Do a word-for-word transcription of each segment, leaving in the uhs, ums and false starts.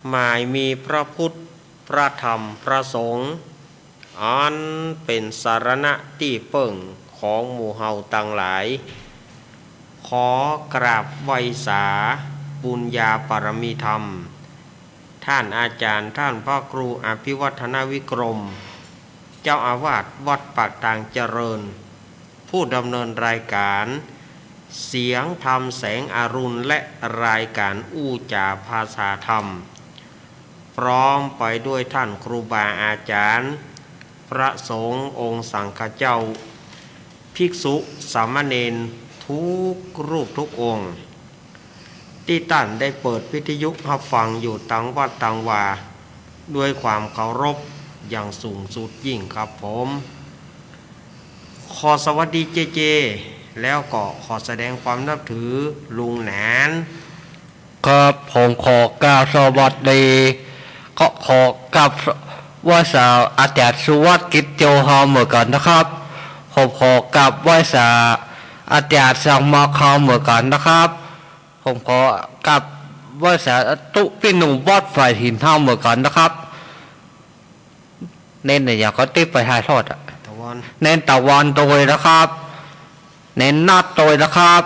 หมายมีพระพุทธ พระธรรม พระสงฆ์ อันเป๋นสรณะตี้เปิ้งของหมู่เฮาตังหลาย ขอกราบไหว้สาบุญญาปารมีธรรม ท่านอาจารย์ ท่านพระครูอภิวัฒนวิกรม เจ้าอาวาสวัดปากตางเจริญ ผู้ดำเนินรายการเสียงธรรมแสงอรุณ และรายการอู้จ๋าภาษาธรรม พร้อมไปด้วยท่านครูบาอาจารย์ พระสงฆ์องค์สังฆเจ้า ภิกษุสามเณรทุกรูปทุกองค์ ตี้ต้านได้เปิดวิทยุฮับฟังอยู่ตังวัดตังวา ด้วยความเคารพอย่างสูงสุดยิ่งครับผม ขอสวัสดีเจเจ แล้วก็ขอแสดงความนับถือลุงหนาน ครับ ผมขอกราบสวัสดี ก็ขอกราบไหว้สาอาจารย์สุวัสดิ์ กิจโจเฮาเหมือนกั๋นนะครับ ผมขอกราบไหว้สาอาจารย์สังมาเฮาเหมือนกั๋นนะครับ ผมขอกราบไหว้สาตุ๊ปี้หนุ่มวัดฝายหินเฮาเหมือนกั๋นนะครับ เณรเนี่ย อย่างก็ติ๊บไปถ่ายทอดอะ ตะวัน เณรตะวันโตยนะครับ เณรนัดโตยนะครับ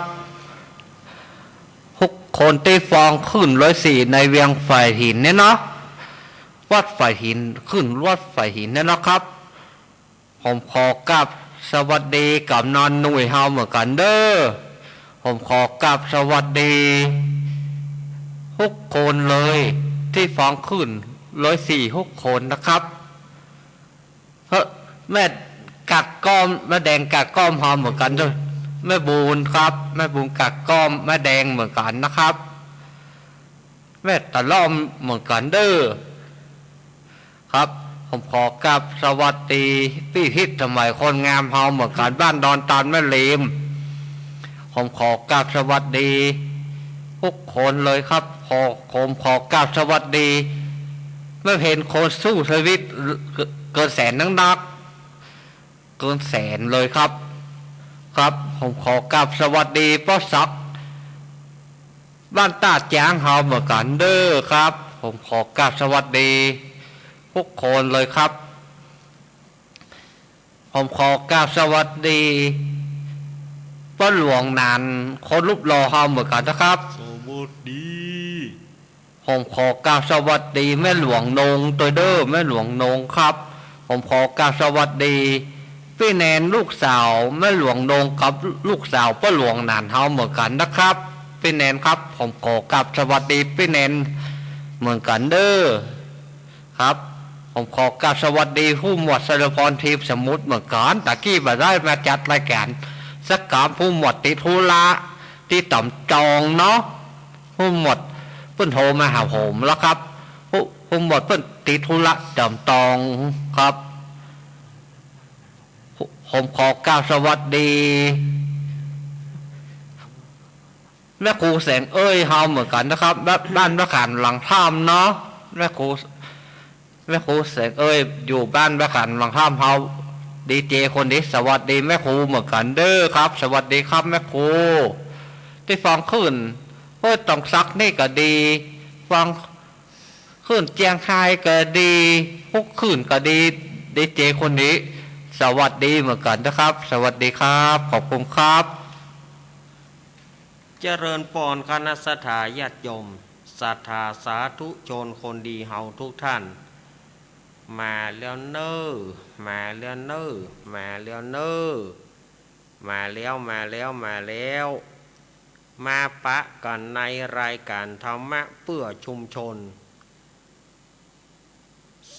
ทุกคนตี้ฟังคลื่นร้อยสี่ในเวียงฝายหินเนี่ยเนาะ วัดฝายหิน คลื่นวัดฝายหินเนี่ยนะครับ ผมขอกราบสวัสดีกำนันหนุ่ยเฮาเหมือนกั๋นเด้อ ผมขอกราบสวัสดีทุกคนเลย ตี้ฟังคลื่นร้อยสี่ทุกคนนะครับ เฮ้อ แม่กัดก้อม แม่แดงกัดก้อมเฮาเหมือนกั๋นเด้อ แม่บุญครับ แม่บุญกัดก้อม แม่แดงเหมือนกั๋นนะครับ แม่ตะล่อมเหมือนกั๋นเด้อ ครับ ผมขอกราบสวัสดีปี้พิสมัยคนงามเฮาเหมือนกั๋น บ้านดอนตาลแม่เหลม ผมขอกราบสวัสดีทุกคนเลยครับ ขอ ผมขอกราบสวัสดีแม่เพ็ญคนสู้ชีวิต เกินแสนนักนัก เกินแสนเลยครับ ครับ ผมขอกราบสวัสดีป้อศักดิ์ บ้านต้าจ๊างเฮาเหมือนกั๋นเด้อครับ ผมขอกราบสวัสดีทุกคนเลยครับ ผมขอกราบสวัสดีป้อหลวงหนาน คนรูปหล่อเฮาเหมือนกั๋นนะครับ สวัสดี ผมขอกราบสวัสดีแม่หลวงนงโตยเด้อ แม่หลวงนงครับ ผมขอกราบสวัสดีปี้แนนลูกสาวแม่หลวงนงกับลูกสาวป้อหลวงหนานเฮาเหมือนกั๋นนะครับ ปี้แนนครับ ผมขอกราบสวัสดีปี้แนนเหมือนกั๋นเด้อ ครับ ผมขอกราบสวัสดีผู้หมวดไชยพร ทีพสมุทรเหมือนกั๋น ตะกี้บ่ได้มาจัดรายก๋านสักกำ ผู้หมวดติดธุระตี้ต๋ำตองเนาะ ผู้หมวดเปิ้นโทรมาหาผมแล้วครับ ผู้ ผู้หมวดเปิ้นติดธุระต๋ำตองครับ ผมขอกราบสวัสดีแม่ครูแสงเอ้ยเฮาเหมือนกั๋นนะครับ บ้าน บ้านแม่ขันหลังถ้ำเนาะ แม่ครู แม่ครูแสงเอ้ย อยู่บ้านแม่ขันหลังถ้ำเฮา ดีเจคนนี้ สวัสดีแม่ครูเหมือนกั๋นเด้อครับ สวัสดีครับแม่ครู ตี้ฟังคลื่นห้วยตองสักนี่ก็ดี ฟังคลื่นเจียงไฮ้ก็ดี ทุกคลื่นก็ดี ดีเจคนนี้ สวัสดีเหมือนกั๋นนะครับ สวัสดีครับ ขอบคุณครับ เจริญปอนคณะศรัทธาญาติโยม ศรัทธาสาธุชนคนดีเฮาทุกท่าน มาแล้วเน้อ มาแล้วเน้อ มาแล้วเน้อ มาแล้ว มาแล้ว มาแล้ว มาปะกั๋นในรายก๋านธรรมะเปื้อชุมชน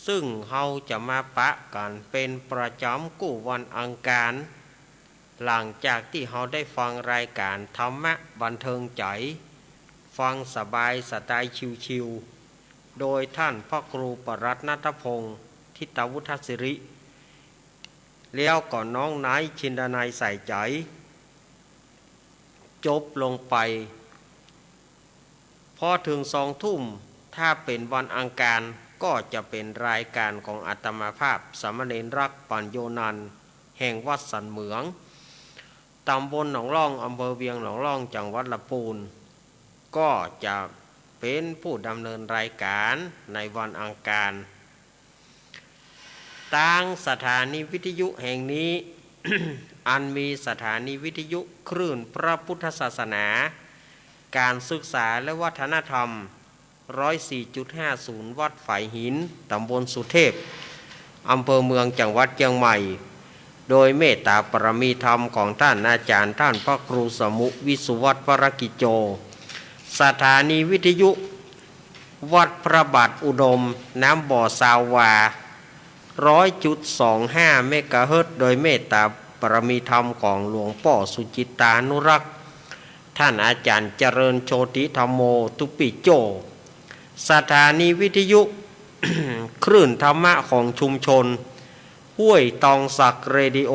ซึ่งเฮาจะมาปะกั๋นเป๋นประจ๋ำกู้วันอังคาร หลังจากตี้เฮาได้ฟังรายก๋านธรรมะบันเทิงใจ๋ ฟังสบายสไตล์ชิวๆ โดยท่านพระครูปรัตน์ณัฐพงษ์ ทิตวุฒศิริ แล้วก็น้องไนท์ ชินดานัย ใส่ใจ๋ จบลงไป พอเถิงสองทุ่ม ถ้าเป๋นวันอังคาร ก็จะเป๋นรายก๋านของอาตมาภาพ สามเณรรัก ปัญโญนันท์ แห่งวัดสันเหมือง ตำบลหนองล่อง อำเภอเวียงหนองล่อง จังหวัดลำปูน ก็จะ เป๋นผู้ดำเนินรายก๋านในวันอังคาร ตางสถานีวิทยุแห่งนี้ อันมีสถานีวิทยุคลื่นพระพุทธศาสนา ก๋านศึกษาและวัฒนธรรม ร้อยสี่จุดห้าศูนย์ วัดฝายหิน ต๋ำบลสุเทพ อำเภอเมือง จังหวัดเจียงใหม่ โดยเมตตาปารมีธรรมของต้านอาจ๋ารย์ต้านพระครูสมุห์ วิสุวัฒน์ วรกิจโจ สถานีวิทยุวัดพระบาทอุดม น้ำบ่อซาววา ร้อยจุดสองห้า เมกะเฮิรตซ์ โดยเมตตาปารมีธรรมของหลวงป้อสุจิตตานุรักษ์ ต้านอาจ๋ารย์เจริญโชติธัมโม ทุปิโจ้ สถานีวิทยุ คลื่นธรรมะของชุมชนห้วยตองสัก เรดิโอ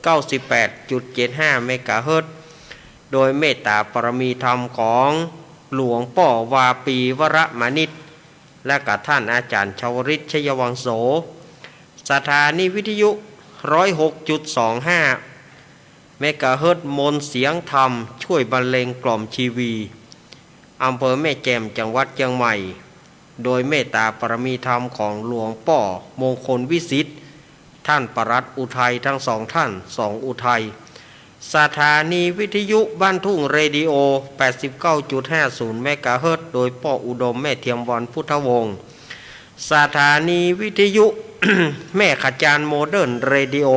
เก้าสิบแปดจุดเจ็ดห้า เมกะเฮิรตซ์ โดยเมตตาปารมีธรรมของหลวงป้อวาปี วรมณิช และก็ต้านอาจ๋ารย์ชวริต ชัยวังโส สถานีวิทยุ ร้อยหกจุดสองห้า เมกะเฮิรตซ์ มนต์เสียงธรรมช่วยบรรเลงกล่อมชีวี อำเภอแม่แจ่ม จังหวัดเจียงใหม่ โดยเมตตาปารมีธรรมของหลวงป้อมงคลวิสิทธิ์ ต้านปลัดอุทัย ตึงสองต้าน สองอุทัย สถานีวิทยุบ้านทุ่ง เรดิโอ แปดสิบเก้าจุดห้าศูนย์ เมกะเฮิรตซ์ โดยป้ออุดม แม่เทียมวรรณ พุทธวงศ์ สถานีวิทยุ แม่ขะจาน โมเดิร์น เรดิโอ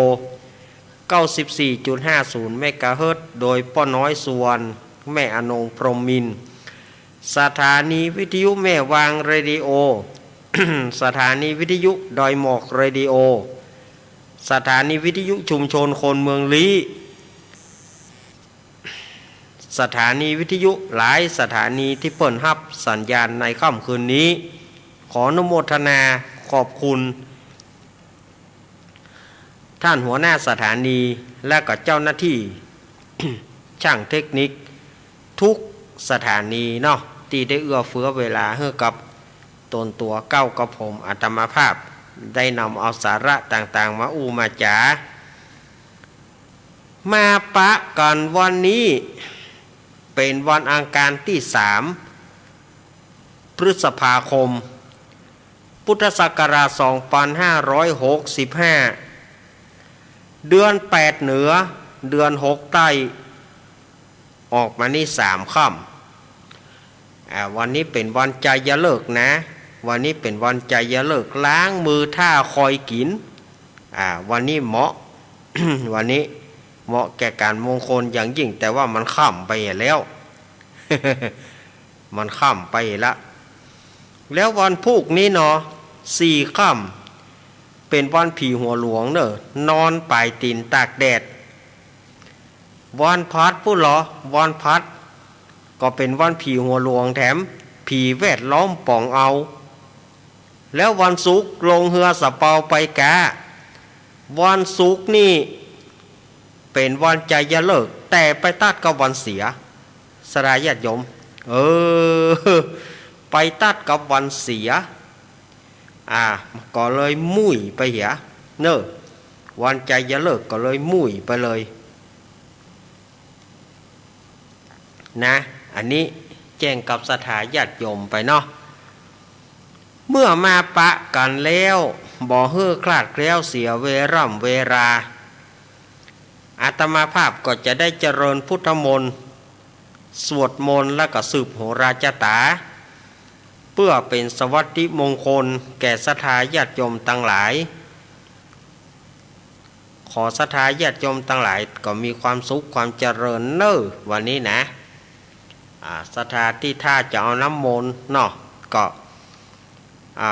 เก้าสิบสี่จุดห้าศูนย์ เมกะเฮิรตซ์ โดยป้อน้อย สุวรรณ แม่อนง พรหมมินทร์ สถานีวิทยุแม่วาง เรดิโอ สถานีวิทยุดอยหมอก เรดิโอ สถานีวิทยุชุมชนคนเมืองลี้ สถานีวิทยุหลายสถานีตี้เปิ้นฮับสัญญาณในค่ำคืนนี้ ขออนุโมทนาขอบคุณ ต้านหัวหน้าสถานี และก็เจ้าหน้าตี้ จ้างเทคนิค กู้สถานีเนาะ ตี้ได้เอื้อเฟื้อเวลาหื้อกับตนตั๋วเก้ากับผมอาตมาภาพ ได้นำเอาสาระต่างๆ มาอู้มาจ๋า มาปะกั๋นวันนี้ เป๋นวันอังคารตี้สาม พฤษภาคม พุทธศักราช สองปันห้าร้อยหกสิบห้า เดือนแปดเหนือ เดือนหกใต้ ออกมานี่สามค่ำ อ่า วันนี้เป๋นวันไจยฤกษ์นะ วันนี้เป๋นวันไจยฤกษ์ ล้างมือถ้าคอยกิ๋น อ่า วันนี้เหมาะ วันนี้เหมาะแก่ก๋านมงคลอย่างยิ่ง แต่ว่ามันค่ำไปแล้ว มันค่ำไปละ แล้ววันพูกนี้เนาะ สี่ค่ำ เป๋นวันผีหัวหลวงเน่อ นอนป๋ายตี๋นตากแดด วันพฤหัสพู้นเหรอ วันพฤหัสก็เป๋นวันผีหัวหลวงแถม ผีแวดล้อมป๋องเอา แล้ววันศุกร์ลงเฮือสะเปาไปก๊า วันศุกร์นี่เป๋นวันไจยฤกษ์ แต่ไปตัดกับวันเสีย ศรัทธาญาติโยม เออ ไปตัดกับวันเสีย อ่า ก็เลยมุ่ยไปเหีย เน่อ วันไจยฤกษ์ก็เลยมุ่ยไปเลย นะ อันนี้แจ้งกับศรัทธาญาติโยมไปเนาะ เมื่อมาปะกั๋นแล้ว บ่หื้อคลาดแคล้วเสียเวล่ำเวลา อาตมาภาพก็จะได้เจริญพุทธมนต์ สวดมนต์แล้วก็สืบโหราจะต๋า เปื้อเป๋นสวัสดิมงคลแก่ศรัทธาญาติโยมตังหลาย ขอศรัทธาญาติโยมตังหลายก็มีความสุขความเจริญเน่อวันนี้นะ อ่า ศรัทธาตี้ถ้าจะเอาน้ำมนต์เนาะ ก็ อ่า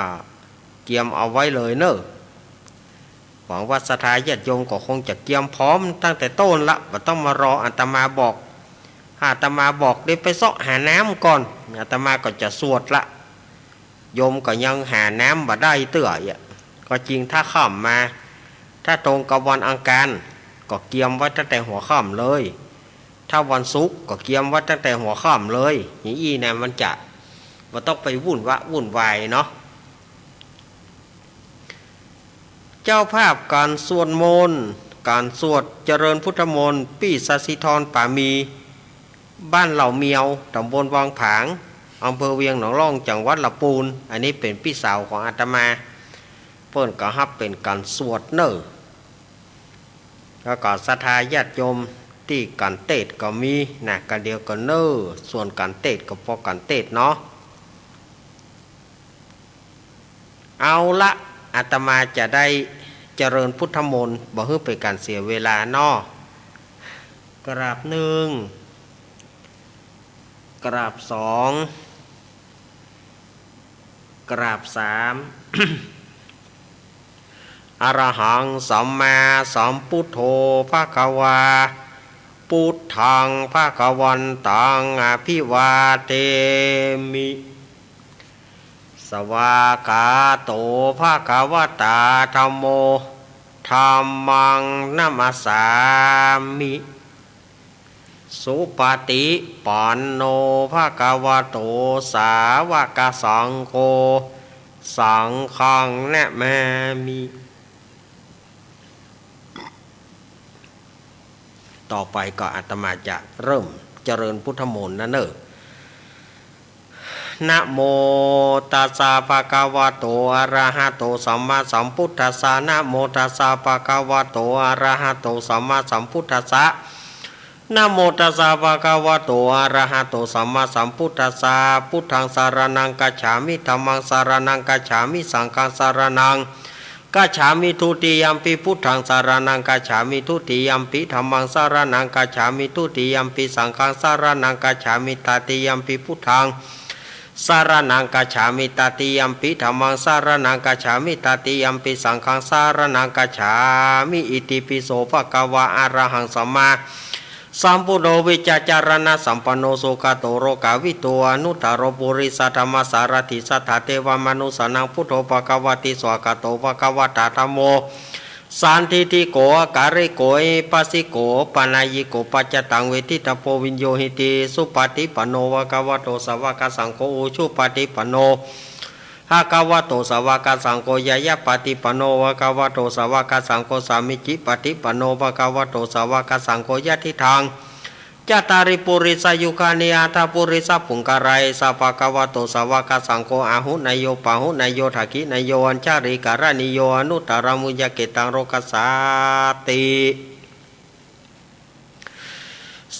เกียมเอาไว้เลยเน่อ หวังว่าศรัทธาญาติโยมก็คงจะเกียมพร้อมตั้งแต่ต้นละ บ่ต้องมารออาตมาบอก อาตมาบอกเดี๋ยวไปเซาะหาน้ำก่อน อาตมาก็จะสวดละ โยมก็ยังหาน้ำบ่ได้เตื้อเอี้ย ก็จริงถ้าค่ำมา ถ้าตรงกับวันอังคาร ก็เกียมไว้ตั้งแต่หัวค่ำเลย ถ้าวันศุกร์ก็เกียมไว้ตั้งแต่หัวค่ำเลย อย่างอี้นะมันจะบ่ต้องไปวุ่นวะวุ่นวายเนาะ เจ้าภาพก๋านสวดมนต์ ก๋านสวดเจริญพุทธมนต์ ปี้สศิธรปามี บ้านเหล่าเมียว ต๋ำบลวังผาง อำเภอเวียงหนองล่อง จังหวัดลำปูน อันนี้เป๋นปี้สาวของอาตมา เปิ้นก็ฮับเป๋นก๋านสวดเน่อ แล้วก็ศรัทธาญาติโยมตี้ก๋านเตศน์ก็มีนะ ก๋านเดียวกั๋นเน่อ ส่วนก๋านเตศน์ก็ปอก๋านเตศน์เนาะ เอาละ อาตมาจะได้เจริญพุทธมนต์ บ่หื้อเป๋นก๋านเสียเวลาเนาะ กราบนึ่ง กราบสอง กราบสาม อะระหัง สัมมาสัมพุทโธ ภะคะวา พุทธัง ภะคะวันตัง อะภิวาเทมิ สวากขาโต ภะคะวะตา ธัมโม ธัมมัง นะมัสสามิ สุปะฏิปันโน ภะคะวะโต สาวกสังโฆ สังฆัง นะมามิ ต่อไปก็อาตมาจะเริ่มเจริญพุทธมนต์นะเน่อ นะโมตัสสะ ภะคะวะโต อะระหะโต สัมมาสัมพุทธัสสะ นะโมตัสสะ ภะคะวะโต อะระหะโต สัมมาสัมพุทธัสสะ นะโมตัสสะ ภะคะวะโต อะระหะโต สัมมาสัมพุทธัสสะ พุทธัง สะระณัง กัจฉามิ ธัมมัง สะระณัง กัจฉามิ สังฆัง สะระณัง กัจฉามิ ทุติยัมปิ พุทธัง สะระณัง กัจฉามิ ทุติยัมปิ ธัมมัง สะระณัง กัจฉามิ ทุติยัมปิ สังฆัง สะระณัง กัจฉามิ ตติยัมปิ พุทธัง สะระณัง กัจฉามิ ตติยัมปิ ธัมมัง สะระณัง กัจฉามิ ตติยัมปิ สังฆัง สะระณัง กัจฉามิ อิติปิโส ภะคะวะ อะระหัง สัมมา สัมพุทโธ วิชชาจารณะสัมปันโน สุขะโต โลกาวิทู อนุตตะโร ปุริสะธัมมะสารถิ สัตถะเทวะมนุสสานัง พุทโธ ภะคะวะติ สวากขาโต ภะคะวะตา ธัมโม สันทิฏฐิโก อะกาลิโก เอหิปัสสิโก ปะนะยิโก ปัจจตัง เวทิตะโพ วิญญูหิติ สุปะฏิปันโน ภะคะวะโต สาวกสังโฆ อุจุปะฏิปันโน ภะคะวะโต สาวกสังโฆ ญาญาปะฏิปันโน ภะคะวะโต สาวกสังโฆ สามีจิปะฏิปันโน ภะคะวะโต สาวกสังโฆ ยะทิฏฐัง จัตตาริ ปุริสายุคานิ อัฏฐะ ปุริสะปุงคละ เอสะ ภะคะวะโต สาวกสังโฆ อาหุเนยโย ปาหุเนยโย ทักขิเนยโย อัญชลีกะระณีโย อนุตตรัง ปุญญะเขตตัง โลกัสสาติ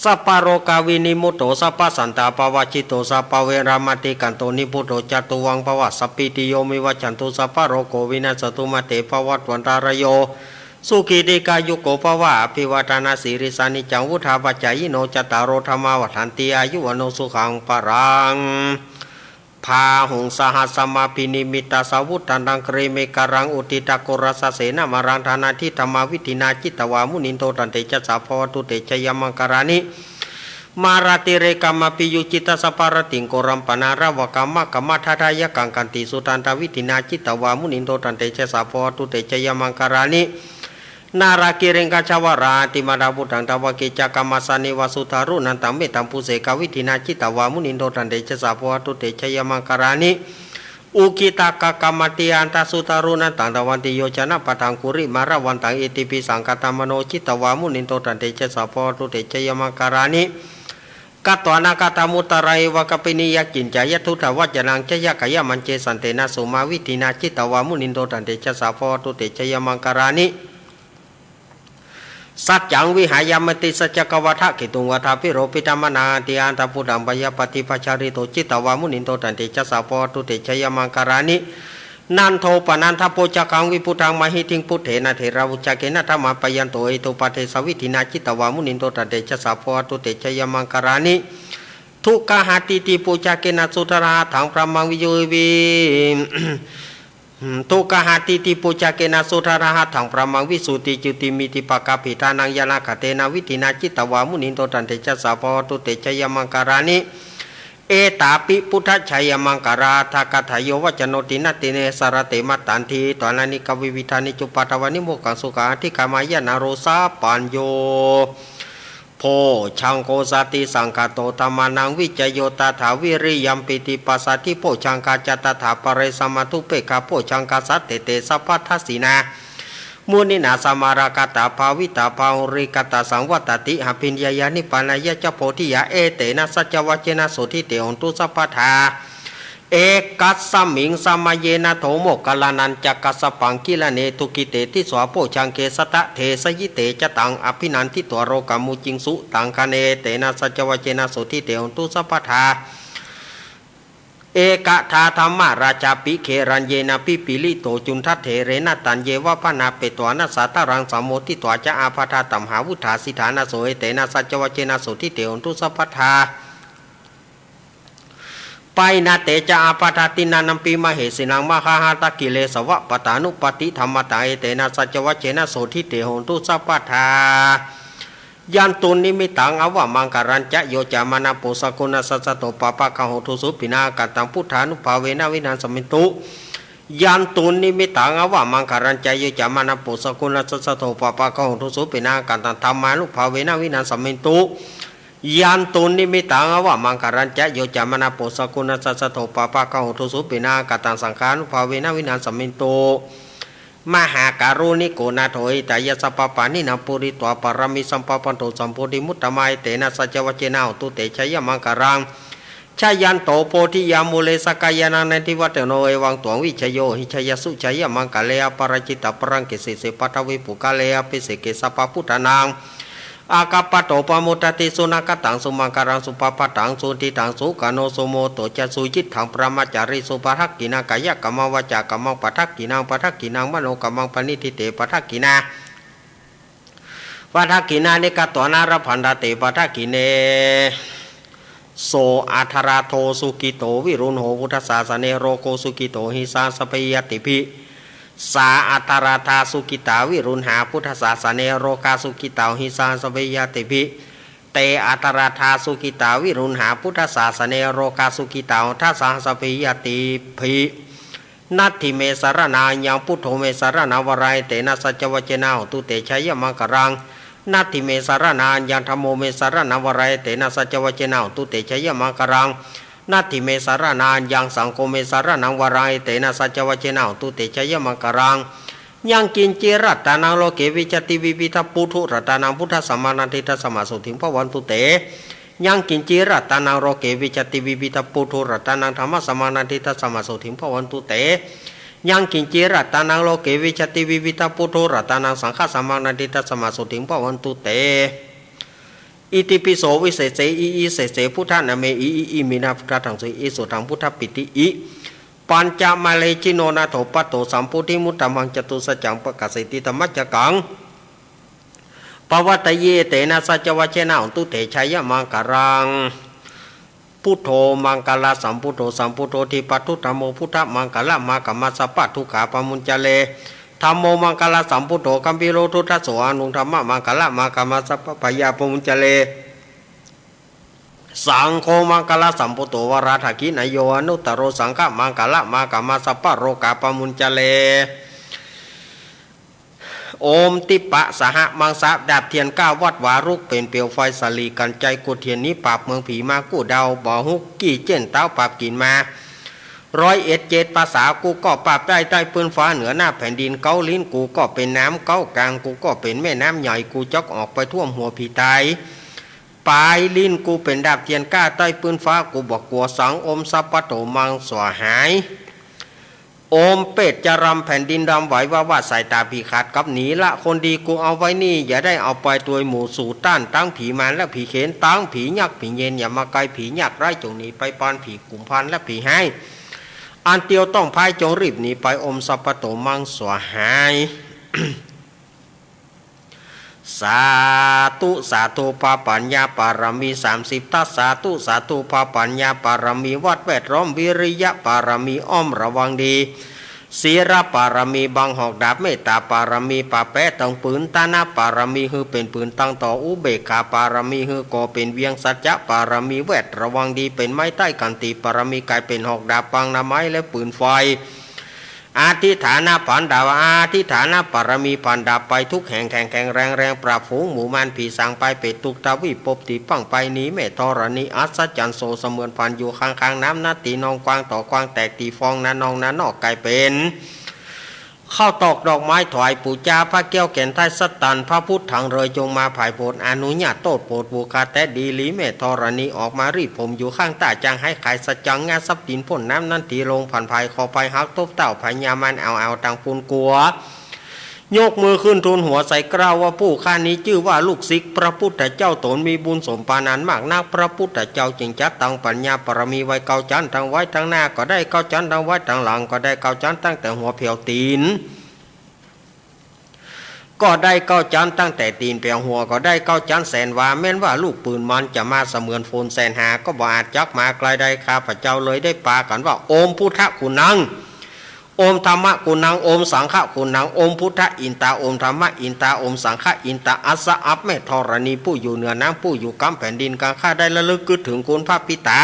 สัพพะโรคาวินิมุตโต สัพพะสันตาปะวะจิตโต สัพพะเวรามาติกันโต นิพุตโต จะตุวังภะวะ สัพพีติโย วิวัชชันตุ สัพพะโรโค วินัสสตุ มาเตภะวัตวันตะราโย สุขีทีฆายุโกภะวะ อะภิวาทะนะสีลิสสะ นิจจังวุฑฒาปะจายิโน จัตตาโร ธัมมา วัฑฒันติ อายุ วัณโณ สุขัง พะลัง บาหุง สะหัสสะมา อะภินิมมิตตะสาวุฑฒันตัง กรีเมฆะขันทัง อุทธิตะโครสะเสนะมารัง ทานาทิฏฐะมา วิธินา จิตตะวา มุนินโท ตันเตจะสะ ภะวะตุ เตจะยะมังคะลานิ มาราติเรกะมา อะภิยุจจิตตะสะปะระติง โกรัมปะนาระวะกะมะกะมะทะทะยะกัง ขันติสุทันตะวิธินา จิตตะวา มุนินโท ตันเตจะสะ ภะวะตุ เตจะยะมังคะลานิ นาลากิริงคชวาราติมัทธะ พุทธัง ทวะกิจจะกะมะสสะ เนวะสุทธารุณันตัง เมตตัมปุเสกะวิธินา จิตตะวา มุนินโท ตันเตจะสะ ภะวะตุ เตจะยะมังคะลานิ อุกิตตะกะกะมะติอันทะสุทธารุณันตัง ทวันติโยจะนะปะทัง กุริมาละวันตัง อิติปิสังคะตะมะโน จิตตะวา มุนินโท ตันเตจะสะ ภะวะตุ เตจะยะมังคะลานิ กัตวานะกัตถะมุตตะระ เอวะกะปินิยะกินจา ยะทุตถะวัจจะนัง จะยะขะยะมัญเจสันเตนะ สุมา วิธินา จิตตะวา มุนินโท ตันเตจะสะ ภะวะตุ เตจะยะมังคะลานิ สัจจังวิหายะมติสัจจะกะวาทะ เขตุงวาทาภิโรพิธะมะนา ติอันทะ พุทธัง พยาปะฏิปะชาริโต จิตตะวา มุนินโท ตันเตจะสะ ภะวะตุ เตจะยะมังคะลานิ นันโทปะนันทะโภชะคัง วิพุทธัง มะหิทธิง พุทเทนะเถระ โภชะเกนะ ธะมะปะยันโต เอโตปะเทสะวิธินา จิตตะวา มุนินโท ตันเตจะสะ ภะวะตุ เตจะยะมังคะลานิ ทุกขะหะติติ โภชะเกนะ สุทธะรหัตถัง พรหมัง วิสุทธิ ทุกขะหะติติ โภชะเกนะ สุทธะรหัตถัง พรหมัง วิสุทธิจุติมิทธิปะกะปิทานัง ญาณะขะเตนะ วิธินา จิตตะวา มุนินโท ตันเตจะสะ ภะวะตุ เตจะยะมังคะลานิ เอตาปิ พุทธะชะยะมังคะลาทะกะถา โยวะจะโน ติณะติเณ สะระเต มะตันทิ ตวานะ นิกะวิวิทานิ จุปปะทะวานิ โมกขัง สุขัง อะธิกะมะยะ นะโร สะปัญโญ โภชะงโฆ สะติสังคะโต ธัมมานัง วิจะโย ตถา วิริยัม ปีติ ปัสสะธิ โภชะงคะ จะ ตถา ปะเร สะมะ ทุปเปกขะ โภชะงคะ สัตเต เต สะปะทัสสินา มุนินาสมาราคาตาภาวิตาภาหุริกาตาสังวัตติ อภิญญายานิพพานายะจะโพธิยา เอเตนะสัจจวจเจนะโสทิเต โหนตุสัพพทา เอกัสสมิงสมัยเยนะโถโมคคัลลานัญจะกัสสปังกิลเณทุกิเตติสวาโพชฌังเขสัตถะเทสยิเตจะตัง อภินันทิตวาโรกามุจิงสุตังคเณ เตนะสัจจวจเจนะโสทิเต โหนตุสัพพทา เอกทาธัมมราชาปิเขรัญเยนะปิปิลิโตจุนทะเถเรนะ ตัญเยวะพนาเปตวานะสาทารัง สัมโมทิตวาจะอาภาธาตัมหาวุฒาสิทธานะโส เอเตนะสัจจวจเจนะโสทิเต โหนตุสัพพทา ปายนาเตจะอาภาธาตินานัมปิมเหสินัง มหาหาตกิเลสวะปะตานุปปาติธัมมตา เอเตนะสัจจวจเจนะโสทิเต โหนตุสัพพทา ยันตุนนิมิตังอวมังคารัญจะ โยจะมะนะปุสสะกุณะสัสสะโต ปะปะกะโหตุสุปินา กัตตังพุทธานุภาเวนะวินาสมินตุ ยันตุนนิมิตังอวมังคารัญจะ โยจะมะนะปุสสะกุณะสัสสะโต ปะปะกะโหตุสุปินา กัตตังธัมมานุภาเวนะวินาสมินตุ ยันตุนนิมิตังอวมังคารัญจะ โยจะมะนะปุสสะกุณะสัสสะโต ปะปะกะโหตุสุปินา กัตตังสังฆานุภาเวนะวินาสมินตุ มหาการุณิโกนาโถ หิตายะสัพพปาณินะ ปูริตวาปารามิสัมปะปันโต สัมโพธิมุตตะมัย เตนะสัจจวจเจนะ โหนตุเต ชยมังคลัง ชยันโตโพธิยามูเล สะกายานัง นันทิวัตโตโน เอวังตวังวิชโย หิชยะสุชยมังคะเล อปาราจิตะปะรังเกเส เสปะทะวิปุคคาเล อภิเสเก สัพพะพุทธานัง อาคัปปะโต ปะโมดะติ สุนะคะตัง สุมังคลัง สุภะพะตัง สุทิตัง สุขะโน สุโมโตจะ สุยิตถัง พะมะจาริสุ ปะทักขิณัง กายะกัมมัง วาจากัมมัง ปะทักขิณัง ปะทักขิณัง มโนกัมมัง ปะณิทิเต ปะทักขิณา ปะทักขิณานิกะตวานะ ละพันธะเต ปะทักขิเณ โส อัทธะราโท สุขิโต วิรุณโห พุทธสาสะเน โรโค สุขิโต หิสา สัพเพ ญาติภิ สา อัทธะราธา สุขิตา วิรุณหา พุทธสาสะเน โรคา สุขิตา หิสา สัพเพ ญาติภิ เต อัทธะราธา สุขิตา วิรุณหา พุทธสาสะเน โรคา สุขิตา หัตถะสา สัพเพ ญาติภิ นัตถิเม สะระณะ อัญญัง พุทโธ เม สะระณัง วะรัง เอเตนะ สัจจวจเจนะ โหนตุเต ชยมังคลัง นัตถิเม สะระณะ อัญญัง ธัมโม เม สะระณัง วะรัง เอเตนะ สัจจวจเจนะ โหนตุเต ชยมังคลัง นัตถิเม สะระณะ อัญญัง สังโฆ เม สะระณัง วะรัง เอเตนะ สัจจวจเจนะ โหนตุเต ชยมังคลัง ยังกิญจิ รัตตานัง โลเก วิชชาติ วิวิธัง ปุถุ รัตตานัง พุทธัสสะมัง นัตถิตัสสะ มะโสทิง ภะวันตุเต ยังกิญจิ รัตตานัง โลเก วิชชาติ วิวิธัง ปุถุ รัตตานัง ธัมมัสสะมัง นัตถิตัสสะ มะโสทิง ภะวันตุเต ยังกิญจิ รัตตานัง โลเก วิชชาติ วิวิธัง ปุถุ รัตตานัง สังฆัสสะมัง นัตถิตัสสะ มะโสทิง ภะวันตุเต อิติปิโส วิเศษเส อิ อิเศษเส พุทธะนะเม อิ อิ อิมินา พุทธัง สุอิ สุทัง พุทธปิติ อิ ปัญจะมะเล จิโน นาโถ ปัตโต สัมโพธิมุตตะมัง จตุสัจจัง ปะกาเสติ ธัมมัจจกัง ปะวัตตะเย เอเตนะ สัจจวจเจนะ โหนตุเต ชยมังคลัง พุทโธ มังคละสัมพุทโธ สัมพุทโธ ทิฏฐันตุ ธัมโม พุทธะมังคละมะกะมะ สัพพะทุกขาปะมุญจะเร ธัมโม มังคละสัมพุทโธ กัมพีโร ทุตถะโส อะนุง ธัมมะมังคละมะกะมะ สัพพะพะยาปะมุญจะเร สังโฆ มังคละสัมพุทโธ วะระทักขิณะโย อะนุตตะโร สังฆะมังคละมะกะมะ สัพพะโรคาปะมุญจะเร โอมติปะสหะมังสะ ดาบเตียนก้าวัดวารุก เป๋นเปลวไฟสะหลีกั๋น ใจ๋กู้เตียนหนีปราบเมืองผีมากู้ดาว บ่าฮุกกี้เจ๊นเต๊าปราบกิ๋นมา ร้อยเอ็ดเจ็ดภาษา กูก็ปราบได้ใต้ปื้นฟ้าเหนือหน้าแผ่นดิน เก๊าลิ้นกูก็เป๋นน้ำ เก๊ากางกูก็เป๋นแม่น้ำใหญ่ กูจ๊อกออกไปท่วมหัวผีต๋าย ป๋ายลิ้นกูเป๋นดาบเตียนก้าใต้ปื้นฟ้า กูบ่กั๋วสัง โอมสัพพะโตมังสวาหาย โอมเปตจะรำแผ่นดินรำไหวว่าว่าสายต๋าผีขาดกลับหนีละ คนดีกูเอาไว้นี่ อย่าได้เอาไปตวยหมู่สู่ ต้านตังผีมารและผีเขน ตังผียักษ์ผีเยน อย่ามาใก้ ผียากไร้จงหนีไปปาน ผีกุมภารและผีฮ้าย อันเตียวต้องพายจงรีบหนีไป โอมสัพพะโตมังสวาหาย สาธุ สาธุ พระปัญญาปารมีสามสิบทัศน์ สาธุ สาธุ พระปัญญาปารมีวัดแวดล้อม วิริยะปารมีอ้อมระวังดี ศีลปารมีบังหอกดาบ เมตตาปารมีปราบแป๊ตึงปืน ตะนะปารมีหื้อเป๋นปืนตังต่อ อุเบกขาปารมีหื้อก่อเป๋นเวียง สัจจะปารมีแวดระวังดีเป๋นไม้ใต้ ขันติปารมีก๋ายเป๋นหอกดาบปังหน้าไม้และปืนไฟ อธิษฐานผ่านดาบ อธิษฐานปารมีผ่านดาบไปทุกแห่ง แข็งแข็งแรงแรง ปราบฝูงหมู่มารผีสางไป เปรตทุกข์ทวีปภพตี้พังไป หนีแม่ธรณีอัศจรรย์โส เสมือนผ่านอยู่ข้างๆน้ำ นาตี้นองกว้างต่อกว้าง แตกตี้ฟองนาน้องนานอกก๋ายเป๋น เข้าตอกดอกไม้ถวายปู๋จา พระแก้วแก่นไท้สัตตัน พระพุทธังเรยจงมาผายโผด อนุญาตโต้ษโผด ปู๋คาแต๊ดีหลี แม่ธรณีออกมารีดผมอยู่ข้างต้า จั่งหายขายสัจจัง งาทรัพย์สินพ่นน้ำนั้นที ลงผ่านภายคอไป หากตบเต้าพญามาร เอาเอาตังปูนกั๋ว ยกมือขึ้นทูลหัวใส่เกล้าว่า ผู้ข้านี้จื้อว่าลูกศิษย์พระพุทธเจ้า ตนมีบุญสมปานานมากนัก พระพุทธเจ้าจึงจัดตังปัญญาปารมีไว้เก้าจั๊น ตังไว้ตังหน้าก็ได้เก้าจั๊น ตังไว้ตังหลังก็ได้เก้าจั๊น ตั้งแต่หัวแผวตี๋น ก็ได้เก้าจั๊น ตั้งแต่ตี๋นแผวหัวก็ได้เก้าจั๊น แสนวา แม้นว่าลูกปืนมันจะมาเสมือนฝนแสนหา ก็บ่อาจจักมาไกลได้ ข้าพเจ้าเลยได้ปากั๋นว่า โอมพุทธะกุณัง โอมธัมมะกุณัง โอมสังฆะกุณัง โอมพุทธะอินตา โอมธัมมะอินตา โอมสังฆะอินตา อัสสะ อับแม่ธรณี ผู้อยู่เหนือน้ำ ผู้อยู่ก๊ำแผ่นดิน กังข้าได้ระลึกกึ๊ดเถิงคุณพระปิตา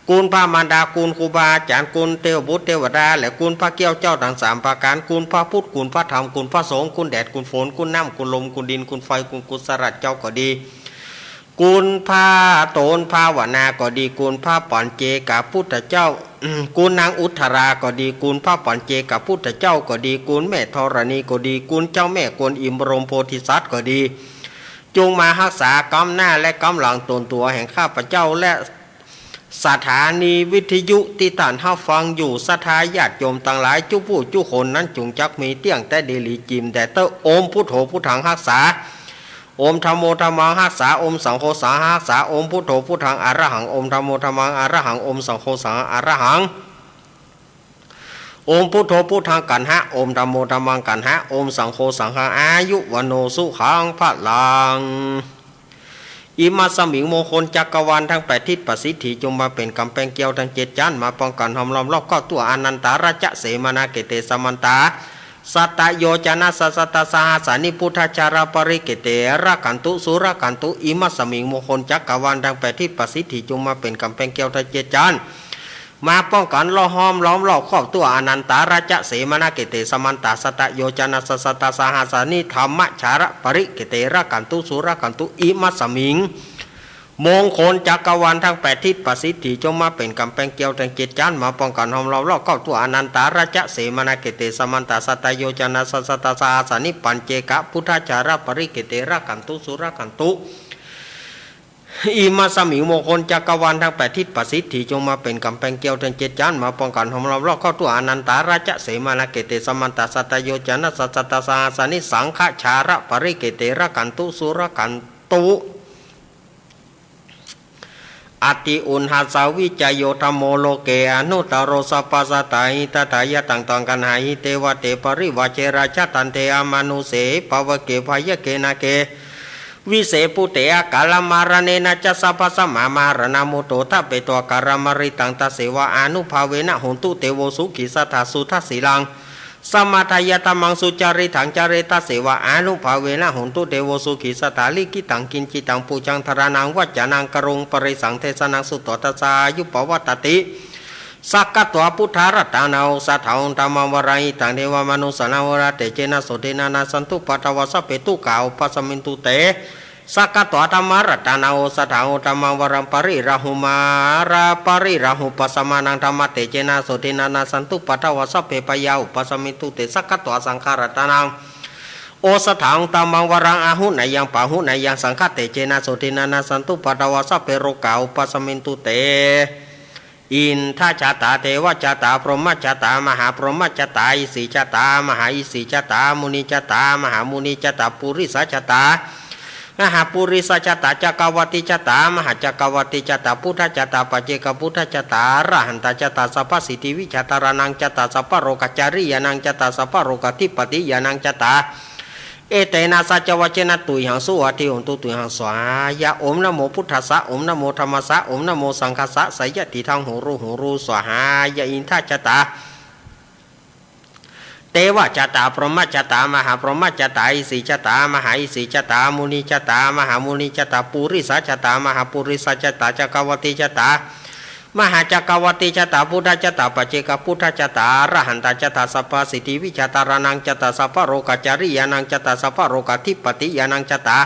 คุณพระมารดา คุณครูบาอาจ๋ารย์ คุณเตวบุตรเตวดา และคุณพระแก้วเจ้าตังสามประก๋าน คุณพระพุทธ คุณพระธรรม คุณพระสงฆ์ คุณแดด คุณฝน คุณน้ำ คุณลม คุณดิน คุณไฟ คุณกุศลเจ้าก็ดี คุณพระโตนภาวนาก็ดี คุณพระปัญเจกพุทธเจ้า คุณนางอุทธราก็ดี คุณพระปัญเจกพุทธเจ้าก็ดี คุณแม่ธรณีก็ดี คุณเจ้าแม่กวนอิมบรมโพธิสัตว์ก็ดี จงมาฮักษาก๊ำหน้าและก๊ำหลังตนตั๋วแห่งข้าพเจ้า และสถานีวิทยุตี้ต้านฮับฟังอยู่ ศรัทธาญาติโยมตังหลาย จุผู้จุคนนั้นจุงจักมีเตี้ยงแต๊ดีหลี จิ่มแด่เต๊อะ โอมพุทโธพุทธังฮักษา โอมธัมโมธัมมังฮักษา โอมสังโฆสังฆังฮักษา โอมพุทโธพุทธังอะระหัง โอมธัมโมธัมมังอะระหัง โอมสังโฆสังฆังอะระหัง โอมพุทโธพุทธังกัณหะ โอมธัมโมธัมมังกัณหะ โอมสังโฆสังฆัง อายุวัณโณสุขังพลัง อิมัสสมิง มงคลจักรวาลตังแปดทิศประสิทธิ จงมาเป๋นก๋ำแปงเกลียวตังเจ็ดจั๊น มาป้องกั๋นห้อมล้อมรอบครอบตั๋ว อานันตาราชเสมานาเขเต สมันตา สัตตโยจนะสะสัตตสหัสสานิ พุทธาจาระปริเขเต รักขันตุสุรักขันตุ อิมัสสมิง มงคลจักรวาลตังแปดทิศประสิทธิ จงมาเป๋นก๋ำแปงเกลียวตังเจ็ดจั๊น มาป้องกั๋นล้อมห้อมล้อมรอบครอบตั๋ว อานันตาราชเสมานาเขเต สมันตา สัตตโยจนะสะสัตตสหัสสานิ ธัมมะจาระปริเขเต รักขันตุสุรักขันตุ อิมัสสมิง มงคลจักรวาลตังแปดทิศประสิทธิ จงมาเป๋นก๋ำแปงเกลียวตังเจ็ดจั๊น มาป้องกั๋นห้อมล้อมรอบครอบตั๋ว อานันตาราชเสมานาเขเต สมันตา สัตตโยจนะสะสัตตสหัสสานิ ปัญเจกพุทธาจาระปริเขเต รักขันตุสุรักขันตุ อิมัสสมิง มงคลจักรวาลตังแปดทิศประสิทธิ จงมาเป๋นก๋ำแปงเกลียวตังเจ็ดจั๊น มาป้องกั๋นห้อมล้อมรอบครอบตั๋ว อานันตาราชเสมานาเขเต สมันตา สัตตโยจนะสะสัตตสหัสสานิ สังฆาจาระปริเขเต รักขันตุสุรักขันตุ อติอุณหัสสะวิจโยธัมโม โลเกอนุตตโร สัพพะสัตตาหิตาทายะ ตัง ตัง กัณหาหิ เตวะ เต ปริวาเจ ราชะ ทันเต อมานุเส ปะวะเก พะยะเก นาเก วิเส ปุเต อะกาละมะระเณนะจะ สัพพะสะมะ มะหะระณะ มุตโต ทะเปโต อะกาละมะริตัง ตะเสวะ อานุภาเวนะ โหนตุ เตโว สุขี สัตถา สุทะสีลัง สะมะทายะ ธัมมัง สุจาริตัง จาเร ตะเสวะ อานุภาเวนะ โหนตุ เตโว สุขี สัตถา ลิขิตัง กิจจิตัง ปูจัง ทารานัง วัจจานัง กะโรง ปะเรสัง เทสะนัง สุตโต ทัสสะ อายุ ปะวัตติ สักขะตวา พุทธารัตตานัง โอสะถัง ธัมมัง วะรัง หิตัง เทวะมะนุสสานัง วะรัง เตเจนะ โสทินะ นะสสันตุ ปะทะวะ สัพเพ ทุกขา อุปัสสะมินตุ เต สักขะตวา ธัมมารัตตานัง โอสะถัง ธัมมัง วะรัง ปะริราหุ มาระ ปะริราหุปัสสะมานัง ธัมมะเตเจนะ โสทินะ นะสสันตุ ปะทะวะ สัพเพ พะยา อุปัสสะมินตุ เต สักขะตวา สังฆารัตตานัง โอสะถัง ธัมมัง วะรัง อาหุเนยัง ปะหุเนยัง สังฆะเตเจนะ โสทินะ นะสสันตุ ปะทะวะ สัพเพ โรกา อุปัสสะมินตุ เต อินทะจะตา เทวะจะตา พรหมะจะตา มหาพรหมะจะตา อิสิจะตา มหาอิสิจะตา มุนิจะตา มหามุนิจะตา ปุริสะจะตา มหาปุริสะจะตา จักกะวัตติจะตา มหาจักกะวัตติจะตา พุทธะจะตา ปัจเจกพุทธะจะตา อรหันตะจะตา สัพพะสิทธิวิชาธารานังจะตา สัพพะโรกะจาริยานังจะตา สัพพะโรกะธิปติยานังจะตา เอเตนะ สัจจะวะเจนะ ตุยหัง สุวัตถิโหนตุ ตุยหัง สวาหายะ โอมนะโมพุทธัสสะ โอมนะโมธัมมัสสะ โอมนะโมสังฆัสสะ สะยะติทัง โหรู โหรู สวาหายะ อินทะจะตา เทวะจะตา พรหมะจะตา มหาพรหมะจะตา อิสิจะตา มหาอิสิจะตา มุนิจะตา มหามุนิจะตา ปุริสะจะตา มหาปุริสะจะตา จักกะวัตติจะตา มหาจักกะวัตติจะตา พุทธะจะตา ปัจเจกพุทธะจะตา อรหันตะจะตา สัพพะสิทธิวิชาธารานังจะตา สัพพะโรกะจาริยานังจะตา สัพพะโรกะธิปติยานังจะตา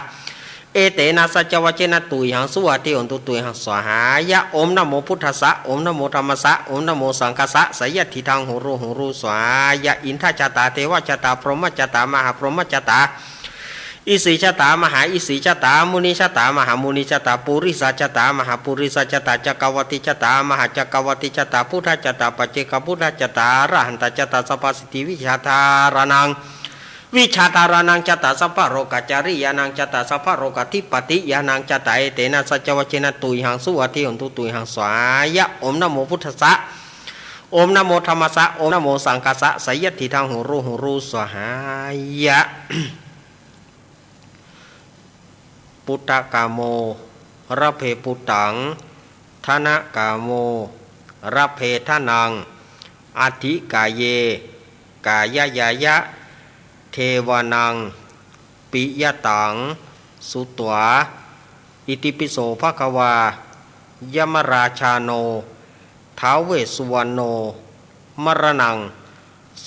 เอเตนะ สัจจวัจเชนะ ตุยหัง สุวัตถิโหนตุ ตุยหัง สวาหายะ โอม นะโม บุทธัสสะ โอม นะโม ธัมมัสสะ โอม นะโม สังฆัสสะ สยะถิตัง หูรู หูรู สวาหายะ อินทะชะตา เทวะชะตา พรหมชะตา มหาพรหมชะตา อิสสีชะตา มหาอิสสีชะตา มุนิชะตา มหามุนิชะตา ปุริสะชะตา มหาปุริสะชะตา จักกะวัตติชะตา มหาจักกะวัตติชะตา พุทธชะตา ปัจเจกพุทธชะตา อรหันตชะตา สัพพะสิทธิวิชาธารานัง วิชาธารานังชะตา สัพพะโรกะจาริยานังชะตา สัพพะโรกะธิปติยานังชะตา เอเตนะ สัจจวัจเชนะ ตุยหัง สุวัตถิโหนตุ ตุยหัง สวาหายะ โอม นะโม บุทธัสสะ โอม นะโม ธัมมัสสะ โอม นะโม สังฆัสสะ สยะถิตัง หูรู หูรู สวาหายะ ปุตตะกาโม ระเพปุตตัง ทะนะกาโม ระเพทะนัง อัตถิกาเย กายะยายะ เทวานัง ปิยะตัง สุตวา อิติปิโส ภะคะวา ยะมะราชาโน ท้าวเวสสุวรรณโน มะระนัง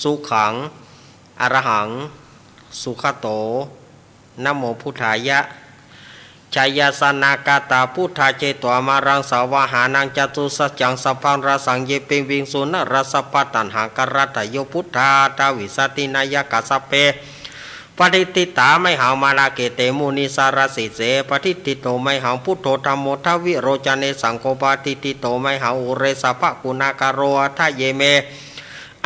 สุขัง อรหัง สุขะโต นะโม พุทธายะ ชายาสนะกะตา ปุทธาเจตวา มารัง สาวาหานัง จตุสัจจัง สัพพัง ราสัง เย ปิง วิงสุ นะรา สัพพะ ตัณหา กะรัตโต ปุทธา ทาวิสาติ นายะกะ สัพเพ ปะทิฏฐิตา ไมหัง มาลาเก เต มุนิสาระ สีเส ปะทิฏฐิโต ไมหัง พุทโธ ธัมโม ทวิโรจะเน สังโฆ ปะทิฏฐิโต ไมหัง อุเร สัพพะ กุณากะโร อัฏฐะเย เม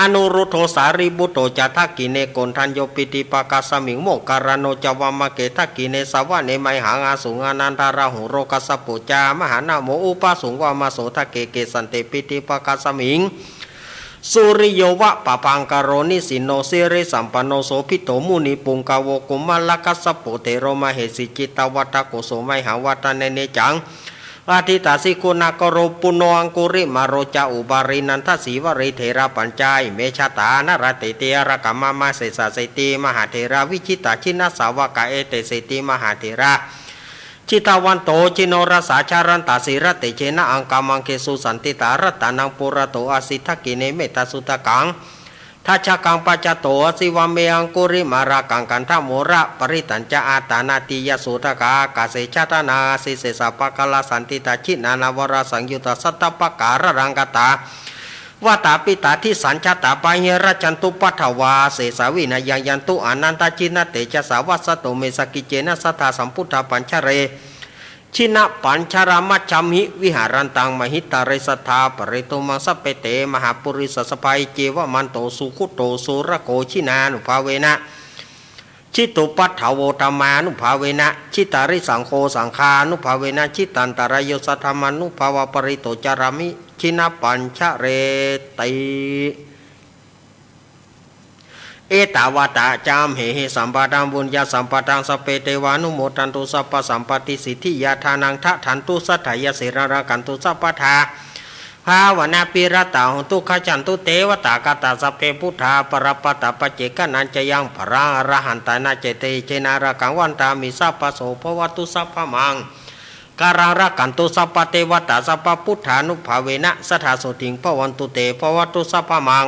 อนุรุทโธ สารีปุตโต จะ ทักขิเณ โกณฑัญโญ ปิตุปะกาสมิง โมคคัลลาโน จะ วามะเก ทักขิเณ สะวะเน ไมหัง อาสุง อานันทะราหูโร กัสสะโป จะ มหานะโม อุปะสุง วามะโส ทักเก เกสันเต ปิตุปะกาสมิง สุริโยวะ ปะภังกะโร นิสินโน สิริสัมปันโน โสภิตโต มุนิปุงกะโว กุมารกัสสะโป เถโร มะเหสี จิตตะวัฏฐะโก โส ไมหัง วัฏฏะเน เนจัง อะทิตถาสิ กุณากะโร ปุณโณ อังคุริมาโร จะ อุบาลี นันทะสีวะลี เถราปัญจา อิเม ชะตา นะระเต เตระกะ มะมะ เสสะเสตี มหาเถรา วิจิตตา จินนสาวกา เอเตเสตี มหาเถรา จิตตะวันโต จินโนรสา จะรันตะ สีลเตเจนะ อังกะมังเกสุ สันติตา รัตตะนัง ปุระโต อะสิ ทักขิเณ เมตตะสุตตะกัง ทัจจกัง ปัจจโต อะสิ วาเม อังคุริมาลากัง กันทะโมละปะริตตัญจะ อัตตานาติยะโสทะกา กาเส ชะตะนา อะสิ เสสะปะกะลา สันติตา จินนานา วราสังยุตตา สัตตะปะกาละลังกตา วาตาปิตา ทิสสัญจะตา ปะหิรัจจันตุ ปัททะวา เสสา วินะยังยันตุ อะนันตะจินนะเตจะสา วัสสะโต เม สะกิจเจนะ สัทธา สัมพุทธา ปัญจะเร จินะปัญจะรา มัชฌัมหิ วิหะรันตัง มหิตะเร สัทธา ปะเรตุมัง สัพเพเต มหาปุริสะสะพา อิเจวะมันโต สุขุตโต สุรโข จินานุภาเวนะ จิตตุปัททะโว ธัมมานุภาเวนะ จิตาริสังโฆ สังฆานุภาเวนะ จิตตันตะราโย สัทธามานุภาเวนะ ปะริตโต จารามิ จินะปัญจะเรติ เอตาวาตะ จะ อัมเหหิ สัมปะทัง ปุญญะสัมปะทัง สัพเพ เตวานุโมทันตุ สัพพะสัมปะติสิทธิยา ทานัง ทะทันตุ สัทธายะ สีลัง รักขันตุ สัพพะทา ภาวะนะ อภิรัตตา โหนตุ ขัจฉันตุ เตวะตากาตา สัพเพ บุตตา ปะระปะตะ ปัจเจกะนะ จะยัง พะลัง อรหันตานะ เจเตเจนะ รักขัง วันตามิ สัพพะโส ภะวะตุ สัพพะมัง คารัง รักขันตุ สัพพะเตวะตา สัพพะบุตตานุภาเวนะ สัทธา โสติง ภะวันตุ เต ภะวะตุ สัพพะมัง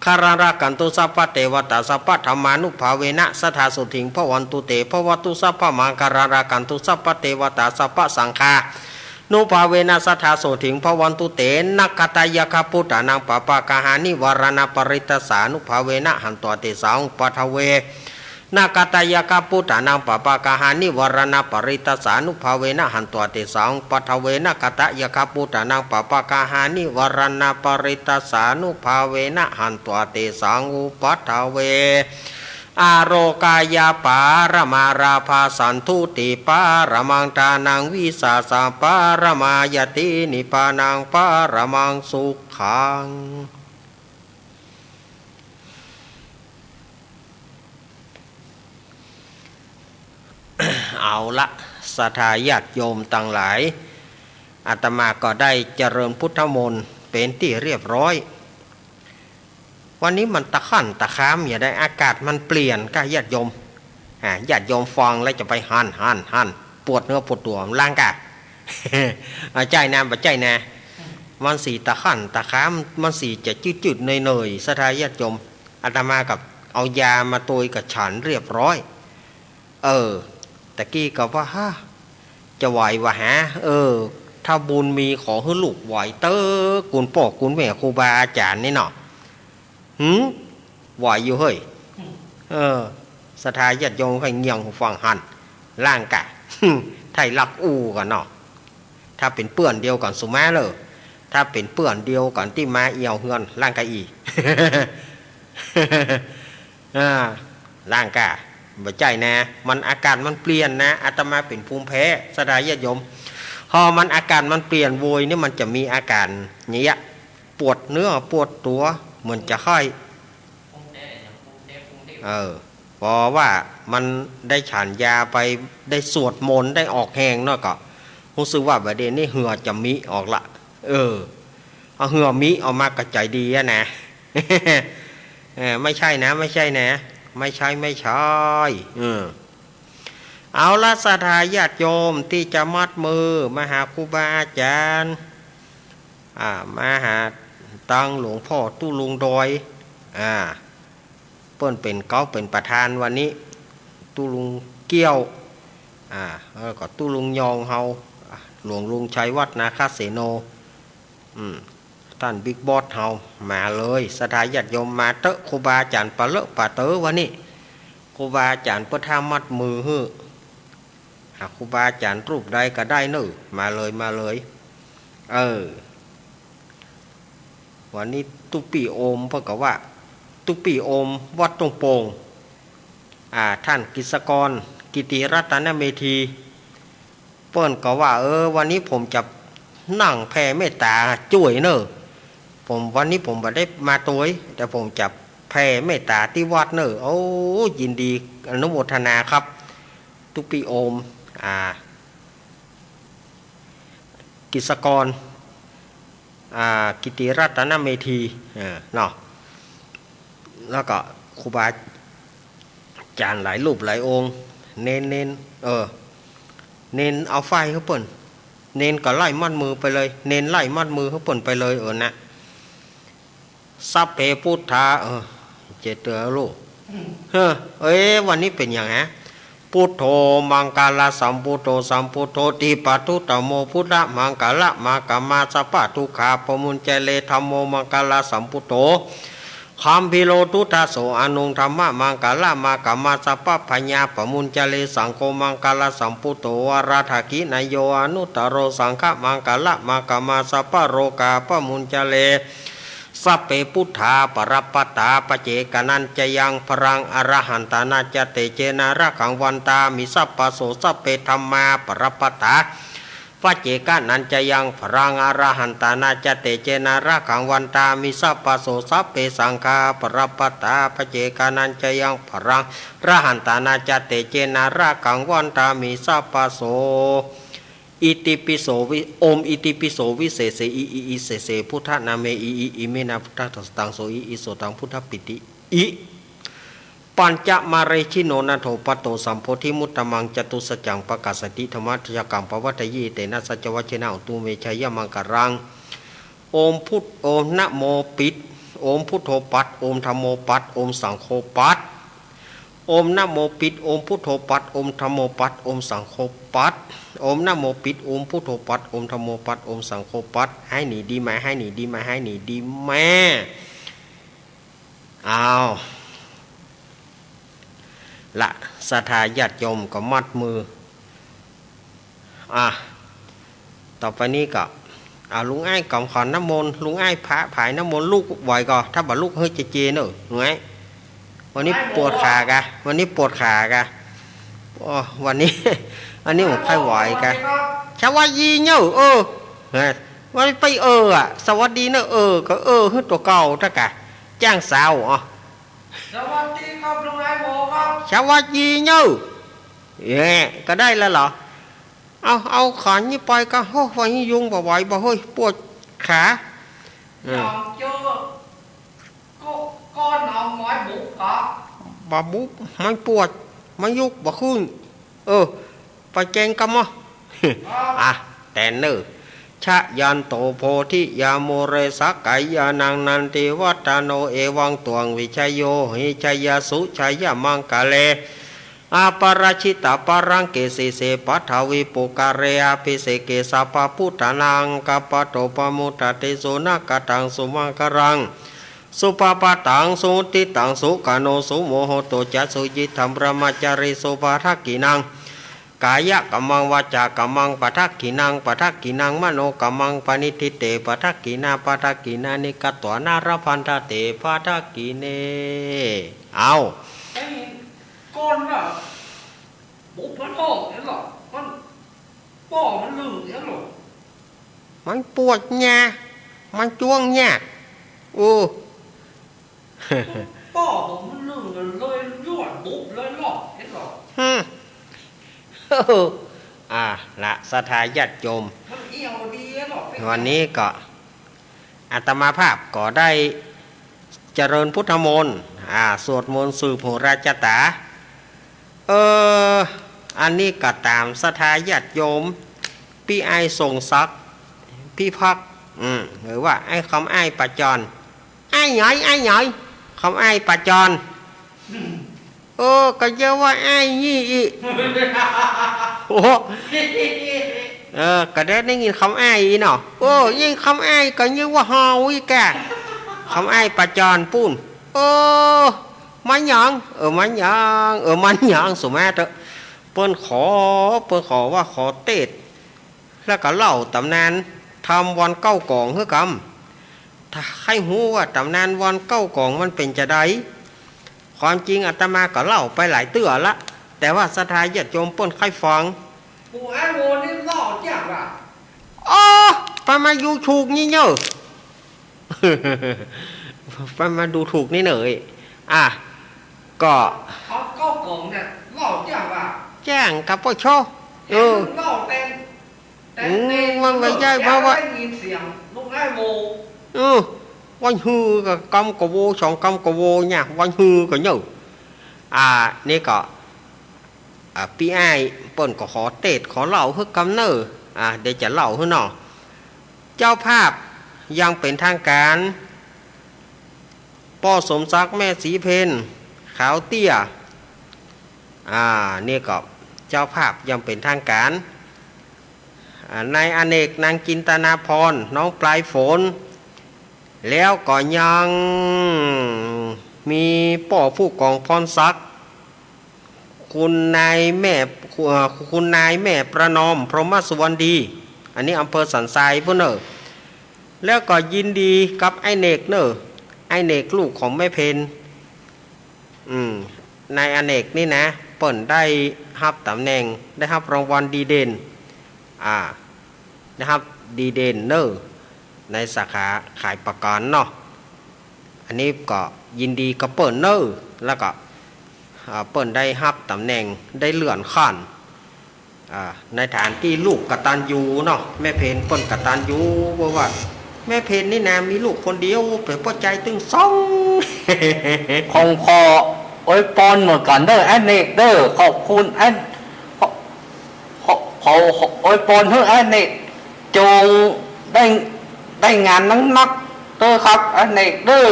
คารัง รักขันตุ สัพพะเตวะตา สัพพะธัมมานุภาเวนะ สัทธา โสติง ภะวันตุ เต ภะวะตุ สัพพะมังคารัง รักขันตุ สัพพะเตวะตา สัพพะสังฆานุภาเวนะ สัทธา โสติง ภะวันตุ เต นะกะตะยัคฆะบุตตานัง ปะปะกะหานิวะรณะปะริตตัสสานุภาเวนะ หันตวาเตสัง อุปัฏฐเว นะกะตะยัคฆะบุตตานัง ปะปะกะหานิวะรณะปะริตตัสสานุภาเวนะ หันตวาเตสัง อุปัฏฐเว นะกะตะยัคฆะบุตตานัง ปะปะกะหานิวะรณะปะริตตัสสานุภาเวนะ หันตวาเตสัง อุปัฏฐเว อาโรกะยะปะระมาลาภา สันตุติปะระมัง ทานัง วิสสะปะระมา ญาตินิปพานัง ปะระมัง สุขัง เอาละ ศรัทธาญาติโยมตังหลาย อาตมาก็ได้เจริญพุทธมนต์เป๋นตี้เรียบร้อย วันนี้มันตะขั้นตะคามอย่าได้ อากาศมันเปลี่ยนก้าญาติโยม อ่า ญาติโยมฟังแล้วจะไปหัน หัน หัน ปวดเนื้อปวดตั๋ว ล้างก้า อ่า ใจ้นะ บ่ใจ้นะ มันสีตะขั้นตะคาม มันสีจะจืดๆ เหนื่อยๆ ศรัทธาญาติโยม อาตมากับเอายามาตวยกับฉันเรียบร้อย เออ ตะกี้ก็ว่า ฮะ จะไหวบ่ฮะ เออ ถ้าบุญมีขอหื้อลูกไหวเต๊อะ กุณป้อกุณแม่ครูบาอาจ๋ารย์นี่เนาะ หืม ไหวอยู่เฮ้ย เออ ศรัทธาญาติโยมใค่เงี่ยงหูฟังหั้น ล่างกะ ไทยลักอู้กั๋นเนาะ ถ้าเป๋นเปื้อนเดียวกั๋นสุแม้เลย ถ้าเป๋นเปื้อนเดียวกั๋นตี้มาเอี่ยวเฮือน ล่างกะอี้ อ่า ล่างกะ บ่ใจ้นะ มันอากาศมันเปลี่ยนนะ อาตมาเป๋นภูมิแพ้ ศรัทธาญาติโยม พอมันอากาศมันเปลี่ยนโวยนี่มันจะมีอาการอย่างเงี้ย ปวดเนื้อปวดตั๋ว เหมือนจะไข้ เออ เพราะว่ามันได้ฉันยาไป ได้สวดมนต์ ได้ออกแฮงเนาะ ก็ฮู้สึกว่าบ่าเดี่ยวนี้เหื่อจะมีออกละ เออ เอาเหื่อมีออกมาก็ใจ๋ดีอะนะ เออ ไม่ใช่นะ ไม่ใช่นะ ไม่ใช่ ไม่ใช่ เออ เอาละ ศรัทธาญาติโยมตี้จะมัดมือมาหาครูบาอาจ๋ารย์ อ่า มาหาตังหลวงป้อตุ๊ลุงดอย อ่า เปิ้นเป๋นเก๊าเป๋นประธานวันนี้ ตุ๊ลุงเกี้ยว อ่า แล้วก็ตุ๊ลุงยองเฮา อ่า หลวงลุงชัยวัฒน์นาคเสโน อืม ต้านบิ๊กบอสเฮา มาเลย ศรัทธาญาติโยมมาเต๊อะ ครูบาอาจ๋ารย์ปะเลอะปะเต๋อวันนี้ ครูบาอาจ๋ารย์เปิ้นถ้ามัดมือหื้อ หากครูบาอาจ๋ารย์รูปใดก็ได้เน่อ มาเลย มาเลย เออ วันนี้ตุ๊ปี้โอมเปิ้นก็ว่า ตุ๊ปี้โอมวัดต้งโป่ง อ่า ต้านกฤษกร กิติรัตนเมธี เปิ้นก็ว่า เออ วันนี้ผมจะนั่งแผ่เมตต๋าจ้วยเน่อ ผม วันนี้ผมบ่ได้มาตวย แต่ผมจะแผ่เมตต๋าตี้วัดเน่อ โอ้ ยินดีอนุโมทนาครับ ตุ๊ปี้โอม อ่า กฤษกร อ่า กิติรัตนเมธี เออ เนาะ แล้วก็ครูบาอาจ๋ารย์หลายรูปหลายองค์ เณร เณร เออ เณรเอาไฟหื้อเปิ้น เณรก็ไล่มัดมือไปเลย เณรไล่มัดมือหื้อเปิ้นไปเลย เออ นะ สัพเพพุทธา เออ เจเตือลูก เฮ้อ เอ๊ะ วันนี้เป๋นหยังฮะ พุทโธ มังคลสัมพุทโธ สัมพุทโธ ติปะทุตโม พุทธมังคละ มะกะมาสัพพะทุกขาปะมุญจเร ธัมโม มังคลสัมพุทโธ คัมภีโร ทุตโส อนุตตมะ มังคละ มะกะมาสัพพะพยาปะมุญจเร สังโฆ มังคลสัมพุทโธ วรทักขิณโย อนุตตโร สังฆมังคละ มะกะมาสัพพะโรกาปะมุญจเร สัพเพพุทธาปะระปะตา ปัจเจกานัญจะยัง พลัง อรหันตานัญจะเตเจนะ รักขังวันตามิ สัพพะโส สัพเพธัมมาปะระปะตา ปัจเจกานัญจะยัง พลัง อรหันตานัญจะเตเจนะ รักขังวันตามิ สัพพะโส สัพเพสังฆาปะระปะตา ปัจเจกานัญจะยัง พลัง อรหันตานัญจะเตเจนะ รักขังวันตามิ สัพพะโส อิติปิโสวิ โอม อิติปิโสวิเศษเส อิ อิ อิเศษเส พุทธนาเม อิ อิ อิเมนะ พุทธัสสะตัง โส อิ อิ โสตัง พุทธปิติ อิ ปัญจมาเรชิโน นาโถปัตโต สัมโพธิมุตตมัง จตุสัจจัง ปะกาสสะติ ธัมมะจักกัง ปะวัตถะยิ เอเตนะ สัจจวัจเชนะ โหตุ เม ชยะมังคะลัง โอมพุท โอมนะโมปิด โอมพุทโธปัด โอมธัมโมปัด โอมสังโฆปัด โอมนะโมปิด โอมพุทโธปัด โอมธัมโมปัด โอมสังโฆปัด โอมนะโมปิด โอมพุทโธปัด โอมธัมโมปัด โอมสังโฆปัด หายหนีดีไหม หายหนีดีไหม หายหนีดีไหม อ้าว ละ ศรัทธาญาติโยมก็มัดมือ อ่ะ ต่อไปนี้ก็ อ่ะ ลุงอ้ายกำขันน้ำมนต์ ลุงอ้ายผะผายน้ำมนต์ ลุกไหวก่อ ถ้าบ่ลุกหื้อเจเจเน่อ ลุงอ้าย วันนี้ปวดขากะ วันนี้ปวดขากะ โอ้ วันนี้ อันนี้ผมไข้ไหวกะ สวัสดีเน่อ เออ เออ วันนี้ไปเอออะ สวัสดีเน่อ เออ ก็เออ หื้อตั๋วเก่าตะกะ จ้างสาว อ๋อ สวัสดีครับลุงไอ้หมูครับ สวัสดีเน่อ เอ๊ะ ก็ได้แล้วเหรอ เอา เอาขันนี้ไปกะ โอ้ วันนี้ยุงบ่ไหวบ่เฮ้ย ปวดขา อืม อย่างเจอ ก็ ก็หนาวหมอยบุกครับ บ่บุก มันปวด มันลุกบ่ขึ้น เออ ไปแกงกะมะ อ่ะ แตนเน่อ ชะยันโตโพธิยามูเล สักกายานัง นันทิวัฒโน เอวังตวง วิชโย หิชยสุชยมังคะเล อปะราชิตะปะรังเก สีเส ปัทวีปุกะเร อะภิเสเก สัพพะปุทธานัง กัปปะโต ปะมุตตะติ สุณะกะตัง สุมังคะลัง สุภะปะตัง สุหุตติตัง สุขะโน สุมุหโต จะ สุยิตถัง บรหมจารีสุ ปะทักขิณัง กายะกัมมัง วาจากัมมัง ปะทักขิณัง ปะทักขิณัง มโนกัมมัง ปะณิฏฐิเต ปะทักขิณา ปะทักขิณานิ กัตถานะ ละพันธะเต ปะทักขิเณ เอา ไอ้ก้อนน่ะ บุพเพโลกเนี่ยเหรอ มันป้อมันลึงเนี่ยเหรอ มันปวดเนี่ย มันจ้วงเนี่ย โอ้ ป้อผมมันลึงเลย เลยยอดบุบเลยเหรอ เห็นเหรอ อืม อ่า ละ ศรัทธาญาติโยม มันเอี่ยวดีเหรอ วันนี้ก็ อาตมาภาพก็ได้เจริญพุทธมนต์ อ่า สวดมนต์สืบโหราจาต๋า เออ อันนี้ก็ต๋ามศรัทธาญาติโยม ปี้อ้ายทรงศักดิ์ พิพักษ์ อืม หรือว่าอ้ายคำอ้ายประจร อ้ายหยอย อ้ายหยอย คำอ้ายประจร เออ ก็เยียะว่าอ้ายยี่อี้ โอ้ เออ ก็ได้ ได้ยินคำอ้ายอี้เนาะ เออ ยิ่งคำอ้ายก็ยิ่งว่าเฮาอี้แก่ คำอ้ายประจรปู้น เออ มันหยัง เออ มันหยัง เออ มันหยัง สุมาเถอะ เปิ้นขอ เปิ้นขอว่าขอเตสน์ แล้วก็เล่าต๋ำนานธรรมวอนเก๊ากองหื้อกำ ถ้าใค่ฮู้ว่าต๋ำนานวอนเก๊ากองมันเป๋นจาใด ความจริงอาตมาก็เล่าไปหลายเตื้อละ แต่ว่าศรัทธาญาติโยมเปิ้นใค่ฟัง ปู่อ้ายโวนี่เล่าจ้างว่า อ๋อ ไปมาดูถูกนี่เน่อ ไปมาดูถูกนี่เน่อ อ่ะ ก็ ธรรมเก๊ากองเนี่ย เล่าจ้างว่า จ้างกับป้อชอ เออ เล่าแต่ง แต่ อืม มันไม่ใช่ เพราะว่า ได้ยินเสียงลูกอ้ายโว เออ วันฮือก็กำก็โว สองกำก็โวเนี่ย วันฮือก็เน่อ อ่า นี่ก็ อ่า ปี้อ้ายเปิ้นก็ขอเตสน์ขอเล่าหื้อกำเน่อ อ่า เดี๋ยวจะเล่าหื้อเนาะ เจ้าภาพอย่างเป๋นทางก๋าน ป้อสมศักดิ์ แม่ศรีเพ็ญ ขาวเตี้ย อ่า นี่ก็เจ้าภาพอย่างเป๋นทางก๋าน อ่า นายอเนก นางจินตนาพร น้องปลายฝน แล้วก็ยังมีป้อผู้กองพรศักดิ์ คุณนายแม่ เอ่อ คุณนายแม่ประนอม พรหมสุวรรณดี อันนี้อำเภอสันทรายปู้นเน่อ แล้วก็ยินดีกับไอ้เนกเน่อ ไอ้เนกลูกของแม่เพ็ญ อืม นายอเนกนี่นะ เปิ้นได้ฮับต๋ำแหน่ง ได้ฮับรางวัลดีเด่น อ่า ได้ฮับดีเด่นเน่อ ในสาขาขายประกันเนาะ อันนี้ก็ยินดีกับเปิ้นเน่อ แล้วก็ อ่า เปิ้นได้ฮับต๋ำแหน่ง ได้เลื่อนขั้น อ่า ในฐานตี้ลูกกตัญญูเนาะ แม่เพ็ญเปิ้นกตัญญู เพราะว่าแม่เพ็ญนี่นะ มีลูกคนเดียว เป๋นป้อจายตึงสอง ของพ่ออวยปอนเหมือนกั๋นเน่อ ไอ้เนกเน่อ ขอบคุณไอ้ ขอ ขอ ขออวยปอนหื้อไอ้เนก จงได้ ได้งานนักๆ เน่อครับ ไอ้เนกเน่อ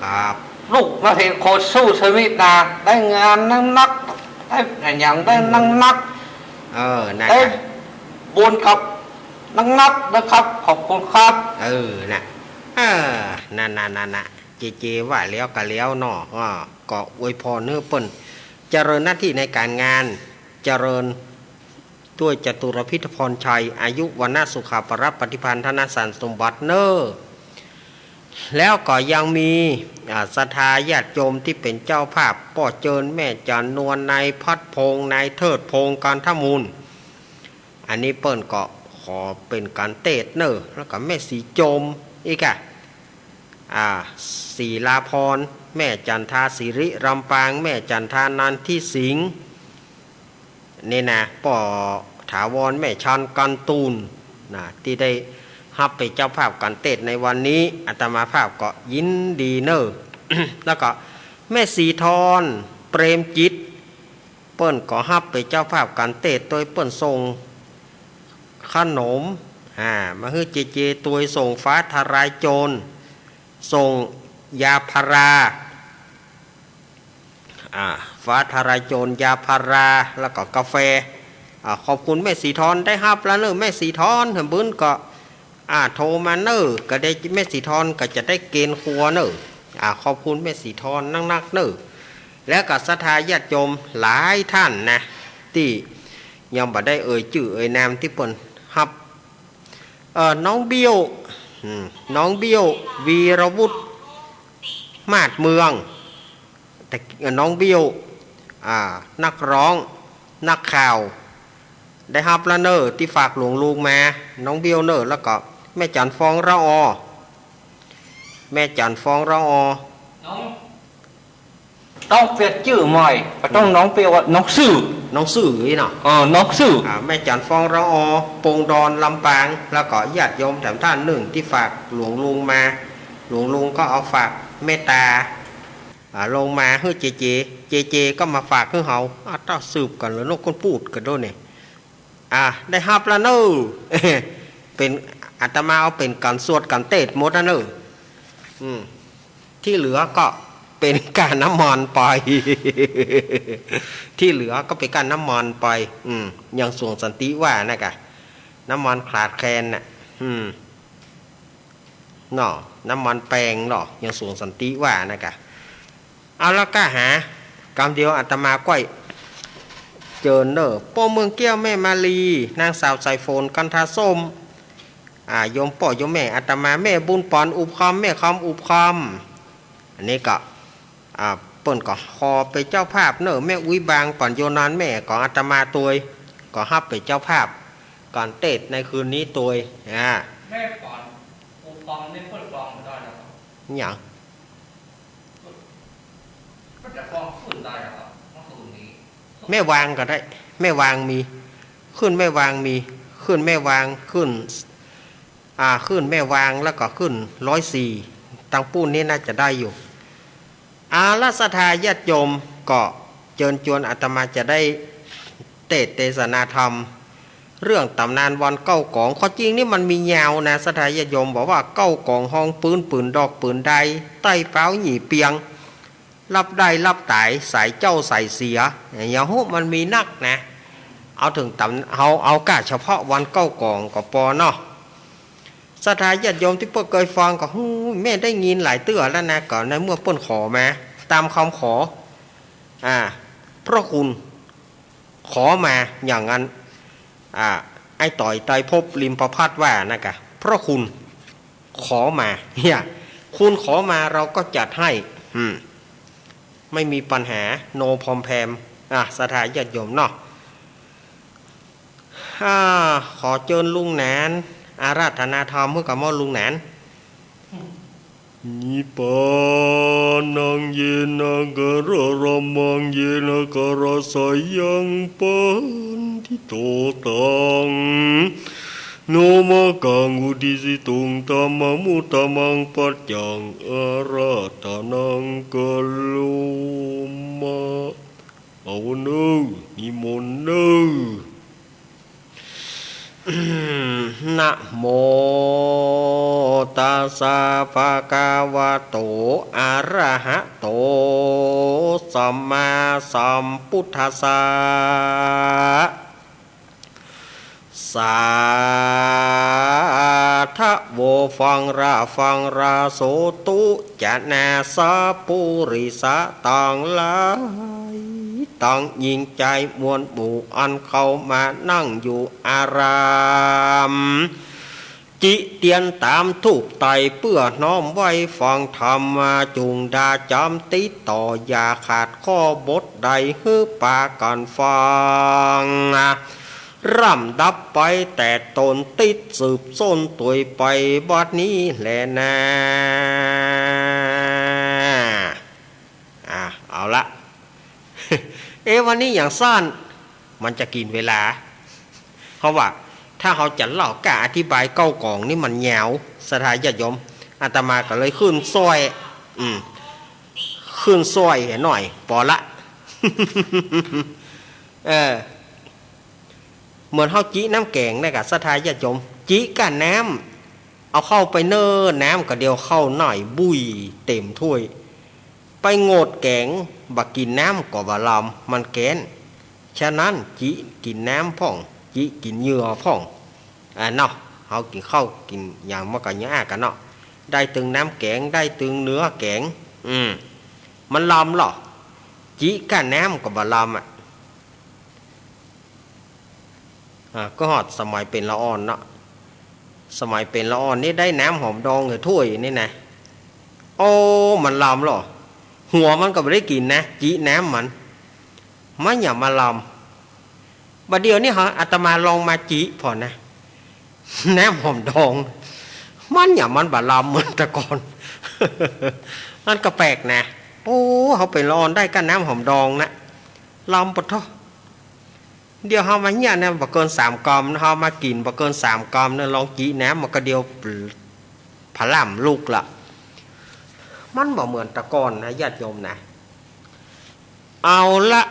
ครับ ลูกมาเห็นโคตรสู้ชีวิตนะ ได้งานนักๆ ได้อะหยังได้นักๆ เออ นั่น ได้ น่ะ บุญกับนักๆ นะครับ ขอบคุณครับ เออ น่ะ เออ นั่นๆๆๆ เจเจว่าแล้วก็แล้วเนาะ อ่า ก็อวยพรหื้อเปิ้นเจริญหน้าตี้ในก๋านงาน เจริญ ด้วยจตุรพิธพรชัย อายุ วรรณะ สุขะ พละ ปฏิภาณ ธนสารสมบัติเน่อ แล้วก็ยังมี อ่า ศรัทธาญาติโยมตี้เป๋นเจ้าภาพ ป้อเจิญ แม่จันนวล นายพัดพงษ์ นายเทิดพงษ์ กันทมูล อันนี้เปิ้นก็ขอเป๋นก๋านเตสน์เน่อ แล้วก็แม่ศรีโจมอีกอะ อ่า ศรีลาพร แม่จันทา สิริลำปาง แม่จันทา นันทิสิงห์ นี่นะ ป้อถาวร แม่ชัน กันตูน นะ ตี้ได้ฮับเป๋นเจ้าภาพก๋านเตสน์ในวันนี้ อาตมาภาพก็ยินดีเน่อ แล้วก็แม่ศรีทร เปรมจิต เปิ้นก็ฮับเป๋นเจ้าภาพก๋านเตสน์ โดยเปิ้นส่งขนม อ่า มาหื้อเจเจตวย ส่งฟ้าทะลายโจร ส่งยาพารา อ่า ฟ้าทะลายโจร ยาพารา แล้วก็กาแฟ อ่า ขอบคุณแม่ศรีธร ได้ฮับแล้วเน่อ แม่ศรีธร หากเปิ้นก็ อ่า โทรมาเน่อ ก็ได้ แม่ศรีธรก็จะได้เกณฑ์ครัวเน่อ อ่า ขอบคุณแม่ศรีธรนักๆ เน่อ แล้วก็ศรัทธาญาติโยมหลายท่านนะ ตี้ยังบ่ได้เอ่ยจื้อเอ่ยนาม ตี้เปิ้นฮับ เอ่อ น้องเบี้ยว อืม น้องเบี้ยว วีรวุฒิ มาศเมือง แต่ เอ่อ น้องเบี้ยว อ่า นักร้อง นักข่าว ได้ฮับแล้วเน่อ ตี้ฝากหลวงลุงมา น้องเบี้ยวเน่อ แล้วก็แม่จั๋นฟองละออ แม่จั๋นฟองละออ น้อง ต้องเปลี่ยนจื้อใหม่ บ่ต้องน้องเปลี่ยน ว่าน้องซื่อ น้องซื่ออี้เนาะ เออ น้องซื่อ อ่า แม่จั๋นฟองละออ ปงดอน ลำปาง แล้วก็ญาติโยมแถมท่านนึ่งตี้ฝากหลวงลุงมา หลวงลุงก็เอาฝากเมตตา อ่า ลงมาหื้อเจเจ เจเจก็มาฝากหื้อเฮา อ่า เต้าสืบกั๋นเลย นกก้นปูดกั๋นโดยนี่ อ่า ได้ฮับแล้วเน่อ เป๋น อาตมาเอาเป๋นก๋านสวดก๋านเตสน์หมดแล้วเน่อ อืม ตี้เหลือก็เป๋นก้าน้ำมันไป ตี้เหลือก็เป๋นก้าน้ำมันไป อืม อย่างสวงสันติว่านะกะ น้ำมันขาดแคลนน่ะ อืม เนาะ น้ำมันแปงเนาะ อย่างสวงสันติว่านะกะ เอาละก้าหา กำเดียวอาตมาก้อย เจิญเน่อ ป้อเมืองแก้ว แม่มาลี นางสาวสายฝน กันทาส้ม อ่า โยมป้อโยมแม่อาตมา แม่บุญปอน อุบคำ แม่คำ อุบคำ อันนี้ก็ อ่า เปิ้นก็ขอเป๋นเจ้าภาพเน่อ แม่อุ๊ยบาง ปอนโยนาน แม่ของอาตมาตวย ก็ฮับเป๋นเจ้าภาพ ก๋านเตสน์ในคืนนี้ตวย อ่า แม่ปอน อุบคำ นี่เปิ้นฟองบ่ได้แล้วครับ หยัง เปิ้นจะฟองขึ้นได้แล้วครับ เมื่อคืนนี้ แม่วางก็ได้ แม่วางมี ขึ้นแม่วางมี ขึ้นแม่วาง ขึ้น อ่า ขึ้นแม่วาง แล้วก็ขึ้นร้อยสี่ ตังปู้นนี้น่าจะได้อยู่ อาละศรัทธาญาติโยม ก็เจิญจวนอาตมาจะได้เตสน์เตสนาธรรม เรื่องต๋ำนานวันเก้ากอง ข้อจริงนี่มันมียาวนะ ศรัทธาญาติโยม บอกว่าเก้ากองฮ้องปื๊น ปืนดอกปืนใด ใต้เป๊าหยี่เปียง ลับได้ลับต๋าย สายเจ้าสายเสีย อย่างฮู้มันมีนักนะ เอาเถิงต๋ำ เอา เอาก้าเฉพาะวันเก้ากองก็ปอเนาะ ศรัทธาญาติโยมตี้เปิ้นเกยฟังก็ ฮู้ แม่ได้ยินหลายเตื้อแล้วนะ ก็ในเมื่อเปิ้นขอมา ต๋ามกำขอ อ่า พระคุณ ขอมาอย่างนั้น อ่า ไอ้ต่อยไตรภพลิมประภัตว่านะกะ พระคุณ ขอมา เนี่ย คุณขอมาเราก็จัดให้ อืม ไม่มีปัญหา โนพรอมแพม อ่ะ ศรัทธาญาติโยมเนาะ อ่า ขอเจิญลุงหนาน อาราธนาธรรมหื้อกับหม้อลุงหนาน Nibbānaṃ yenākāraladdhaṃ yenākārādasayaṃ paniṭṭhito taṃ nomakaṃ uddisituṃ dhammamuttamaṃ paccaṃ ārādhanaṃ karoma. เอาเน่อ นิมนต์เน่อ Namo tassa bhagavato arahato sammāsambuddhassa. สาธะโว ฟังรา ฟังรา โสตุ จะนาสะปุริสะตังหลาย ตังหญิงจายมวลหมู่ อันเข้ามานั่งอยู่อาราม จิเตียนตามธูปไต้เปื้อน้อมไหว้ฟังธรรม จุ่งดาจ๋ำติดต่อ อย่าขาดข้อบทใด หื้อปากั๋นฟัง ร่ำดับไปแต่ตน ติดสืบส้นตวยไปบัดนี้แลนา อ่ะ เอาละ เอ๊ะ วันนี้อย่างสั้น มันจะกิ๋นเวลา เพราะว่าถ้าเฮาจะเล่าก้าอธิบายเก้ากองนี่มันยาว ศรัทธาญาติโยม อาตมาก็เลยขึ้นซ่อย อืม ขึ้นซ่อยหน่อย ปอละ เออ เหมือนเฮาจิน้ำแก๋งนะกะ ศรัทธาญาติโยม จิก้าน้ำ เอาเข้าไปเน่อ น้ำก็เดียวเข้าหน่อย บุ้ยเต็มถ้วย ไปงดแก๋ง บ่กิ๋นน้ำก็บ่ลำ มันแก๊น ฉะนั้น จิกิ๋นน้ำพ่อง จิกิ๋นเหยื่อพ่อง อ่า เนาะ เฮากิ๋นข้าวกิ๋นหยังมาก็ยังอ้ากั๋นเนาะ ได้ตึงน้ำแก๋ง ได้ตึงเนื้อแก๋ง อืม มันลำลอ จิก้าน้ำก็บ่ลำอะ อ่า ก็ฮอดสมัยเป๋นละอ่อนเนาะ สมัยเป๋นละอ่อนนี่ได้น้ำหอมดองอยู่ถ้วยนี่นะ โอ้ มันลำลอ หัวมันก็บ่ได้กิ๋นนะ จิน้ำมัน มันหยังมาลำ บ่าเดี่ยวนี้เหาะ อาตมาลองมาจิผ่อนะ น้ำหอมดอง มันหยังมันบ่ลำเหมือนแต่ก่อน มันก็แปลกนะ โอ้ เฮาเป๋นละอ่อนได้ก้าน้ำหอมดองนะ ลำปะเถาะ เดี๋ยวเฮามาเหียเนี่ย บ่เกินสามกำ เฮามากิ๋นบ่เกินสามกำเนี่ย ลองจิน้ำมันก็เดี๋ยวผล่ำลุกละ มันบ่เหมือนแต่ก่อนนะ ญาติโยมนะ เอาละ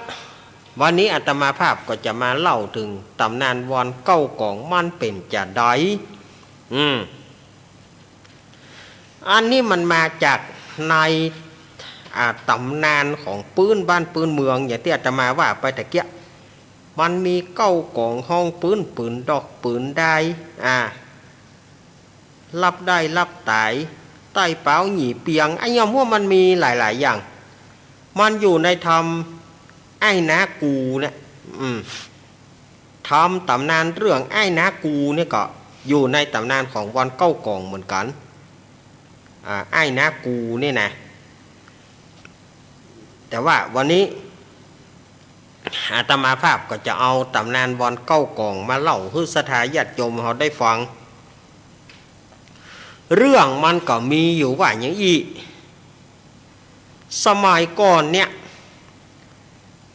วันนี้อาตมาภาพก็จะมาเล่าเถิงต๋ำนานวอนเก๊ากอง มันเป๋นจาใด อืม อันนี้มันมาจากใน อ่า ต๋ำนานของปื๊นบ้านปื๊นเมือง อย่างตี้อาตมาว่าไปตะเกียะ มันมีเก๊ากองฮ้องปื๊น ปืนดอกปืนดาย อ่า ลับได้ลับต๋าย ใต้เป๋าหยี่เปียง อะหยังว่ามันมีหลายๆ อย่าง มันอยู่ในธรรมอ้ายนากูเนี่ย อืม ธรรมต๋ำนานเรื่องอ้ายนากูเนี่ยก็อยู่ในต๋ำนานของวอนเก๊ากองเหมือนกั๋น อ่า อ้ายนากูเนี่ยนะ แต่ว่าวันนี้อาตมาภาพก็จะเอาต๋ำนานวอนเก๊ากองมาเล่าหื้อศรัทธาญาติโยมเฮาได้ฟัง เรื่องมันก็มีอยู่ว่าอย่างอี้ สมัยก่อนเนี่ย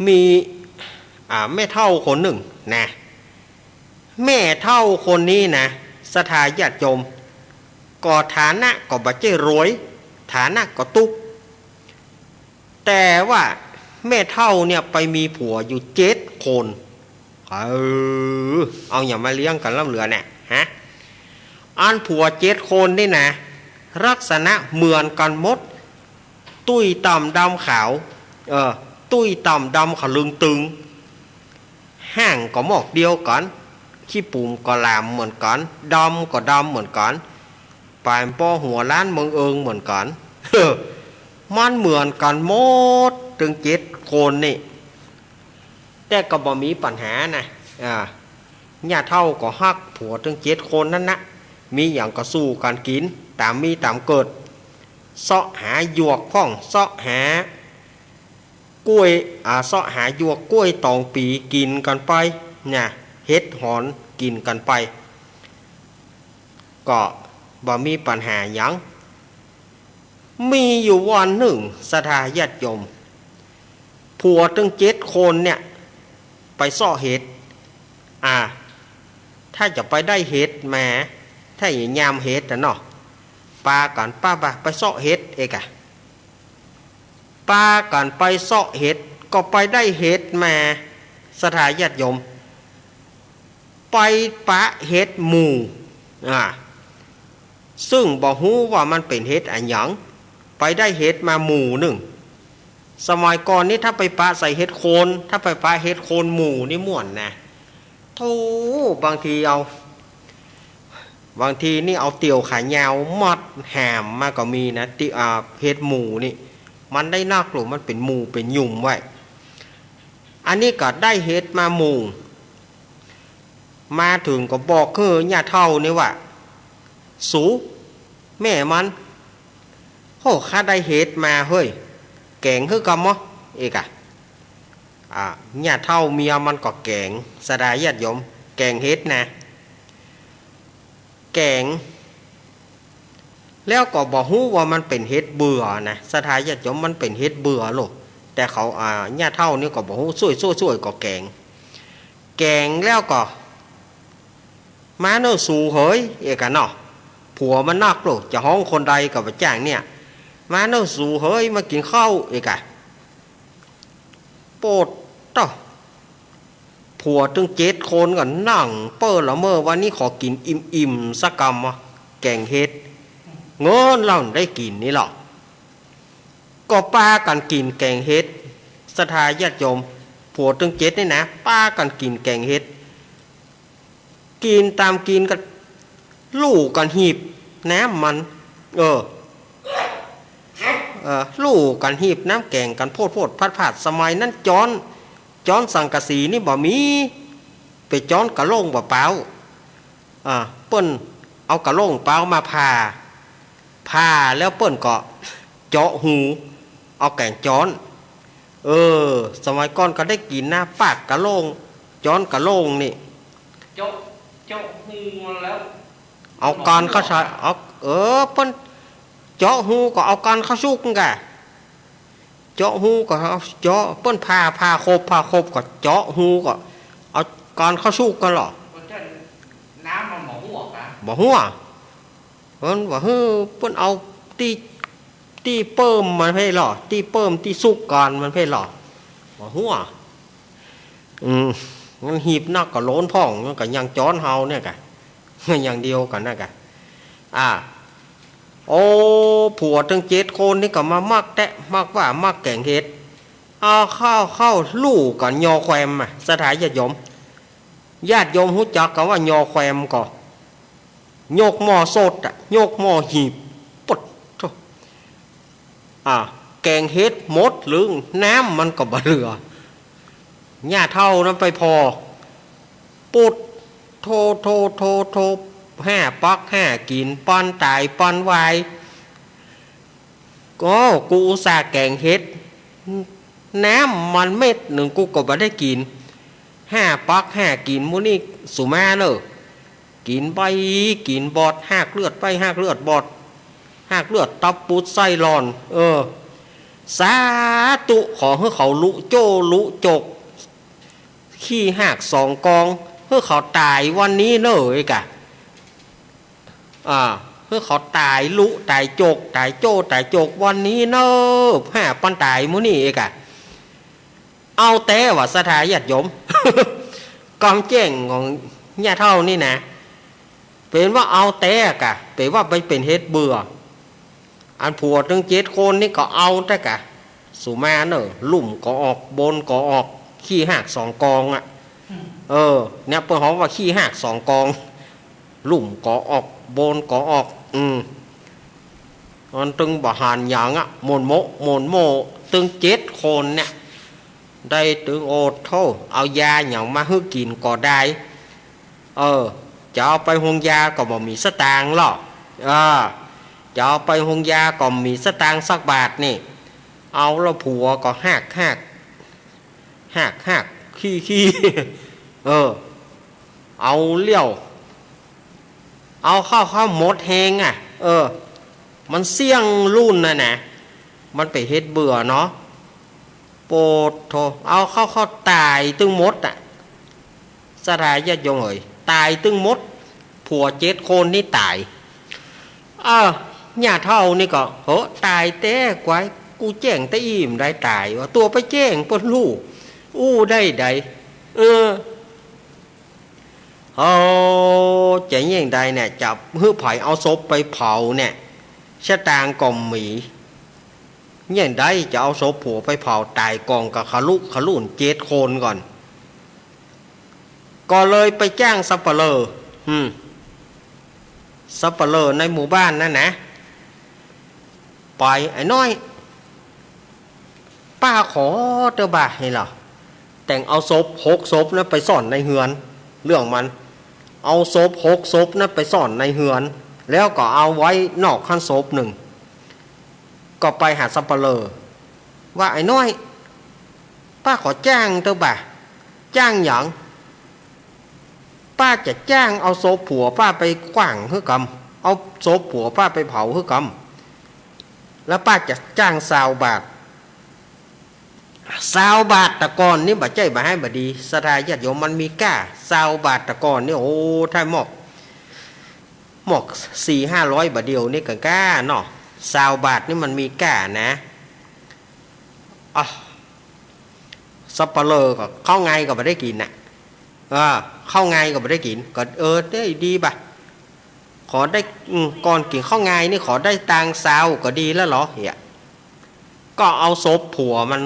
มี อ่า แม่เฒ่าคนนึ่งนะ แม่เฒ่าคนนี้นะ ศรัทธาญาติโยม ก็ฐานะก็บ่ใจ้รวย ฐานะก็ตุ๊ก แต่ว่าแม่เฒ่าเนี่ยไปมีผัวอยู่เจ็ดคน เออ เอาหยังมาเลี้ยงกั๋นล้ำเหลือเนี่ย ฮะ อันผัวเจ็ดคนนี่นะ ลักษณะเหมือนกั๋นหมด ตุ้ยต่ำดำขาว เออ ตุ้ยต่ำดำขะลึงตึง ห่างก็หมอกเดียวกั๋น ขี้ปุ๋มก็หลามเหมือนกั๋น ดำก็ดำเหมือนกั๋น ปายป้อหัวล้านเมิงเอิงเหมือนกั๋น มันเหมือนกั๋นหมดตึงเจ็ดคนนี่ แต่ก็บ่มีปัญหานะ อ่า ย่าเฒ่าก็ฮักผัวตึงเจ็ดคนนั้นนะ มีหยังก็สู้กั๋นกิ๋น ต๋ามมีต๋ามเกิด เซาะหาหยวกพ่อง เซาะหา ก๊วย อ่า เซาะหาหยวกก๊วยตองปีกิ๋นกั๋นไป นะ เห็ดหอนกิ๋นกั๋นไป ก็บ่มีปัญหาหยัง มีอยู่วันนึ่ง ศรัทธาญาติโยม ผัวตึงเจ็ดคนเนี่ย ไปเซาะเห็ด อ่า ถ้าจะไปได้เห็ดมา ถ้าจะยามเห็ดน่ะเนาะ ปากั๋น ปาบ่า ไปเซาะเห็ดเอกอะ ปากั๋นไปเซาะเห็ด ก็ไปได้เห็ดมา ศรัทธาญาติโยม ไปปะเห็ดหมู่ อ่า ซึ่งบ่ฮู้ว่ามันเป๋นเห็ดอะหยัง ไปได้เห็ดมาหมู่นึ่ง สมัยก่อนนี่ถ้าไปปะใส่เห็ดโคน ถ้าไปปะเห็ดโคนหมู่นี่ม่วนนะ โธ่ บางทีเอา บางทีนี่เอาเตี่ยวขายาวมัดหามมาก็มีนะ ติ อ่า เห็ดหมู่นี่ มันได้นักหรือมันเป๋นหมู่เป๋นหยุ่มไว้ อันนี้ก็ได้เห็ดมาหมู่ มาเถิงก็บอกหื้อย่าเฒ่านี่ว่า สู แม่มัน โห ข้าได้เห็ดมาเฮ้ย แก๋งหื้อก่อมอ เอกอะ อ่า ย่าเฒ่าเมียมันก็แก๋ง ศรัทธาญาติโยม แก๋งเห็ดนะ แก๋ง แล้วก็บ่ฮู้ว่ามันเป๋นเห็ดเบื่อนะ ศรัทธาญาติโยม มันเป๋นเห็ดเบื่อโลก แต่เขา อ่า ย่าเฒ่านี่ก็บ่ฮู้ ส่วยๆๆ ก็แก๋ง แก๋งแล้วก็ มาเน่อสูเหย เอกอะเนาะ ผัวมันนักโลก จะฮ้องคนใดก็บ่จ้างเนี่ย มาเน่อสูเหย มากิ๋นข้าว เอกอะ โปดเต๊าะ ผัวตึงเจ็ดคนก็นั่งเป้อละเมอ วันนี้ขอกิ๋นอิ่มๆ สักกำวะ แก๋งเห็ด เงินเฮาได้กิ๋นนี่ลอ ก็ปากั๋นกิ๋นแก๋งเห็ด ศรัทธาญาติโยม ผัวตึงเจ็ดนี่นะ ปากั๋นกิ๋นแก๋งเห็ด กิ๋นต๋ามกิ๋นก็ลู่กั๋นหีบน้ำมัน เออ เออ ลู่กั๋นหีบน้ำแก๋งกั๋นโพดๆ ผาดๆ สมัยนั้นจ๊อน จ๊อนสังกะสีนี่บ่มี เป๋นจ๊อนกะโหล่งเปล่าๆ อ่า เปิ้นเอากะโหล่งเปล่ามาผ่า ผ่าแล้วเปิ้นก็เจาะฮู เอาแก๋งจ๊อน เออ สมัยก่อนก็ได้กิ๋นนะ ปากกะโหล่ง จ๊อนกะโหล่งนี่ เจาะ เจาะฮูมันแล้ว เอาก้านเข้าใส่ เอา เออ เปิ้นเจาะฮูก็เอาก้านเข้าสุกนั่นกะ เจาะฮูก็เอา เจาะ เปิ้นผ่า ผ่าครบ ผ่าครบก็เจาะฮูก็เอาก้านเข้าสุกกั๋นลอ น้ำมันบ่หัวกะ บ่หัว เปิ้นว่า เฮ้อ เปิ้นเอาตี้ ตี้เปิ้มมันเพ่นลอ ตี้เปิ้มตี้สุกก้านมันเพ่นลอ บ่หัว อืม มันหีบนักก็โหลนพ่อง มันก็ยังจ๊อนเฮาเนี่ยกะ อย่างเดียวกั๋นนะกะ อ่า โอ้ ผัวตึงเจ็ดคนนี่ก็มามักแต๊ มักว่ามักแก๋งเห็ด เอาเข้า เข้าลู่กั๋นยอแควมอะ ศรัทธาญาติโยม ญาติโยมฮู้จักกำว่ายอแควมก่อ ยกหม้อสดอะ ยกหม้อหีบ ปุ๊ดโธ่ อ่า แก๋งเห็ดหมดลึง น้ำมันก็บ่เหลือ ย่าเฒ่านั้นไปผ่อ ปุ๊ดโธ่ โธ่ โธ่ โธ่ ห้าปักห้ากิ๋น ปันต๋ายปันวาย โอ้ กูอุตส่าห์แก๋งเห็ด น้ำมันเม็ดนึ่งกูก็บ่ได้กิ๋น ห้าปักห้ากิ๋น มื้อนี้สุมาเน่อ กิ๋นใบ้กิ๋นบอด ฮากเลือดใบ้ฮากเลือดบอด ฮากเลือดตับปูดไส้หล่อน เออ สาธุ ขอหื้อเขาลุโจ้ลุจก ขี้ฮากสองกอง หื้อเขาต๋ายวันนี้เน่อเอกะ อ่า หื้อเขาต๋ายลุต๋ายจก ต๋ายโจ้ต๋ายจกวันนี้เน่อ ห้าปันต๋ายมื้อนี้เอกะ เอาแต๊ว่าศรัทธาญาติโยม ความแจ้งของย่าเฒ่านี่นะ เป๋นว่าเอาแต๊กะ เป๋นว่าไปเป๋นเห็ดเบื่อ อันผัวตึงเจ็ดคนนี่ก็เอาแต๊กะ สุมาเน่อ ลุ่มก็ออก บนก็ออก ขี้ฮากสองกองอะ เออ เนี่ยเปิ้นฮ้องว่าขี้ฮากสองกอง ลุ่มก็ออก บนก็ออก อืม มันตึงบ่หันหยังอะ หม่นโมะ หม่นโมะ ตึงเจ็ดคนเนี่ย ได้ตึงโอดโธ่ เอายาหยังมาหื้อกิ๋นก็ได้ เออ จะเอาไปโฮงยาก็บ่มีสตางค์ลอ เออ จะเอาไปโฮงยาก็บ่มีสตางค์สักบาทนี่ เอาแล้วผัวก็ฮากฮาก ฮากฮาก ขี้ขี้ เออ เอาเลี้ยว เอาเข้า เข้าหมดแฮงอะ เออ มันเสี้ยงลุ่นน่ะนะ มันไปเฮ็ดเบื่อเนาะ โปดโธ่ เอาเข้า เข้าต๋ายตึงหมดอะ ศรัทธาญาติโยมเอ๋ย ต๋ายตึงหมด ผัวเจ็ดคนนี่ต๋าย เออ ย่าเฒ่านี่ก็ เหอะ ต๋ายแต๊กวาย กูแจ้งแต๊อี้บ่ได้ต๋าย ว่าตั๋วไปแจ้งเปิ้นฮู้ อู้ได้ใด เออ เฮาจะเยียงใดเนี่ย จะหื้อใผเอาศพไปเผาเนี่ย สตางค์ก็บ่มี เยียงใดจะเอาศพผัวไปเผา ต๋ายก่องกับขะลุขะลุ่นเจ็ดคนก่อน ก็เลยไปจ้างสัปเหร่อ อืม สัปเหร่อในหมู่บ้านนั้นนะ ไป ไอ้น้อย ป้าขอเต๊อะบ่า นี่ลอ แต่งเอาศพหกศพนั้นไปซ่อนในเฮือน เรื่องมัน เอาศพหกศพนั้นไปซ่อนในเฮือน แล้วก็เอาไว้นอกหั้นศพนึ่ง ก็ไปหาสัปเหร่อ ว่า ไอ้น้อย ป้าขอจ้างเต๊อะบ่า จ้างหยัง ป้าจะจ้างเอาศพผัวป้าไปขว้างหื้อกำ เอาศพผัวป้าไปเผาหื้อกำ แล้วป้าจะจ้างซาวบาท ซาวบาทตะก่อนนี่บ่ใจ้บ่ฮ้ายบ่ดี ศรัทธาญาติโยม มันมีก้า ซาวบาทตะก่อนนี่ โอ้ ถ้ามอก มอกสี่ห้าร้อยบ่าเดี่ยวนี่ก็ก้าเนาะ ซาวบาทนี่มันมีก้านะ อ่ะ สัปเหร่อก็เข้าไงก็บ่ได้กิ๋นน่ะ เออ เข้าไงก็บ่ได้กิ๋น ก็ เออ ได้ดีบ่า ขอได้ อืม ก่อนกิ๋นเข้าไงนี่ขอได้ตังค์ซาวก็ดีแล้วลอ เหีย ก็เอาศพผัวมัน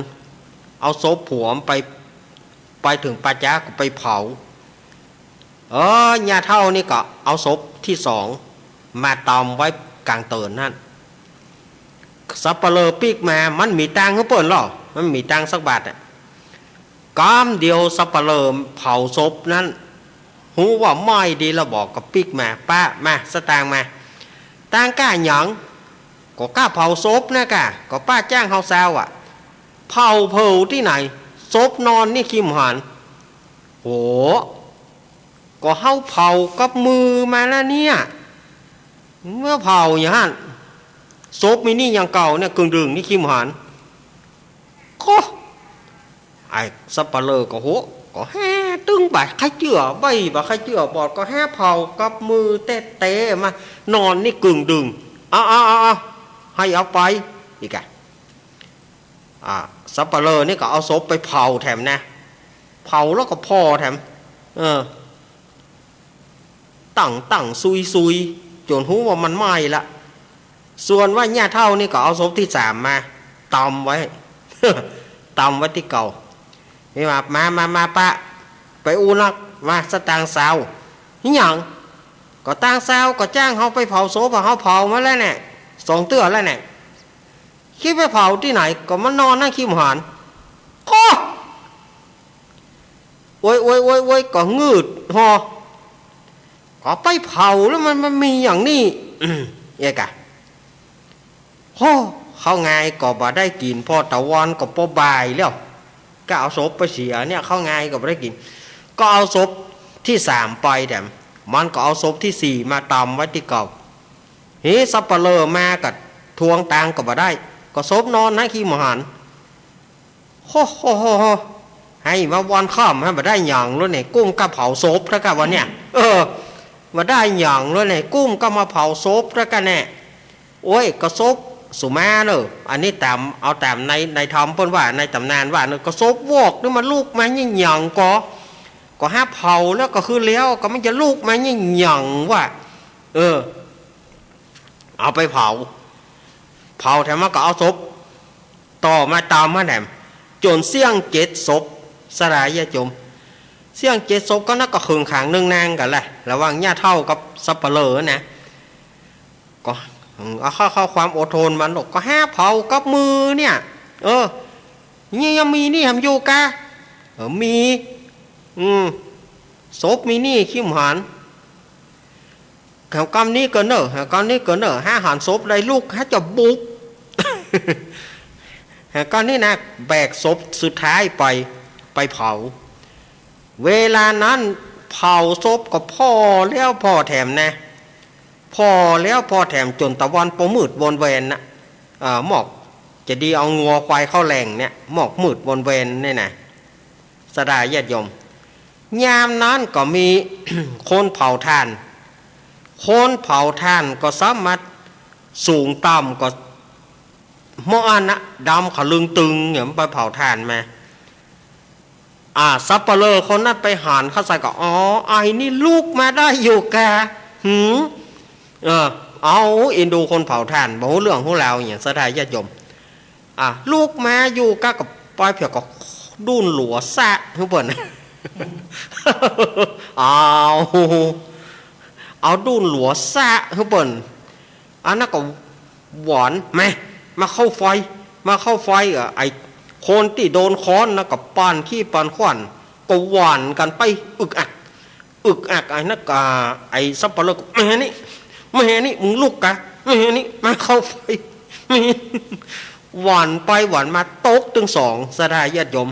เอาศพผัวมันไป ไปเถิงป่าจ๊าก็ไปเผา เออ ย่าเฒ่านี่ก็เอาศพตี้สองมาตำไว้ก๋างเติ่นหั้น สัปเหร่อปิ๊กมา มันมีตังค์หื้อเปิ้นลอ มันมีตังค์สักบาทอะ ก้ำเดียวสัปเหร่อเผาศพนั้น ฮู้ว่าไหม้ดีแล้วบ่ ก็ปิ๊กมา "ป้า มา สตางค์มา" "ตังค์ก้าหยัง" "ก็ก้าเผาศพนะก้า ก็ป้าจ้างเฮาซาวอะ" "เผาเผาตี้ไหน ศพนอนนี่คิมหัน" "โห ก็เฮาเผากับมือมานะเนี่ย" "เมื่อเผาอย่างหั้น ศพมีนี่อย่างเก่าเนี่ย เกิ่งดื่งนี่คิมหัน" โค ไอ้สัปเหร่อก็โห ก็แฮ่ตึงบ่ใค่เจื้อ ใบ้บ่ใค่เจื้อ บอดก็แฮ่เผากับมือแต๊ๆ มา นอนนี่เกิ่งดื่ง "เอา เอา เอา เอา หื้อเอาไป" อีกอะ อ่า สัปเหร่อนี่ก็เอาศพไปเผาแถมนะ เผาแล้วก็ผ่อแถม เออ ตั้งตั้งซุยซุย จ๋นฮู้ว่ามันไหม้ละ ส่วนว่าย่าเฒ่านี่ก็เอาศพตี้สามมาตำไว้ ตำไว้ตี้เก่า นี่ว่า "มา มา มา ป้า ไปอู้นัก มา สตางค์ซาว" "หยัง" "ก็ตังค์ซาว ก็จ้างเฮาไปเผาศพอะ เฮาเผามาแล้วแน่ สองเตื้อแล้วแน่" "คิดไปเผาตี้ไหน ก็มันนอนนั่นคิมหัน" โค โอย โอย โอย โอย ก็งืดฮอ ก็ไปเผาแล้วมัน มันมีอย่างนี้ อืม เอกอะ โห ข้าวงายก็บ่ได้กิ๋น พอตะวันก็ปอบ่ายแล้ว ก็เอาศพไปเสียเนี่ย ข้าวงายก็บ่ได้กิ๋น ก็เอาศพตี้สามไปแถม มันก็เอาศพตี้สี่มาตำไว้ตี้เก่า เฮ้ สัปเหร่อมาก็ทวงตังค์ก็บ่ได้ ก็ศพนอนนะคิมหัน โห โห โห โห หื้อมาวันค่ำหื้อบ่ได้หยังแล้วเนี่ย กุ้มก้าเผาศพแล้วก้าวันเนี่ย เออ บ่ได้หยังแล้วเนี่ย กุ้มก้ามาเผาศพแล้วก้าแน่ โอ้ย ก็ศพสุมาเนอะ อันนี้ต๋าม เอาต๋ามใน ในธรรมเปิ้นว่า ในต๋ำนานว่าเนอะ ก็ศพวอกนี่มันลุกมาหยังๆ ก็ ก็หื้อเผาแล้วก็คือแล้ว ก็มันจะลุกมาหยังๆ วะ เออ เอาไปเผา เผาแถมมันก็เอาศพต่อมาตำมาแถม จ๋นเสี้ยงเจ็ดศพ สลาญาติโยม เสี้ยงเจ็ดศพก็นักก็เคิงขังนึ่งนางกั๋นแหละ ระหว่างย่าเฒ่ากับสัปเหร่อนะ ก็ อืม เอาเข้า เข้าความอดทนมันลูก ก็หื้อเผากับมือเนี่ย เออ นี่ยังมีนี่แถมอยู่กะ เออ มี อืม ศพมีนี่คิมหัน แถวกำนี้ก็เนอะ แถวกำนี้ก็เนอะ หื้อหันศพได้ลุก หื้อจะบุก แถวกำนี้นะ แบกศพสุดท้ายไป ไปเผา เวลานั้นเผาศพก็ผ่อแล้วผ่อแถมนะ ผ่อแล้วผ่อแถมจ๋นตะวันปอมืดวนแวนนะ เอ่อ หมอกจะดีเอางัวควายเข้าแหล่งเนี่ย หมอกมืดวนแวนเนี่ยนะ สลาญาติโยม ยามนั้นก็มี คนเผาถ่าน คนเผาถ่านก็สามารถสูงต่ำก็ หม้ออั้นนะ ดำขะลึงตึงเนี่ย มันไปเผาถ่านมา อ่า สัปเหร่อคนนั้นไปหันเข้าใส่ก็ อ๋อ ไอ้นี่ลุกมาได้อยู่กะ หืม เออ เอา เอ็นดูคนเผาถ่าน บ่ฮู้เรื่องฮู้ราวหยัง ศรัทธาญาติโยม อ่ะ ลุกมาอยู่กะ ก็ปอยเผียกก็ดุ้นหลัวซะหื้อเปิ้น เอา เอาดุ้นหลัวซะหื้อเปิ้น อันนั้นก็หวอน มา มาเข้าไฟ มาเข้าไฟ อ่ะ ไอ้คนตี้โดนค้อนนะก็ปั่นขี้ปั่นขวัญ ก็หวอนกั๋นไปอึกอัก อึกอัก ไอ้นัก อ่า ไอ้สัปเหร่อก็ "มานี่ มานี่ มึงลุกกะ มานี่ มาเข้าไฟ" หวอนไปหวอนมาตกตึงสอง ศรัทธาญาติโยม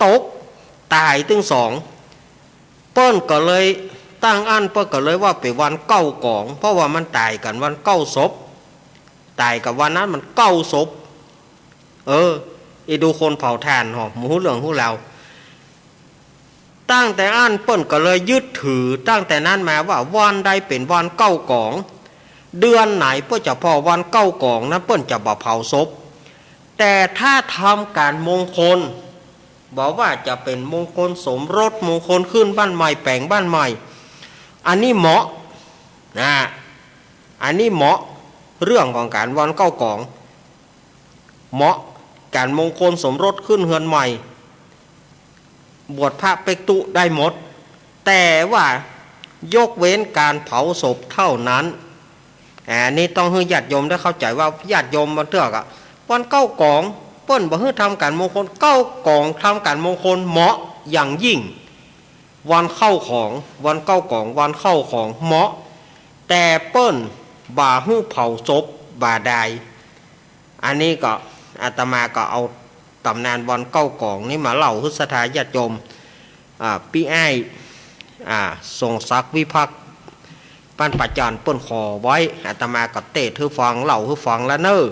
ตกต๋ายตึงสอง เปิ้นก็เลย ตั้งอั้นเปิ้นก็เลยว่าเป๋นวันเก้ากอง เพราะว่ามันต๋ายกั๋นวันเก้าศพ ต๋ายกั๋นวันนั้นมันเก้าศพ เออ เอ็นดูคนเผาถ่านหอ บ่ฮู้เรื่องฮู้ราว ตั้งแต่อั้นเปิ้นก็เลยยึดถือ ตั้งแต่นั้นมาว่าวันใดเป๋นวันเก้ากอง เดือนไหนเปิ้นจะผ่อวันเก้ากองนั้นเปิ้นจะบ่เผาศพ แต่ถ้าทำก๋านมงคล บ่ว่าจะเป๋นมงคลสมรส มงคลขึ้นบ้านใหม่ แป๋งบ้านใหม่ อันนี้เหมาะ นะ อันนี้เหมาะ เรื่องของก๋านวันเก้ากอง เหมาะก๋านมงคลสมรสขึ้นเฮือนใหม่ บวชพระเป๊กตุ๊ได้หมด แต่ว่ายกเว้นก๋านเผาศพเท่านั้น อา นี่ต้องหื้อญาติโยมได้เข้าใจ๋ว่าญาติโยมบางเตื้อก็ วันเก้ากอง เปิ้นบ่หื้อทำก๋านมงคล เก้ากองทำก๋านมงคลเหมาะอย่างยิ่ง วันเข้าของ วันเก้ากอง วันเข้าของเหมาะ แต่เปิ้นบ่หื้อเผาศพบ่ดาย อันนี้ก็อาตมาก็เอาต๋ำนานวันเก้ากองนี้มาเล่าหื้อศรัทธาญาติโยม อ่า ปี้อ้าย อ่า ทรงศักดิ์วิภักษ์ บ้านป่าจ๋านเปิ้นขอไว้ อาตมาก็เตศน์หื้อฟัง เล่าหื้อฟังแล้วเน่อ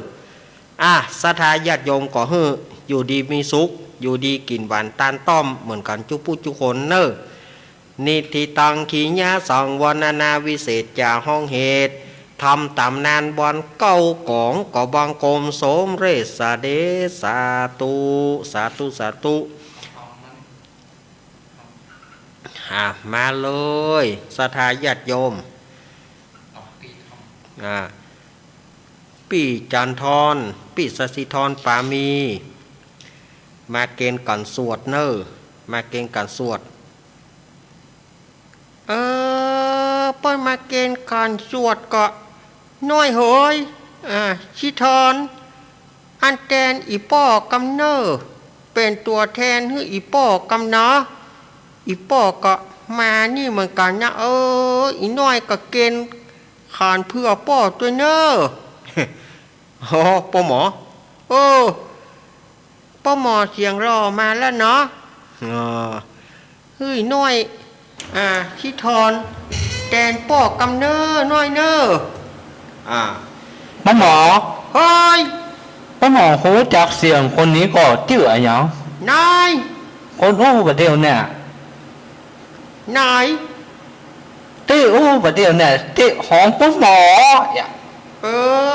อ่า ศรัทธาญาติโยมก็หื้ออยู่ดีมีสุข อยู่ดีกิ๋นหวานตานต้อมเหมือนกั๋นจุ๊ผู้จุ๊คนเน่อ นิทธิตัง ขีณาสังวรณนา วิเศษจาห้องเหตุ ทำต๋ำนานวันเก้ากอง ก็บังคมสมเร็จเสด็จ สาธุ สาธุ สาธุ อ่า มาเลย ศรัทธาญาติโยม อ่า ปี้จันทร ปี้สศิธร ปามี มาเกณฑ์ก๋านสวดเน่อ มาเกณฑ์ก๋านสวด เออ เปิ้นมาเกณฑ์ก๋านสวดก็ น้อยเหย อ่า สศิธร อั้นแตนอี่ป้อกำเน่อ เป๋นตั๋วแทนหื้ออี่ป้อกำเนาะ อี่ป้อก็มานี่เหมือนกั๋นนะ เออ อี่น้อยก็เกณฑ์ขานเผื่อป้อตวยเน่อ โอ้ ป้อหมอ เออ ป้อหมอเสียงหล่อมาแล้วเนาะ เออ หื้ออี่น้อย อ่า สศิธร แตนป้อกำเน่อ น้อยเน่อ อ่า ป้อหมอ เฮ้ย ป้อหมอฮู้จักเสียงคนนี้ก่อ จื้ออะหยัง นาย คนอู้บ่าเดี่ยวเนี่ย ไหน ตี้อู้บ่าเดี่ยวเนี่ย ตี้ฮ้องป้อหมอเนี่ย เออ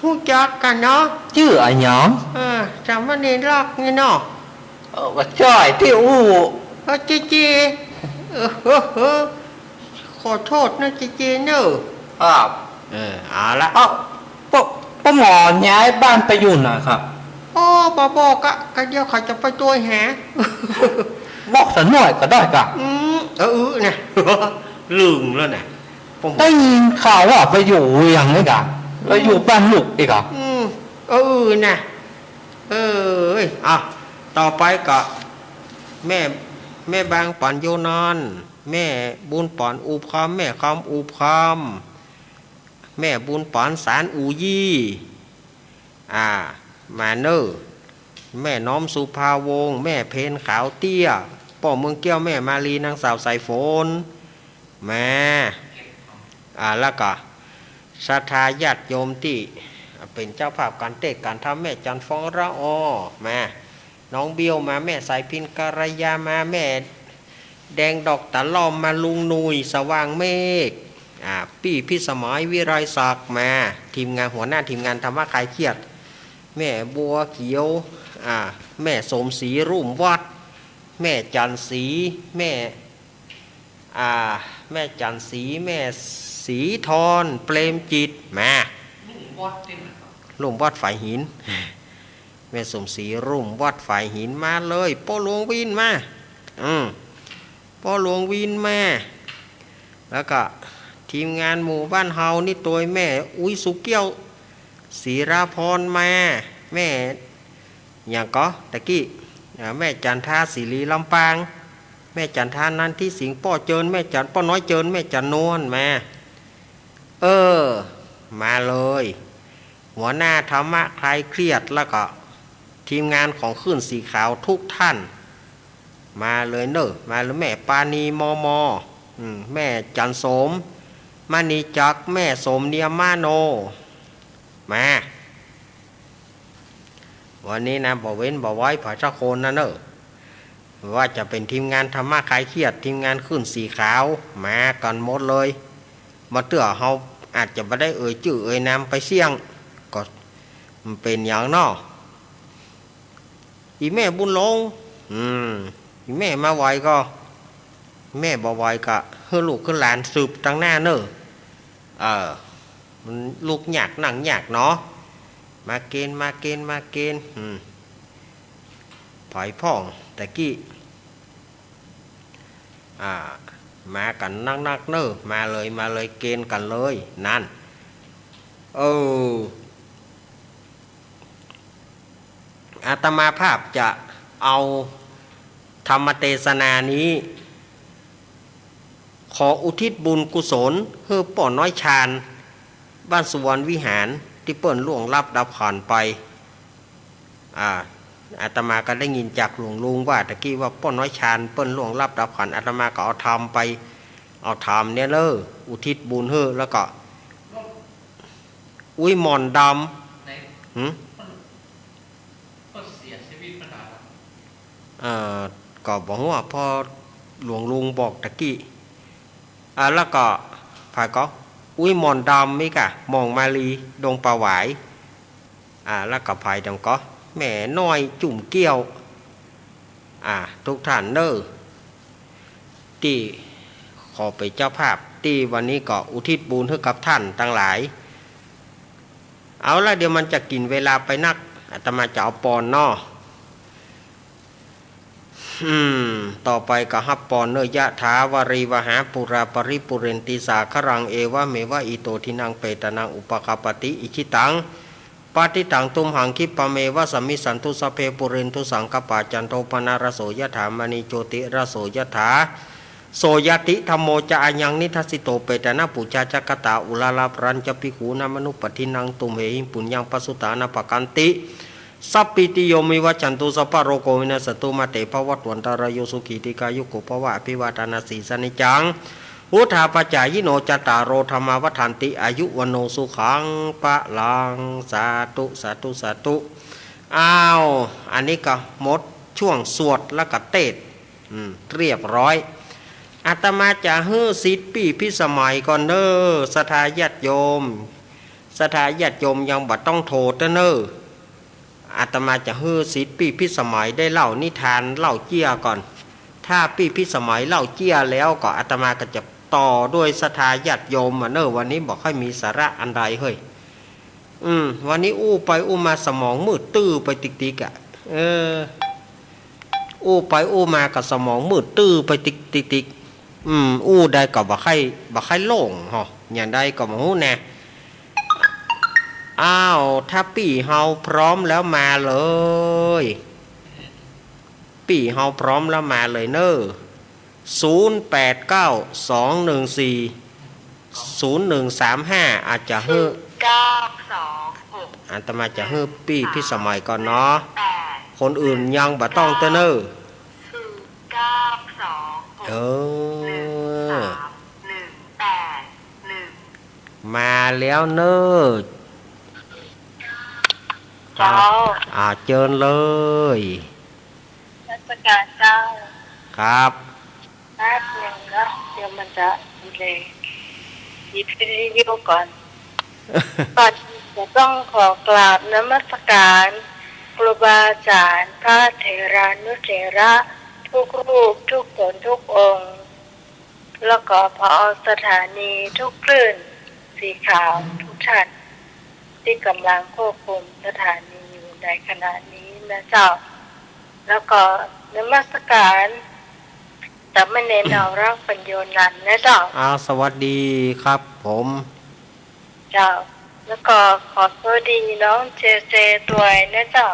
ฮู้จักกั๋นเนาะ จื้ออะหยัง เออ สามเณรลักษณ์นี่เนาะ เออ บ่ใจ้ ตี้อู้ เออ เจเจ เออ เออ เออ ขอโต้ษนะเจเจเน่อ ครับ เออ เอาละ เอ้า ป้อ ป้อหมอย้ายบ้านไปอยู่ไหนครับ โอ้ บ่บอกอะ ก็เดี๋ยวข้าจะไปตวยหา บอกสักหน่อยก็ได้กะ อืม เออ เออ นะ ลืมแล้วนะ ป้อหมอ ได้ยินข่าวว่าไปอยู่เวียงนี่กะ ไปอยู่บ้านลูกอีกอะ อืม เออ นะ เออ อ่ะ ต่อไปก็ แม่ แม่บางปั๋นโยนาน แม่บุญปั๋นอุบคำ แม่คำอุบคำ แม่บุญปั๋นสารอูยี่ อ่า มาเน่อ แม่น้อมสุภาวงศ์ แม่เพญขาวเตี้ย ป้อเมืองแก้ว แม่มาลี นางสาวสายฝน มา อ่า แล้วก็ศรัทธาญาติโยมตี้เป๋นเจ้าภาพก๋านเตศน์ก๋านธรรม แม่จันทร์ฟองละออ มา น้องเบี้ยวมา แม่สายพิณ กัลยามา แม่แดงดอกตะล่อมมา ลุงหนุ่ย สว่างเมฆ อ่า ปี้พิสมัย วิไลศักดิ์ มา ทีมงาน หัวหน้าทีมงานธรรมะคลายเครียด แม่บัวเขียว อ่า แม่สมศรี รุ่มวัด แม่จันทร์ศรี แม่ อ่า แม่จันทร์ศรี แม่ศรีธร เปรมจิต มา รุ่มวัดฝายหิน แม่สมศรี รุ่มวัดฝายหิน มาเลย ป้อหลวงวินมา อืม ป้อหลวงวินมา แล้วก็ทีมงานหมู่บ้านเฮานี่ตวย แม่อุ๊ย สุเกี้ยว ศิราพร มา แม่ หยังก่อ ตะกี้ อ่า แม่จันทา ศิรี ลำปาง แม่จันทา นันทิสิงห์ ป้อเจิญ แม่จัน ป้อน้อยเจิญ แม่จันนวล มา เออ มาเลย หัวหน้าธรรมะคลายเครียด แล้วก็ทีมงานของคลื่นสีขาวทุกท่าน มาเลยเน่อ มาเลย แม่ปานี มม อืม แม่จันโสม มณีจักร แม่โสมเนียมมาโน มา วันนี้นะ บ่เว้นบ่ไว้ใผสักคนนะเน่อ ว่าจะเป๋นทีมงานธรรมะคลายเครียด ทีมงานคลื่นสีขาว มากั๋นหมดเลย บ่าเตื้อเฮาอาจจะบ่ได้เอ่ยจื้อเอ่ยนามไปเสี้ยง ก็บ่เป๋นหยังเนาะ อี่แม่บุญหลง อืม อี่แม่มาไหวก็ แม่บ่ไหวก็หื้อลูกหื้อหลานสืบตังหน้าเน่อ เออ มันลุกยากนั่งยากเนาะ มาเกณฑ์ มาเกณฑ์ มาเกณฑ์ อืม ผอยพ่องตะกี้ อ่า มากั๋นนักๆ เน่อ มาเลย มาเลย เกณฑ์กั๋นเลย นั่น เออ อาตมาภาพจะเอาธรรมเตสนานี้ ขออุทิศบุญกุศลหื้อป้อน้อยชาญ บ้านสุวรรณวิหาร ตี้เปิ้นล่วงลับดับขันธ์ไป อ่า อาตมาก็ได้ยินจากหลวงลุงว่าตะกี้ว่าป้อน้อยชาญเปิ้นล่วงลับดับขันธ์ อาตมาก็เอาธรรมไป เอาธรรมเนี่ยเน่อ อุทิศบุญหื้อ แล้วก็ อุ๊ยหม่อนดำ ไหน หืม ก็เสียชีวิตเมื่อไหร่ เอ่อ ก็บ่ฮู้อะ เพราะหลวงลุงบอกตะกี้ อ่า แล้วก็ใผก่อ อุ๊ยหม่อนดำนี่ก่ะ หม่องมาลี ดงป่าหวาย อ่า แล้วก็ใผดำก่อ แม่น้อยจุ่มเกี้ยว อ่า ทุกท่านเน่อ ตี้ขอเป๋นเจ้าภาพ ตี้วันนี้ก็อุทิศบุญหื้อกับท่านตังหลาย เอาละ เดี๋ยวมันจะกิ๋นเวลาไปนัก อาตมาจะเอาปอนเนาะ อืม ต่อไปก็ฮับปอนเน่อ ยะถาวาริวหาปูราปริปูเรนติสาคะรัง เอวะเมวะอิโตทินังเปตานังอุปะกัปปติ อิชิตัง ปะติตังตุมหัง คิปะเมวะสะมิชชันตุ สัพเพปูเรนตุสังกัปปา จันโทปะนะระโส ยะถา มะณีโจติระโส ยะถา โสยะติ ธัมโมจะ อะยังนิทัสสิโต เปตานะปูชาจะกะตา อุราระปะรัญจะ ภิกขุนะมะนุปปะทินัง ตุมเหหิง ปุญญังปะสุตานะปะกันติ สัพพีติโย วิวัชชันตุ สัพพะโรโค วินัสสันตุ มาเต ภะวัตวันตะราโย สุขี ทีฆายุโก ภะวะ อะภิวาทานะสีลิสสะเนจัง วุฑฒาปะจายิโน จัตตาโร ธัมมา วัฑฒันติ อายุ วัณโณ สุขัง พะลัง สาธุ สาธุ สาธุ อ้าว อันนี้ก็หมดช่วงสวดแล้วก็เตสน์ อืม เรียบร้อย อาตมาจะหื้อสิทธิ์ปี้พิสมัยก่อนเน่อ ศรัทธาญาติโยม ศรัทธาญาติโยมยังบ่ต้องโทรเต๊อะเน่อ อาตมาจะหื้อสิทธิ์ปี้พิสมัยได้เล่านิทานเล่าเจี้ยก่อน ถ้าปี้พิสมัยเล่าเจี้ยแล้วก็อาตมาก็จะต่อด้วยศรัทธาญาติโยมอะเน่อ วันนี้บ่ค่อยมีสาระอันใดเฮ้ย อืม วันนี้อู้ไปอู้มาสมองมืดตื้อไปติ๊กๆ อะ เออ อู้ไปอู้มาก็สมองมืดตื้อไปติ๊กๆ ติ๊กๆ อืม อู้ใดก็บ่ค่อย บ่ค่อยโล่งหอ อย่างใดก็บ่ฮู้แน่ อ้าว ถ้าปี้เฮาพร้อมแล้วมาเลย ปี้เฮาพร้อมแล้วมาเลยเน่อ ศูนย์แปดเก้า สองหนึ่งสี่ ศูนย์หนึ่งสามห้า อาจจะหื้อ เก้าสองหก อาตมาจะหื้อปี้พิสมัยก่อนเนาะ แปด คนอื่นยังบ่ต้องเต๊อะเน่อ เก้าสองหก เออ หนึ่งสามหนึ่งแปดหนึ่ง มาแล้วเน่อ เจ้า อ่า เจิญเลย นมัสการเจ้า ครับ แป๊บหนึ่งนะ เดี๋ยวมันจะดีเลย์ หยิบวิทยุก่อน ก่อนอื่นจะต้องขอกราบนมัสการครูบาอาจารย์ พระเถรานุเถระทุกรูป ทุกตน ทุกองค์ แล้วก็ ผอ สถานีทุกคลื่นสีขาวทุกท่าน ที่กำลังควบคุมสถานีอยู่ในขณะนี้นะเจ้า แล้วก็นมัสการสามเณรนาวรักษ์ปัญโญนันท์นะเจ้า อ่า สวัสดีครับผม เจ้า แล้วก็ขอสวัสดีน้องเจเจด้วยนะเจ้า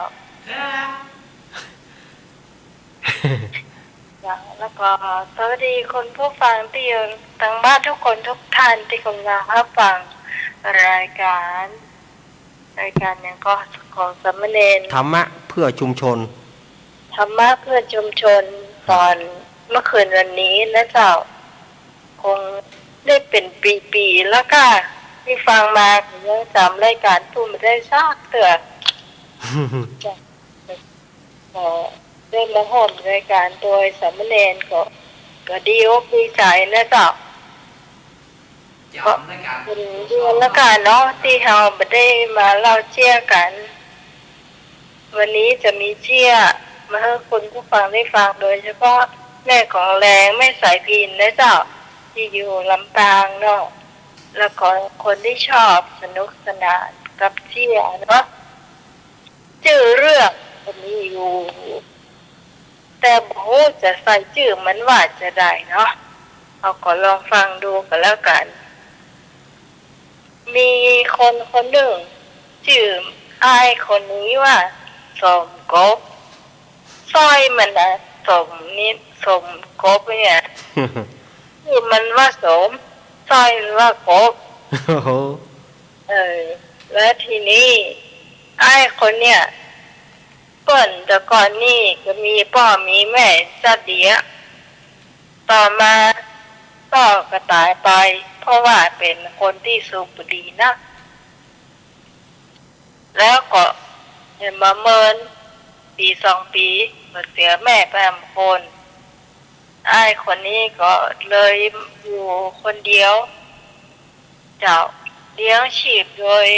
ครับ แล้วก็สวัสดีคุณผู้ฟังที่อยู่ทางบ้านทุกคนทุกท่านที่กำลังรับฟังรายการ รายการหยังก่อ ของสามเณร ธรรมะเพื่อชุมชน ธรรมะเพื่อชุมชน ครับ ตอนเมื่อคืนวันนี้นะเจ้า คงได้เป็นปีๆ แล้วก็ที่ฟังมายังจำรายการปู้บ่ได้สักเตื้อ จ้ะ ก็ได้มาฮ่วมรายการโดยสามเณรก็ ก็ดีอกดีใจ๋นะเจ้า ก็เป็นเรื่องละกันเนาะ ตี้เฮาบ่ได้มาเล่าเจี้ยกั๋น วันนี้จะมีเจี้ยมาหื้อคุณผู้ฟังได้ฟัง โดยเฉพาะแม่ของแรง แม่สายพิณนะเจ้า ตี้อยู่ลำปางเนาะ แล้วก็คนที่ชอบสนุกสนานกับเจี้ยเนาะ จื้อเรื่องก็มีอยู่ แต่บ่ฮู้จะใส่จื้อมันว่าจะใดเนาะ เฮาก็ลองฟังดูก็แล้วกั๋น มีคนคนนึ่ง จื้ออ้ายคนนี้ว่าสมกบ สร้อยมันนะ สมนิด สมกบเนี่ย จื้อมันว่าสม สร้อยมันว่ากบ โอ้โห เออ แล้วทีนี้ อ้ายคนเนี่ย เปิ้นแต่ก่อนนี่ก็มีป้อมีแม่จั๊ดเดียว ต่อมาป้อก็ต๋ายไป เพราะว่าเป๋นคนตี้สูบบุหรี่นัก แล้วก็เห็นบ่าเมินปี๋สองปี๋ก็เสียแม่ไปหนึ่งคน อ้ายคนนี้ก็เลยอยู่คนเดียว เจ้า เลี้ยงชีพโดย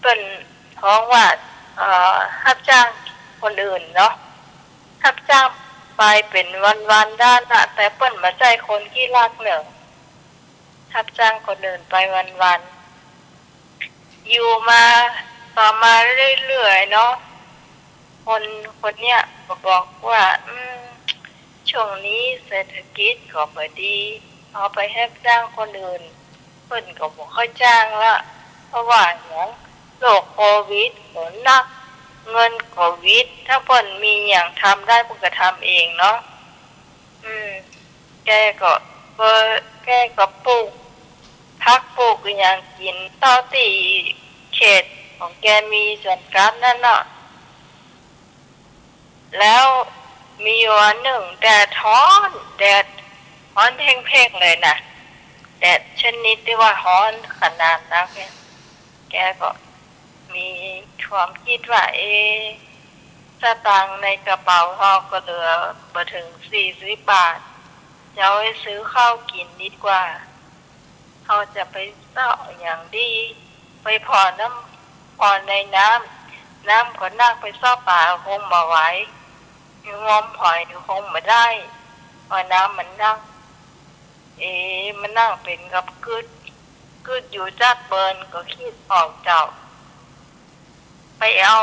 เปิ้นฮ้องว่า เอ่อ ฮับจ้างคนอื่นเนาะ ฮับจ้างไปเป๋นวันๆ ด้านน่ะ แต่เปิ้นบ่ใจ้คนขี้ลักเน่อ ฮับจ้างคนอื่นไปวันๆ อยู่มา ต่อมาเรื่อยๆ เนาะ คนคนเนี้ยก็บอกว่า อืม ช่วงนี้เศรษฐกิจก็บ่ดี เฮาไปฮับจ้างคนอื่น เปิ้นก็บ่ค่อยจ้างละ เพราะว่าหยัง โรคโควิดก็หนัก เงินก็หวิด ถ้าเปิ้นมีหยังทำได้เปิ้นก็ทำเองเนาะ อืม แกก็ เปิ้น แกก็ปลูกผักปลูกอะหยังกิ๋นเต้าตี้เขตของแกมีสวนกาดนั่นเนาะ แล้วมีอยู่วันนึ่งแดดฮ้อน แดดฮ้อนเพ่งๆ เลยนะ แดดชนิดตี้ว่าฮ้อนขนาดนักเนี่ย แกก็มีความกึ๊ดว่า เอ๊ะ สตางค์ในกระเป๋าเฮาก็เหลือบ่เถิงสี่สิบบาท จะเอาไปซื้อข้าวกิ๋นดีกว่า เฮาจะไปเซาะหยังดี ไปผ่อน้ำ ผ่อในน้ำ น้ำก็นัก ไปเซาะป๋าคงบ่ไหว งมหอยคงบ่ได้ เพราะน้ำมันนัก เอ๊ะ มานั่งเป๋นกับกึ๊ด กึ๊ดอยู่จั๊ดเปิ้นก็กึ๊ดออกเจ้า ไปเอา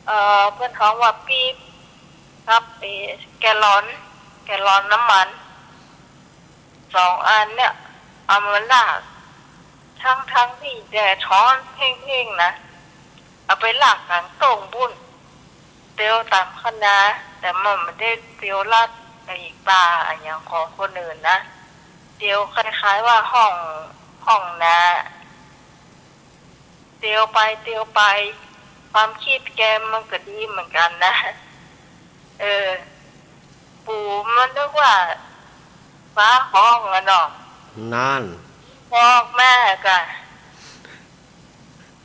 เอ่อ เปิ้นฮ้องว่าปี๊บกับ เอ่อ แกลลอน แกลลอนน้ำมัน สองอันเนี่ย เอามาลาก ทั้งๆ ตี้แดดฮ้อนเพ่งๆ นะ เอาไปลากก๋างโต้งปู๊น เตียวต๋ามคันนา แต่มันบ่ได้เตียวลัดไอ้ป่าอะหยังของคนอื่นนะ เตียวคล้ายๆ ว่าฮ่อง ฮ่องนา เตียวไปเตียวไป ความกึ๊ดแกมันก็ดีเหมือนกั๋นนะ เออ ปู่มันนึกว่าฟ้าฮ้องอะเนาะ นั่น ออกมาก็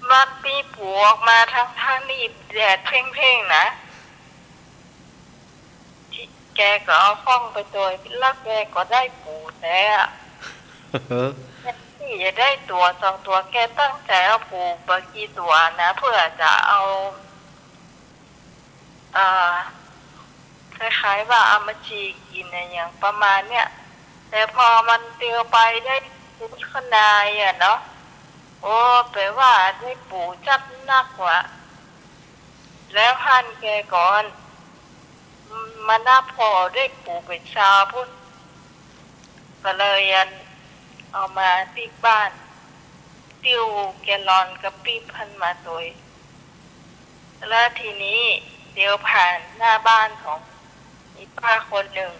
มันมีปู๋ออกมาทั้งๆ ตี้แดดเพ่งๆ นะ แกก็เอาข้องไปตวย แล้วแกก็ได้ปู๋แต๊อะ ตี้จะได้ตั๋วสองตั๋ว แกตั้งใจ๋เอาปู๋บ่กี่ตั๋วนะ เปื้อจะเอา เอ่อ คล้ายๆ ว่าเอามาจี่กิ๋นอะหยังประมาณเนี่ย แต่พอมันเตียวไปได้ปู๊นขนาดอะเนาะ โอ้ แป๋ว่าได้ปู๋จั๊ดนักว่ะ แล้วหั้นแกก่อน มานับผ่อได้ปู๋เป๋นซาวปู๊น ก็เลยอัน เอามาตี้บ้าน ติ้วแกลลอนกับปิ๊บหั้นมาตวย แล้วทีนี้เตียวผ่านหน้าบ้านของอีป้าคนนึ่ง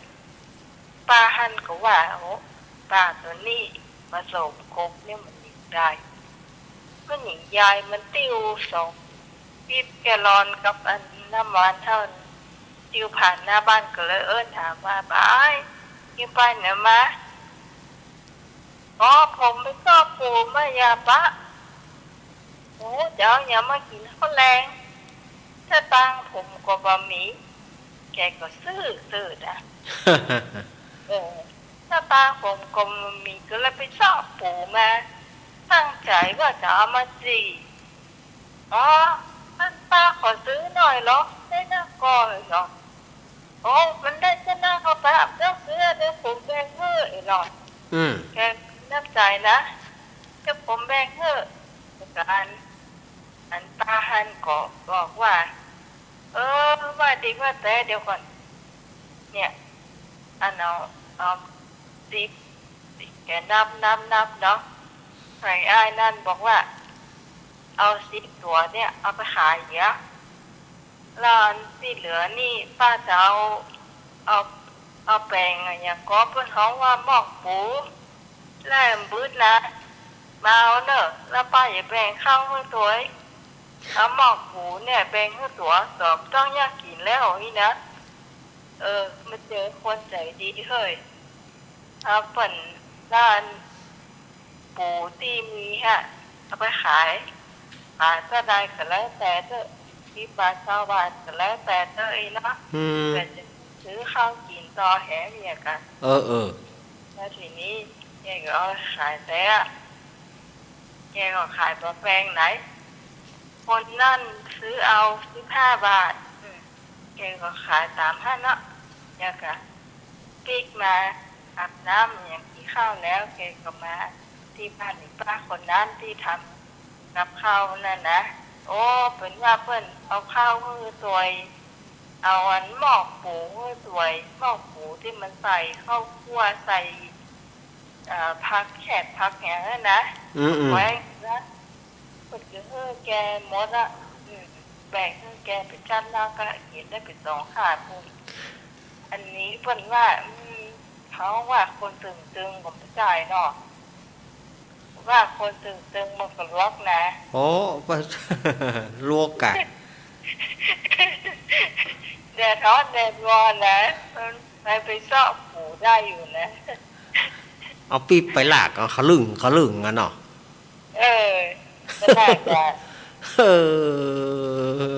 ป้าหั้นก็ว่า โอ้ ป้าตั๋วนี้มาสมกบเนี่ยมันหญิงได้ มันหญิงยาย มันติ้วสองปิ๊บแกลลอนกับอันน้ำมันเต้า ติ้วผ่านหน้าบ้านก็เลยเอิ้นถามว่า ป้า เอ็งไปไหนมา อ๋อ ผมไปเซาะปู๋มาจ้ะป้า โอ้ จะเอาหยังมากิ๋นข้าวแลง สตางค์ผมก็บ่มี แกก็ซื่อๆ นะ เออ สตางค์ผมก็บ่มี ก็เลยไปเซาะปู๋มา ตั้งใจ๋ว่าจะเอามาจี่ อ๋อ อันป้าขอซื้อหน่อยเหรอ ได้นักก่อเหรอ โอ้ มันได้จะนักก็ป้า บ่ต้องซื้อ เดี๋ยวผมแบ่งหื้อเหรอ อืม แกน้ำใจ๋นะ เดี๋ยวผมแบ่งหื้อ ก็อัน อันป้าหั้นก็บอกว่า เออ ว่าดีว่าแต๊เดี๋ยวก่อน เนี่ย อันเอา เอาสิบ แกนับนับนับเนาะ ฝ่ายอ้ายนั้นบอกว่า เอาสิบตั๋วเนี่ย เอาไปขายเหีย แล้วอันตี้เหลือนี่ป้าจะเอา เอา เอาแบ่งอะหยังก็เปิ้นฮ้องว่ามอกปู แล้วอันบึดนะ มาเอาเน่อ แล้วป้าจะแบ่งข้าวหื้อตวย เอามอกปูเนี่ยแบ่งหื้อตวย ตวยบ่ต้องยากกิ๋นแล้วอี้นะ เออ มาเจอคนใจ๋ดีเฮ้ย เอาเปิ้นว่าอัน ปูตี้มีฮะ เอาไปขาย ขายเต้าใดก็แล้วแต่เต๊อะ สิบบาท ซาวบาทก็แล้วแต่เต๊อะอี้เนาะ อืม เปื้อจะซื้อข้าวกิ๋นต่อแหมเหียกะ เออ เออ แล้วทีนี้แกก็เอาขายแต๊อะ แกก็ขายบ่แปงไหน คนนั้นซื้อเอาสิบห้าบาท อืม แกก็ขายต๋ามหั้นเนาะ แล้วก็ปิ๊กมาอาบน้ำอะหยังกิ๋นข้าวแล้ว แกก็มาตี้บ้านอีป้าคนนั้นตี้ทำกับข้าวนั่นนะ โอ้ เปิ้นว่าเปิ้นเอาข้าวหื้อตวย เอาอันมอกปูหื้อตวย มอกปูตี้มันใส่ข้าวคั่ว ใส่ เอ่อ ผักแขกผักหยังนั่นนะ อืม อืม ไว้นะ เปิ้นก็หื้อแกหมดอะ อืม แบ่งหื้อแกไปจั้นแล้วก็กิ๋นได้ไปสองห้าปู อันนี้เปิ้นว่า อืม เขาว่าคนตึงๆ ก็บ่ใจ้เนาะ ว่าคนตึงๆ มันก็ลวกนะ โอ้ ลวกกะ แดดฮ้อนแดดร้อนนะ มันไปเซาะปูได้อยู่นะ เอาปิ๊บไปลาก เอาขะลึ่งขะลึ่งอะเนาะ เออ ก็น่าจะ เอ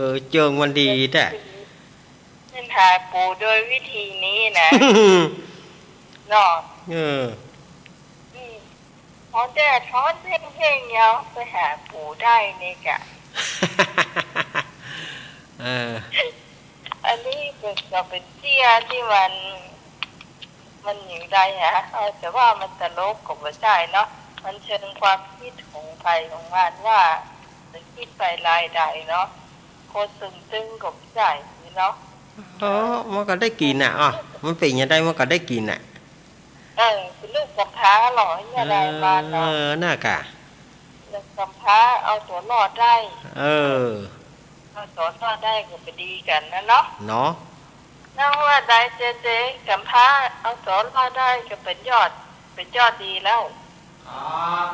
อ เจิงมันดีแต๊ เปิ้นหาปูโดยวิธีนี้นะ เนาะ เออ อืม ฮ้อนแดดฮ้อนเพ่งๆ เหียไปหาปูได้นี่กะ เออ อันนี้เปิ้นก็เป๋นเตี้ยตี้มัน มันอยู่ได้ฮะ เอา แต่ว่ามันตลกก็บ่ใจ้เนาะ มันเชิงความคิดของใผของมันว่า จะคิดไปลายใดเนาะ คนตึงๆ ก็บ่ใจ้เนาะ เออ มันก็ได้กิ๋นน่ะ อ้อ มันเป๋นหยังใดมันก็ได้กิ๋นน่ะ เออ เป๋นลูกกำพร้าเหรอ เหียได้บ้านเนาะ เออ น่ากะ ลูกกำพร้าเอาตั๋วรอดได้ เออ เอาตั๋วรอดได้ก็ไปดีกั๋นนะเนาะ เนาะ นั่นว่าได้เจเจ กำพร้าเอาตั๋วรอดได้ก็เป๋นยอด เป๋นยอดดีแล้ว ครับ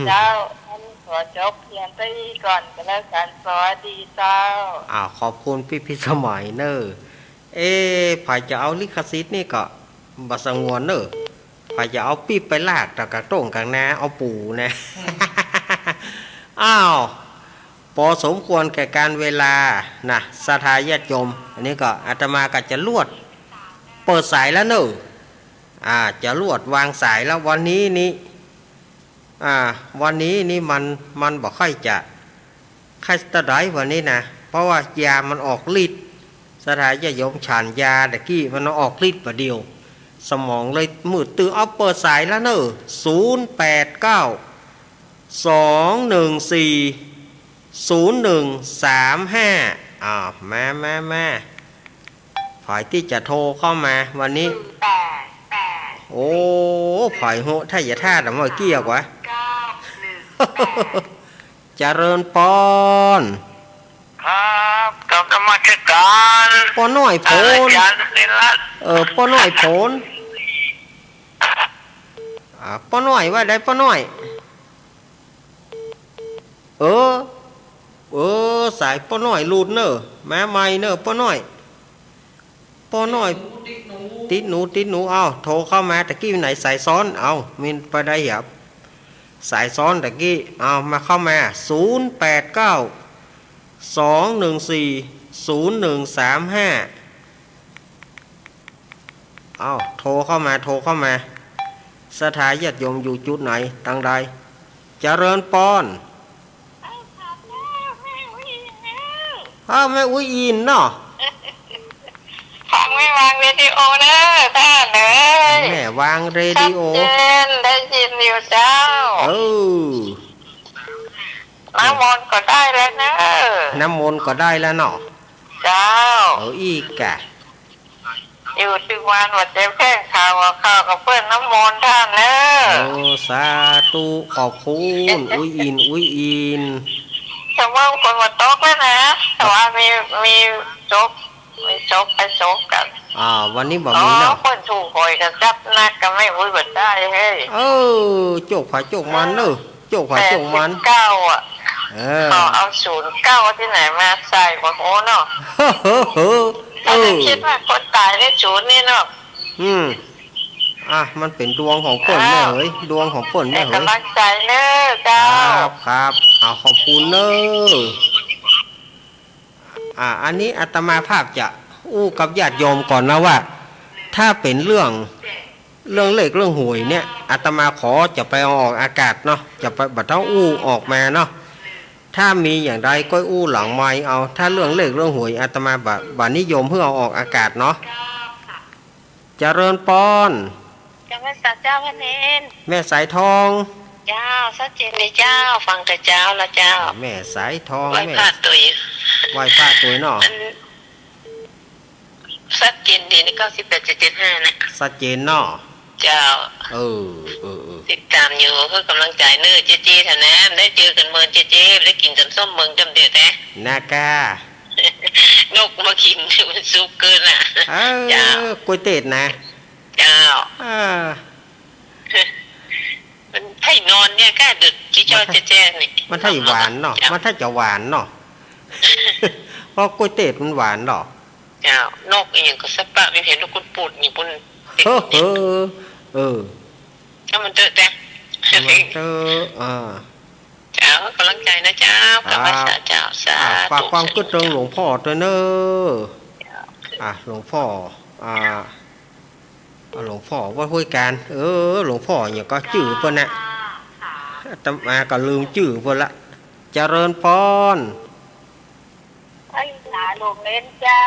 เจ้า อั้นขอจบเพียงเต้าอี้ก่อนก็แล้วกั๋น สวัสดีเจ้า อ้าว ขอบคุณปี้พิสมัยเน่อ เอ๊ะ ใผจะเอาลิขสิทธิ์นี่ก็บ่สงวนเน่อ ใผจะเอาปิ๊บไปลากตะก๋างต้งก๋างนา เอาปูนะ อ้าว ปอสมควรแก่กาลเวลานะ ศรัทธาญาติโยม อันนี้ก็อาตมาก็จะลวดเปิดสายแล้วเน่อ อ่า จะลวดวางสายแล้ว วันนี้นี่ อ่า วันนี้นี่มัน มันบ่ค่อยจะ ไข้สเตอรอยด์วันนี้นะ เพราะว่ายามันออกฤทธิ์ ศรัทธาญาติโยม ฉันยาตะกี้มันออกฤทธิ์ประเดี๋ยว สมองเลยมืดตึ๊บ เอาเปิดสายแล้วเน่อ ศูนย์แปดเก้า สองหนึ่งสี่ ศูนย์หนึ่งสามห้า อ้าว มา มา มา ใผตี้จะโทรเข้ามาวันนี้ ศูนย์แปดแปด โอ้ ใผเหาะ ถ้าอย่าท่าแต่เมื่อกี้กว่า เก้าหนึ่งแปด เจริญปอน ครับ กราบนมัสการ ป้อน้อยโผน อาจารย์นิรัตน์ เออ ป้อน้อยโผน อ่า ป้อน้อยว่าใดป้อน้อย เออ เออ สายป้อน้อยหลุดเน่อ มาใหม่เน่อ ป้อน้อย ป้อน้อย ติดหนู ติดหนู ติดหนู เอ้า โทรเข้ามาตะกี้ไหนสายซ้อน เอ้า มีไปได้เหรอ สายซ้อนตะกี้ เอ้า มาเข้ามา ศูนย์แปดเก้า สองหนึ่งสี่ ศูนย์หนึ่งสามห้า เอ้า โทรเข้ามา โทรเข้ามา ศรัทธาญาติโยมอยู่จุดไหน ตางใด เจริญปอน เอ้า แม่อุ๊ยอินเนาะ ฟังแม่วางเรดิโอเน่อต้านเน่อ แม่วางเรดิโอ ชัดเจน ได้ยินอยู่เจ้า เออ น้ำมนต์ก็ได้แล้วเนอะ น้ำมนต์ก็ได้แล้วเนาะ เจ้า เอาอี้ก่ะ อยู่ตึงวันว่าจะแพ่งข่าวว่าข้าก็เปิ้นน้ำมนต์ต้านเนอะ โอ้ สาธุ ขอบคุณ อุ๊ยอิน อุ๊ยอิน จะว่าฝนมาตกแล้วนะ แต่ว่ามี มีจก มีจกไปจกกั๋น อ่า วันนี้บ่มีเนาะ อ๋อ เปิ้นถูกหวยกั๋นจัดนักกั๋น แม่อุ๊ยบ่ได้เฮ้ย เออ โจคใผโจคมันเนอะ โจคใผโจคมัน แปดสิบเก้าอะ เออ เขาเอาศูนย์เก้าตี้ไหนมาใส่บ่ฮู้เนาะ เออ เออ คิดว่าคนต๋ายในศูนย์นี่เนาะ อืม อ่ะ มันเป๋นดวงของเปิ้นแม่เหย ดวงของเปิ้นแม่เหย ก๋ำลังใจ๋เนอะเจ้า ครับ ครับ เอา ขอบคุณเนอะ อ่า อันนี้อาตมาภาพจะอู้กับญาติโยมก่อนนะว่า ถ้าเป๋นเรื่อง เรื่องเลขเรื่องหวยเนี่ย อาตมาขอจะไปเอาออกอากาศเนาะ จะไป บ่ต้องอู้ออกมาเนาะ ถ้ามีอย่างใดก็อู้หลังไมค์เอา ถ้าเรื่องเลขเรื่องหวยอาตมาบ่ บ่นิยมหื้อเอาออกอากาศเนาะ เจริญปอน เจ้า แม่สาย เจ้า พระเณร แม่สายทอง เจ้า ชัดเจนเลยเจ้า ฟังแต่เจ๊าละเจ้า แม่สายทอง ไหว้ แม่ พระตวย ไหว้พระตวยเนาะ อัน ชัดเจนดีนี่ เก้าสิบแปดจุดเจ็ดห้า นะ ชัดเจนเนาะ เจ้า เออ เออ เออ ติดต๋ามอยู่ หื้อก๋ำลังใจ๋เน่อเจ๊ๆ เถ่านั้น ได้เจอกั๋นเมินเจ๊ๆ ได้กิ๋นจ๋ำส้มเมินจ๋ำเดียวแต๊ นะก้า นกมากิ๋น มันสุกเกินน่ะ เออ เจ้า ก๋วยเตี๋ยวนะ เจ้า เออ มันไถ่นอนเนี่ยก้า ดึกจิ๊จ้อ มันไถ่ แจ้ๆ นี่ มันไถ่หวานเนาะ เจ้า มันไถ่จะหวานเนาะ เพราะก๋วยเตี๋ยวมันหวานเนาะ เจ้า นกอีหยังก็สักปะ มีเห็นนกกุนปูดอยู่บน เออ เออ เออ ก็มันเตอะแต๊ ก็มันเตอะ อ่า เจ้า ก๋ำลังใจ๋นะเจ้า ครับ กับพระเจ้า สาธุ อ่า ฝากความกึ๊ดเติงหลวงพ่อตวยเน่อ เจ้า อ่า หลวงพ่อ อ่า อ่า หลวงพ่อวัดห้วยกาญ เออ หลวงพ่อหยังก็จื้อเปิ้นน่ะ อาตมาก็ลืมจื้อเปิ้นละ เจริญปอน ไอ้หลาหลวงเน้นเจ้า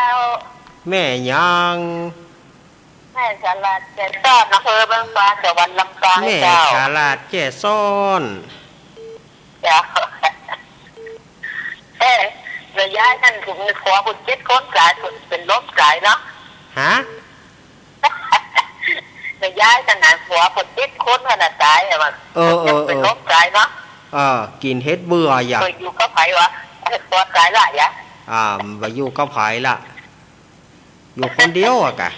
แม่หยัง แม่ฉลาดแจ้ซ้อน อำเภอเมืองปาน จังหวัดลำปาง แม่ เจ้า ฉลาดแจ้ซ้อน เจ้า เอ๊ะ แม่ยายนั่นถูกผัวเปิ้นเจ็ดคนต๋าย เปิ้นเป๋นลมต๋ายเนาะ ฮะ แม่ยายนั่นน่ะ ผัวเปิ้นเจ็ดคนหั้นน่ะต๋ายอะ ว่า เออ เออ เป๋นลมต๋ายเนาะ เออ กิ๋นเห็ดเบื่อหยัง เปิ้นอยู่กับใผวะ ผัวต๋ายละหยัง อ่า บ่อยู่กับใผละ อยู่คนเดียวอะกะ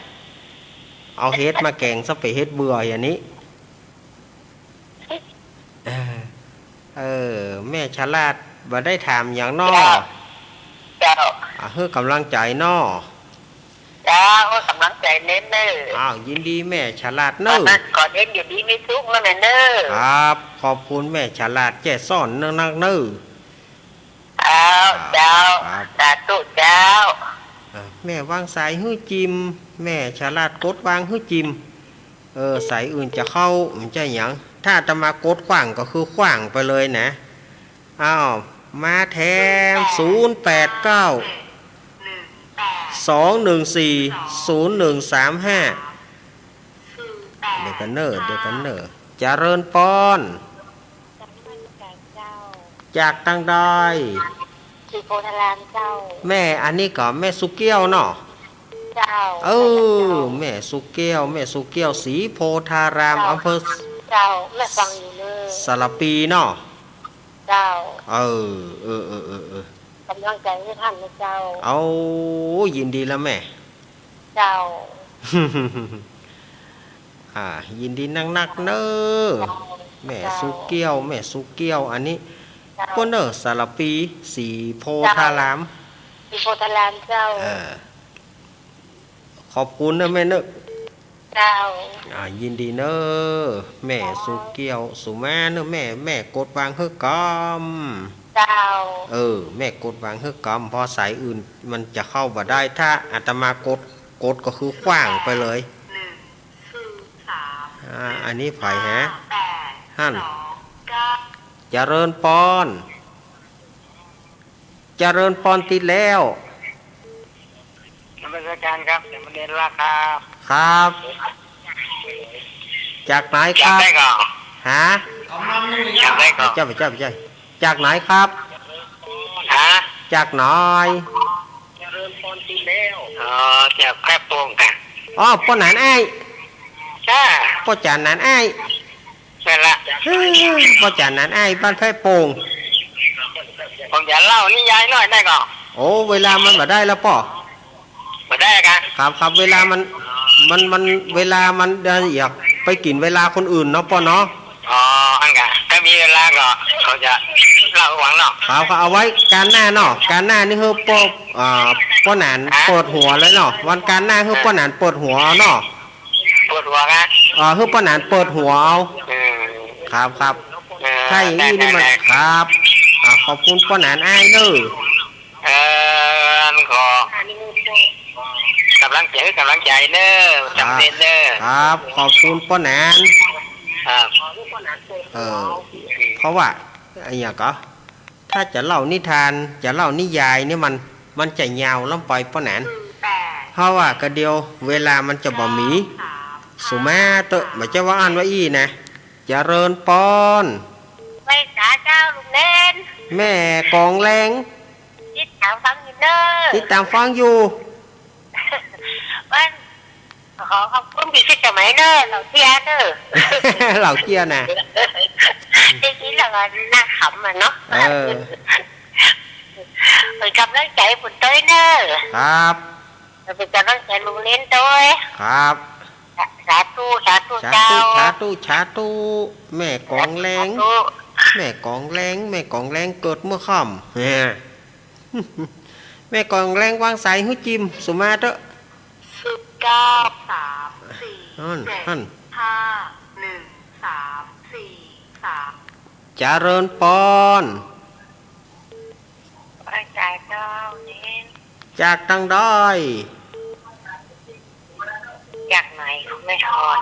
เอาเห็ดมาแก๋งซะเป๋นเห็ดเบื่ออย่างนี้ เออ เออ แม่ฉลาดบ่ได้ถามหยังน้อ เจ้า เจ้า อ่ะ หื้อกำลังใจ๋น้อ เจ้า หื้อกำลังใจ๋เน้นเน่อ อ้าว ยินดีแม่ฉลาดเน่อ ต๋อนนั้นก็เน้นอยู่ดีมีสุขเน่อแม่เน่อ ครับ ขอบคุณแม่ฉลาดแจ้ซ้อนนักๆ เน่อ เจ้า ครับ เจ้า ครับ สาธุเจ้า อ่ะ แม่วางสายหื้อจิม แม่ฉลาดกดวางหื้อจิม เออ สายอื่นจะเข้า มันจะหยัง ถ้าอาตมากดขว้างก็คือขว้างไปเลยนะ อ้าว มาแถม ศูนย์แปดเก้า สองหนึ่งสี่ ศูนย์หนึ่งสามห้า เดี๋ยวก่อนเน่อ เดี๋ยวก่อนเน่อ เจริญปอน จากตางใด ศรีโพธารามเจ้า แม่ อันนี้ก็แม่สุเกี้ยวเนาะ เจ้า เออ แม่สุเกี้ยว แม่สุเกี้ยว ศรีโพธาราม เจ้า อำเภอ เจ้า แม่ฟังอยู่เน่อ สารภีเนาะ เจ้า เออ เออ เออ เออ เออ กำลังใจ๋หื้อต้านนะเจ้า เอา ยินดีละแม่ เจ้า อ่า ยินดีนักๆ เน่อ เจ้า แม่สุเกี้ยว แม่สุเกี้ยว อันนี้ เจ้า เปิ้นเน่อ สารภี ศรีโพธาราม เจ้า ศรีโพธารามเจ้า เออ ขอบคุณเน่อแม่เน่อ เจ้า อ่า ยินดีเน่อ แม่สุเกี้ยว สุมาเน่อแม่ แม่กดวางหื้อกำ เจ้า เออ แม่กดวางหื้อกำ เพราะสายอื่นมันจะเข้าบ่ได้ ถ้าอาตมากด กดก็คือขว้างไปเลย อ่า อันนี้ใผฮะ หั้น เจริญปอน เจริญปอนติดแล้ว นมัสการครับ สามเณรละครับ ครับ จากไหนครับ อยากได้ก่อน ฮะ อยากได้ก่อน เจ้า เจ้า เจ้า จากไหนครับ ฮะ จากไหน อ๋อ จากแพร่โป่งค่ะ อ๋อ ป้อหนานอ้าย จ้า ป้อจ๋าหนานอ้าย ใช่ละ เออ ป้อจ๋าหนานอ้าย บ้านแพร่โป่ง ผมจะเล่านิยายหน่อยได้ก่อ โอ้ เวลามันบ่ได้แล้วป้อ บ่ได้กะ ครับ ครับ เวลามัน มัน มัน เวลามัน เดี๋ยวอยากไปกิ๋นเวลาคนอื่นเนาะป้อเนาะ อ๋อ อั้นกะ ถ้ามีเวลาก็ เขาจะเล่าหวังเนาะ ครับ ครับ เอาไว้ก๋านหน้าเนาะ ก๋านหน้านี่หื้อป้อ อ่า ป้อหนาน ฮะ เปิดหัวเลยเนาะ วันก๋านหน้าหื้อป้อหนานเปิดหัวเอาเนาะ เปิดหัวกะ อ่า หื้อป้อหนานเปิดหัวเอา อืม ครับ ครับ เออ ถ้าอย่างนี้นี่มัน ได้ ได้ ได้ ครับ อ่า ขอบคุณป้อหนานอ้ายเน่อ เออ อันขอ กำลังใจ กำลังใจเน่อ ครับ จำเป็นเน่อ ครับ ขอบคุณป้อหนาน ครับ เออ เพราะว่า อะหยังก่อ ถ้าจะเล่านิทาน จะเล่านิยายนี่มัน มันจะยาวล้ำไปป้อหนาน เพราะว่ากะเดียวเวลามันจะบ่มี สุมาเต๊อะ บ่ใจ้ว่าอั้นว่าอี้นะ เจริญปอน ไหว้สาเจ้าลุงเล่น แม่กองแรง ติดตามฟังอยู่เน่อ ติดตามฟังอยู่ วัน ขอขอบคุณพี่ชิดสมัยเน่อ เหล่าเตี้ยเน่อ เหล่าเตี้ยนะ ได้ยินแล้วก็น่าขำอะเนาะ เออ เป็นกำลังใจผมด้วยเน่อ ครับ เป็นกำลังใจลุงเล่นด้วย ครับ สาธุ สาธุ สาธุ เจ้า สาธุ สาธุ แม่กองแรง สาธุ แม่กองแรง แม่กองแรงเกิดเมื่อค่ำ แม่กองแรงวางสายหื้อจิม สุมาเต๊อะ ศูนย์ เก้า สาม สี่ หั้น เจ็ด หั้น ห้า หนึ่ง สาม สี่ สาม เจริญปอน ไหว้สาเจ้าเน่อ จากตังใด จากไหน แม่ทอน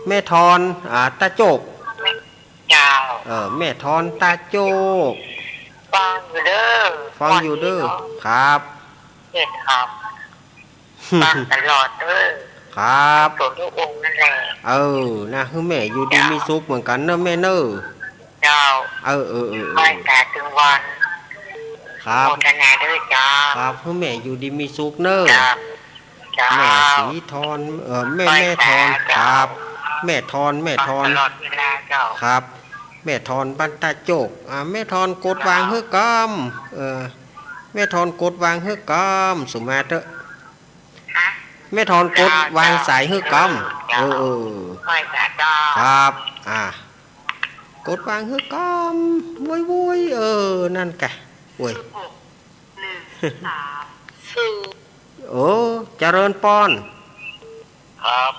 แม่ทอน อ่า ตาโจก เจ้า เออ แม่ทอนตาโจก ฟังอยู่เน่อ ฟังอยู่เน่อ ฟังอยู่เนาะ ครับ เจ้าครับ ฟังตลอดเน่อ ครับ ส่วนลูกองค์นั่นแหละ เออ นะ หื้อแม่อยู่ดี เจ้า มีสุขเหมือนกั๋นเน่อแม่เน่อ เจ้า เออ เออ เออ เออ ไหว้สาเถิงวัน ครับ โมทนาด้วยเจ้า ครับ หื้อแม่อยู่ดีมีสุขเน่อ เจ้า เจ้า แม่สีทอน เอ่อ แม่ ไหว้สา แม่ทอน เจ้า ครับ แม่ทอน แม่ทอน ฟังตลอดเวลาเจ้า ครับ แม่ทอนบ้านตาโจก อ่า แม่ทอนกดวาง เจ้า หื้อกำ เออ แม่ทอนกดวางหื้อกำ สุมาเต๊อะ ฮะ แม่ทอนกดวางสายหื้อกำ เจ้า เออ เออ ไหว้สาเจ้า ครับ อ่า กดวางหื้อกำ วุ้ยๆ เออ นั่นกะ โอ้ย หนึ่ง สาม ศูนย์ โอ้ เจริญปอน ครับ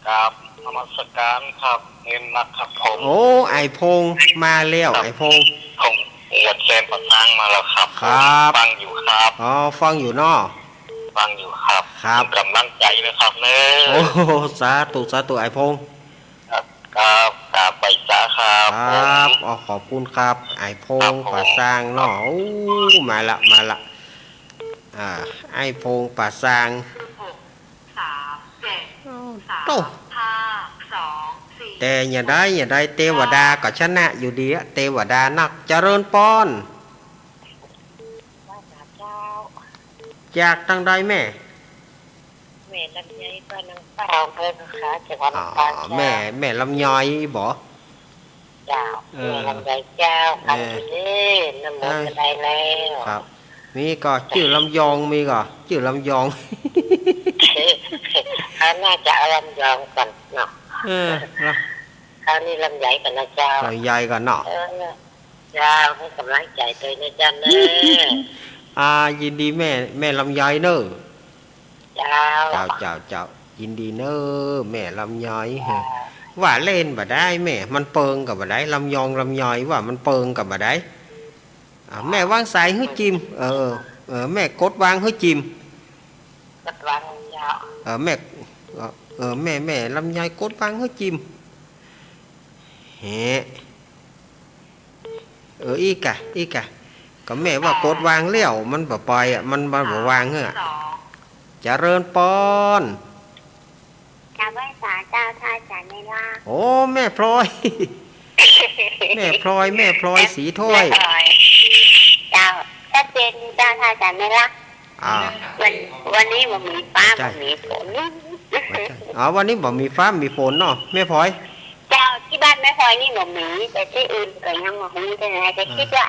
กราบนมัสการครับ เน้นนักครับผม โอ้ ไอ้พงษ์มาแล้ว ครับ ไอ้พงษ์ ผมหมวดแซมปะตังมาแล้วครับ ครับ ฟังอยู่ครับ อ๋อ ฟังอยู่เนาะ ฟังอยู่ครับ ครับ กำลังใจนะครับเนอะ โอ้ สาธุ สาธุ ไอ้พงษ์ ครับ ครับ กราบไหว้สาครับ ครับ ผม อ๋อ ขอบคุณครับ ไอ้พงษ์ ครับผม ป่าซางเนาะ โอ้ มาละ มาละ อ่า ไอ้พงษ์ป่าซาง สาม เจ็ด โอ้ สาม โต้ ห้า สอง สี่ แต่อย่าได้ อย่าได้ เทวดาก็ชนะอยู่ดีอะ เทวดานัก เจริญปอน เจ้า จากตังใดแม่ แม่ลำไย บ้านนางเป้า อำเภอพระคา จังหวัดลำปาง อ๋อ เจ้า แม่ แม่ลำไยบ่ เจ้า เออ แม่ลำไยเจ้า เออ ฟังอยู่เด้อ นโม เออ ตังใดแล้ว ครับ มีก่อ จื้อลำยอง มีก่อ จื้อลำยอง เขาน่าจะเอาลำยองก่อนเนาะ เออ ละ คราวนี้ลำไยก่อนนะเจ้า ลำไยก่อนเนาะ เออ เจ้า หื้อกำลังใจตวยนะเจ้าเนอะ อ่า ยินดีแม่ แม่ลำไยเนอะ เจ้า เจ้า เจ้า เจ้า ยินดีเนอะ แม่ลำไย เจ้า ว่าเล่นบ่ได้แม่ มันเปิงก็บ่ได้ ลำยองลำไย ว่ามันเปิงก็บ่ได้ อ่า แม่วางสายหื้อจิม เออ เออ แม่กดวางหื้อจิม กดวางเจ้า เออ แม่ เออ เออ แม่ แม่ลำไยกดวางหื้อจิม แหะ เออ อีกอะ อีกอะ ก็แม่ว่ากดวางแล้ว มันบ่ไปอะ มัน มันบ่วางอะ เจริญปอน กราบไหว้สาเจ้า ท่านอาจารย์ในล่า โอ้ แม่พลอย แม่พลอย แม่พลอยสีถ้อย แม่พลอย อาจ๋ารย์แม่ลักษณ์ อ่า วัน วันนี้บ่มีฟ้า ใจ้ บ่มีฝน ใจ้ อ๋อ วันนี้บ่มีฟ้ามีฝนเนาะ แม่พลอย เจ้า ตี้บ้านแม่พลอยนี่บ่มี แต่ตี้อื่นก็ยังบ่ฮู้เตื้อนะ แต่ อ่า กึ๊ดว่า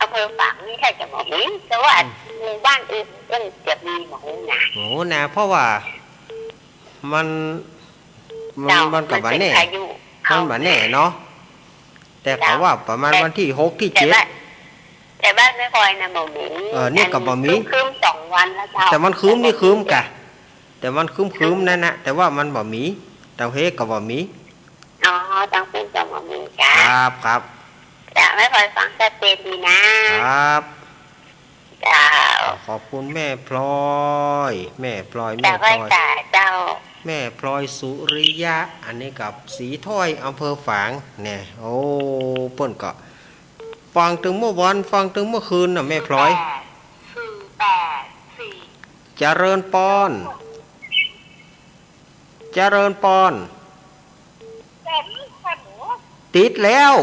อำเภอฝางนี่ถ้าจะบ่มี แต่ว่า อืม หมู่บ้านอื่นก็จะมีบ่ฮู้นะ โอ้ นะ เพราะว่ามัน มัน เจ้า มันก็บ่แน่ มันเป๋นพายุ มันบ่แน่เนาะ แต่เขาว่าประมาณ แต่ วันตี้หกตี้ แต่ เจ็ด บ้าน แต่บ้านแม่พลอยน่ะบ่มี เออ นี่ก็บ่มี อันครึ้มๆ สองวันแล้วเจ้า แต่มันครึ้มนี่ครึ้มกะ แต่มันครึ้มๆ นั่นนะ แต่ว่ามันบ่มี ตางเฮก็บ่มี อ๋อ ตางเฮก็บ่มีจ้า ครับ ครับ จ้า แม่พลอยฟังชัดเจนดีนะ ครับ เจ้า ขอบคุณแม่พลอย แม่พลอย แม่พลอย เจ้า แม่พลอยสุริยะ อันนี้ก็สีถ้อย อำเภอฝาง เนี่ย โอ้ เปิ้นก็ฟังตึงเมื่อวัน ฟังตึงเมื่อคืนน่ะ แม่พลอย แปดสี่แปดสี่ เจริญปอน เจริญปอน เต็มค่ะหมู ติดแล้ว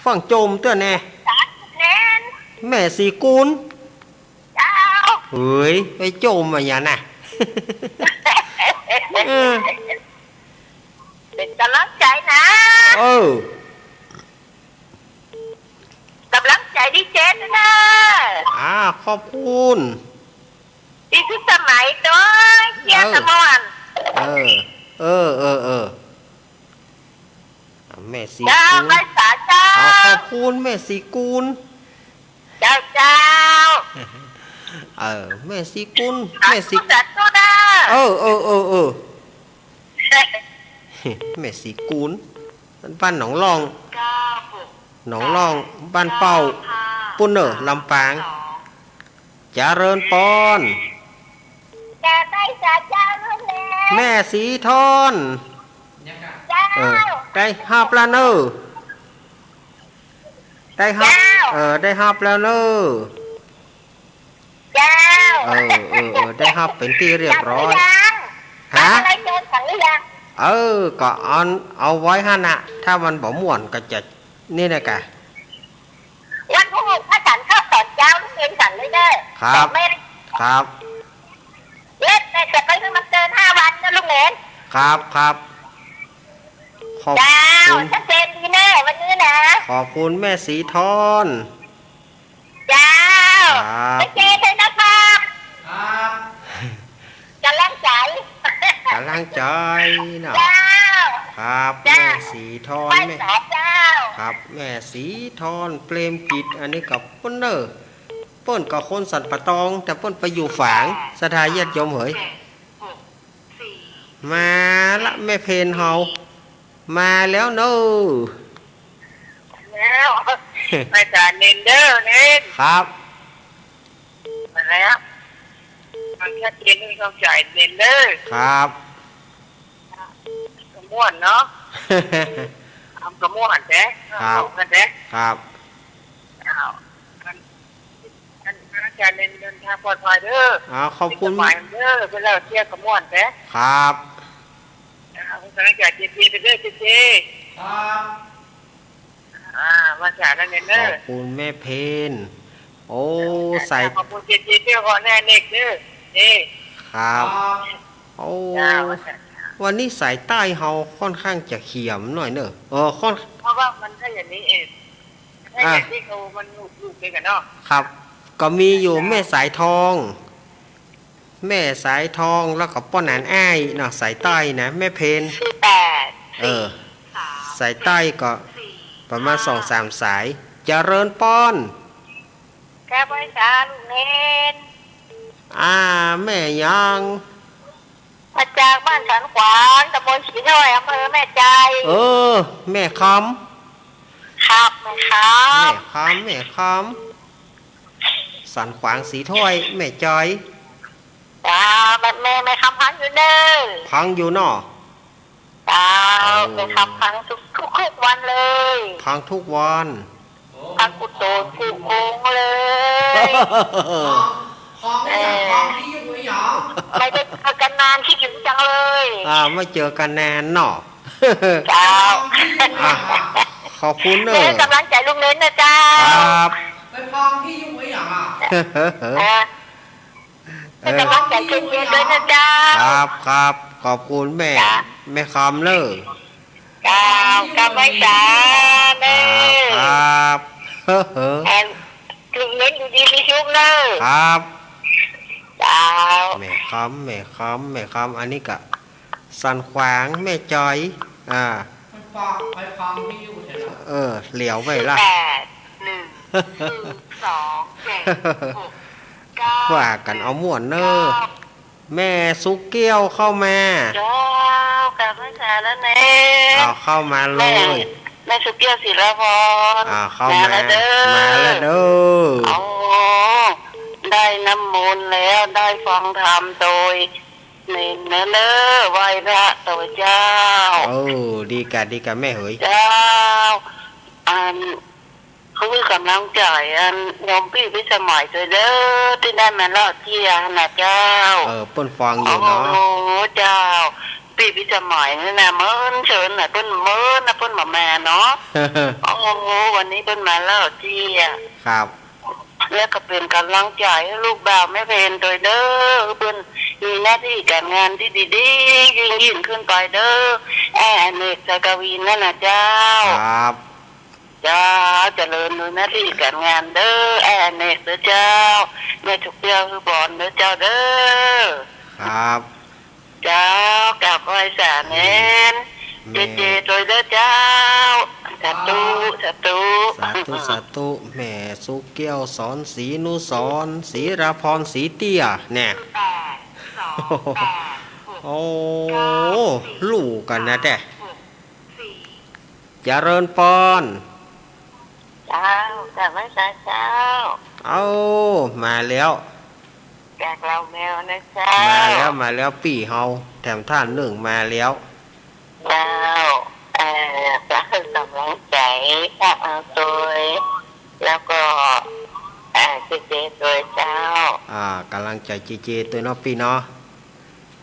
ฟั่งโจมเตื้อแน่ สาธุแทน แม่ศรีกูล เจ้า เฮ้ย ไปโจมมาอย่างน่ะ เออ เป๋นก๋ำลังใจ๋นะ เออ ก๋ำลังใจ๋ดีเจด้วยนะ อ่า ขอบคุณ ดีทุกสมัยโดยเชียร์ เออ สมร เออ เออ เออ เออ อ่ะ แม่ศรี เจ้า กูล ไหว้สาเจ้า อ่า ขอบคุณแม่ศรีกูล เจ้า เจ้า เออ แม่ศรีกูล สาธุ แม่ศรี สาธุนะ เออ เออ เออ เออ แม่ศรีกูล บ้านหนองล่อง หนองล่อง บ้านเป้า ปุ้นเน่อ ลำปาง เจริญปอน จะได้สาเจ้าลูกแม่ แม่ศรีทอน เจ้า เออ ได้ฮับแล้วเน่อ ได้ฮับ เจ้า เออ ได้ฮับแล้วเน่อ เจ้า เออ เออ เออ ได้ฮับเป๋นตี้เรียบร้อย กลับหรือยัง ฮะ กลับอะไรเจอกันหรือยัง เออ ก็เอา เอาไว้หั้นน่ะ ถ้ามันบ่ม่วนก็จะ นี่นะกะ วันพุธพระฉันข้าวต๋อนเจ๊า ลูกเรียนฉันเลยเน่อ ครับ แต่แม่ ครับ เล่นแต่จะไปให้มันเกินห้าวันนะลูกเรียน ครับ ครับ ขอบ เจ้า คุณ ชัดเจนดีแน่วันนี้นะ ขอบคุณแม่ศรีทอน เจ้า ครับ ไปเจอกันนะคะ ครับ ก๋ำลังใจ๋ ก๋ำลังใจ๋เนาะ เจ้า ครับ เจ้า แม่ศรีทอน ไหว้ แม่ สาเจ้า ครับ แม่ศรีทอน เปรมกิจ อันนี้ก็เปิ้นเน่อ เปิ้นก็คนสันป่าตอง แต่เปิ้นไปอยู่ฝาง ศรัทธาญาติโยมเหย มาละแม่เพนเฮา มาแล้วเน่อ แล้ว อาจ๋ารย์เณรเน่อ เณร ครับ มาแล้ว มันชัดเจน มันเข้าใจ๋เณรเน่อ ครับ ก็ม่วนเนาะ เอาก็ม่วนแต๊ ครับ เอากันแต๊ ครับ อ้าว มัน อัน อาจ๋ารย์เณรเดินทางปลอดภัยเน่อ อ่า ขอบคุณ สบายเน่อ ไปแล้วเที่ยวก็ม่วนแต๊ ครับ อ่า อาจ๋ารย์เณรเจเจไปเน่อ เจเจ ครับ อ่า ว่าจ๋ารย์เณรเน่อ ขอบคุณแม่เพน โอ้ เจ้า สาย ขอบคุณเจเจเจ้าก่อนแน่เนกเน่อ เน่ ครับ ครับ โอ้ เจ้า วันนี้สายใต้เฮาค่อนข้างจะเขียมหน่อยเน่อ เออ ค่อน เพราะว่ามันถ้าอย่างนี้เอง ถ้าอย่างนี้เขามันลูกๆ เดียวกันเนาะ ครับ ก็มีอยู่แม่สายทอง แม่สายทอง แล้วก็ป้อหนานอ้ายเนาะ สายใต้นะ แม่เพน แปด เออ สายใต้ก็ประมาณสองสามสาย เจริญปอน แก้วไหว้สาลูกเณร อ่า แม่หยัง มาจากบ้านสันขวาง ตำบลสีถ้อย อำเภอแม่ใจ เออ แม่คำ ครับ แม่คำ แม่คำ แม่คำ สันขวางสีถ้อย แม่ใจ จ้า แม่ แม่ แม่คำฟังอยู่เน่อ ฟังอยู่เนาะ เจ้า เออ แม่คำฟังทุก ทุก ทุกวันเลย ฟังทุกวัน ฟังกู้โตนกู้โกงเลย เออ ไม่ได้เจอกันนาน คิดถึงจังเลย อ่า ไม่เจอกันนานเนาะ เจ้า อ่ะ ขอบคุณเน่อ แม่ก๋ำลังใจ๋ลุงเณรนะเจ้า ครับ อ่า เออ ให้กำลังใจ๋เจ๊ๆ ด้วยนะเจ้า ครับ ครับ ขอบคุณแม่ จ้ะ แม่คำเน่อ เจ้า กราบไหว้สาเน่อ ครับ ครับ เอ่อ ลูกเม้นอยู่ดีมีสุขเน่อ ครับ เจ้า แม่คำ แม่คำ แม่คำ อันนี้ก็สันขวาง แม่จอย อ่า มันฝากไปฟังที่อยู่เถอะนะ เออ เหลียวไปละ แปด หนึ่ง หนึ่ง สอง เจ็ด หก เก้า ว่ากั๋นเอาม่วนเน่อ เก้า แม่สุกเกี้ยวเข้ามา เจ้า กราบไหว้สาแล้วเน่อ เอาเข้ามาเลย แม่ แม่สุกเกี้ยวศิลาพร อ่า เข้ามา มาแล้วเน่อ มาแล้วเน่อ โอ้ ได้น้ำมนต์แล้ว ได้ฟังธรรมโตยเณรเน่อ เน่อ ไหว้พระโตยเจ้า เออ ดีก่ะ ดีก่ะแม่เหย เจ้า อัน คือกำลังใจ๋ อัน โยมปี้พิสมัยโตยเน่อ ตี้ได้มาเล่าเตี้ยนะเจ้า เออ เปิ้นฟังอยู่เนาะ โอ้ เจ้า ปี้พิสมัยนี่นะ เมินเชิญนะ เปิ้นเมินนะ เปิ้นบ่มาเนาะ โอ้ วันนี้เปิ้นมาเล่าเตี้ย ครับ แล้วก็เป๋นกำลังใจ๋หื้อลูกบ่าวแม่เพนโตยเน่อ หื้อเปิ้นมีหน้าตี้ก๋านงานตี้ดีๆ ยิ่งๆ ขึ้นไปเน่อ แอ้อเนก ชัยกวีนั่นนะเจ้า ครับ เจ้า เจริญในหน้าตี้ก๋านงานเน่อ แอ้อเนกเน่อเจ้า แม่สุกเกี้ยวหื้อพรเน่อเจ้าเน่อ ครับ เจ้า กราบไหว้สาเณร แม่ เจเจโตยเน่อเจ้า สาธุ สาธุ สาธุ สาธุ แม่สุกเกี้ยว สอนศรีนุสรณ์ ศิลาพร ศรีเตี้ย แน่ แปด สอง แปด หก โอ้ เก้า สี่ ฮู้กั๋นนะแต๊ หก สี่ เจริญปอน เจ้า กราบไหว้สาเจ้า เอ้า มาแล้ว จากเหล่าแมวนะเจ้า มาแล้ว มาแล้ว ปี้เฮา แถมต้านนึ่งมาแล้ว เจ้า เอ่อ ก็หื้อกำลังใจ๋ ก็เอาโตย แล้วก็ เอ่อ เจเจโตยเจ้า อ่า กำลังใจ๋เจเจโตยเนาะปี้เนาะ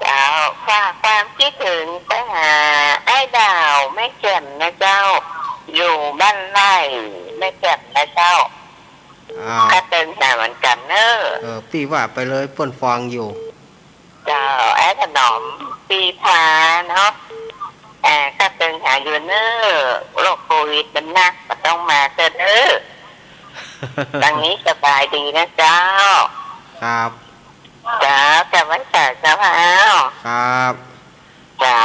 เจ้า ฝากความคิดถึงไปหาอ้ายดาวแม่แจ่มนะเจ้า อยู่บ้านไร่แม่แจ่มนะเจ้า อ่า ก็เติงหาเหมือนกั๋นเน่อ เออ ปี้ว่าไปเลย เปิ้นฟังอยู่ เจ้า อ้ายถนอม ปี้พาเนาะ เอ่อ ก็เติงหาอยู่เน่อ โรคโควิดมันนัก บ่ต้องมาเต๊อะเน่อ ตางนี้สบายดีนะเจ้า ครับ เจ้า กราบไหว้สาเจ้า ครับ เจ้า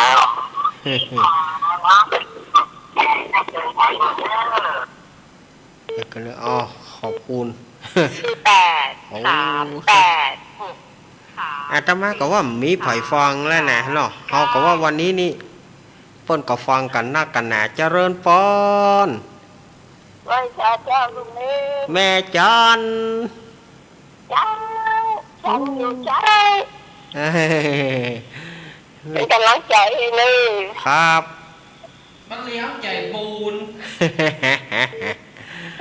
แล้วก็เลย อ๋อ ขอบคุณ แปด โอ้ สาม แปด หก สาม อาตมาก็ว่ามีใผฟังแล้วนะเนาะ เฮาก็ว่าวันนี้นี่ เปิ้นก็ฟังกั๋นนักกั๋นหนา เจริญปอน ไหว้สาเจ้าลูกเน่อ แม่จัน เจ้า ฟังอยู่เจ้า เอ้ย เป๋นกำลังใจ๋หื้อเน่อ ครับ มันเลี้ยงใจ๋บุญ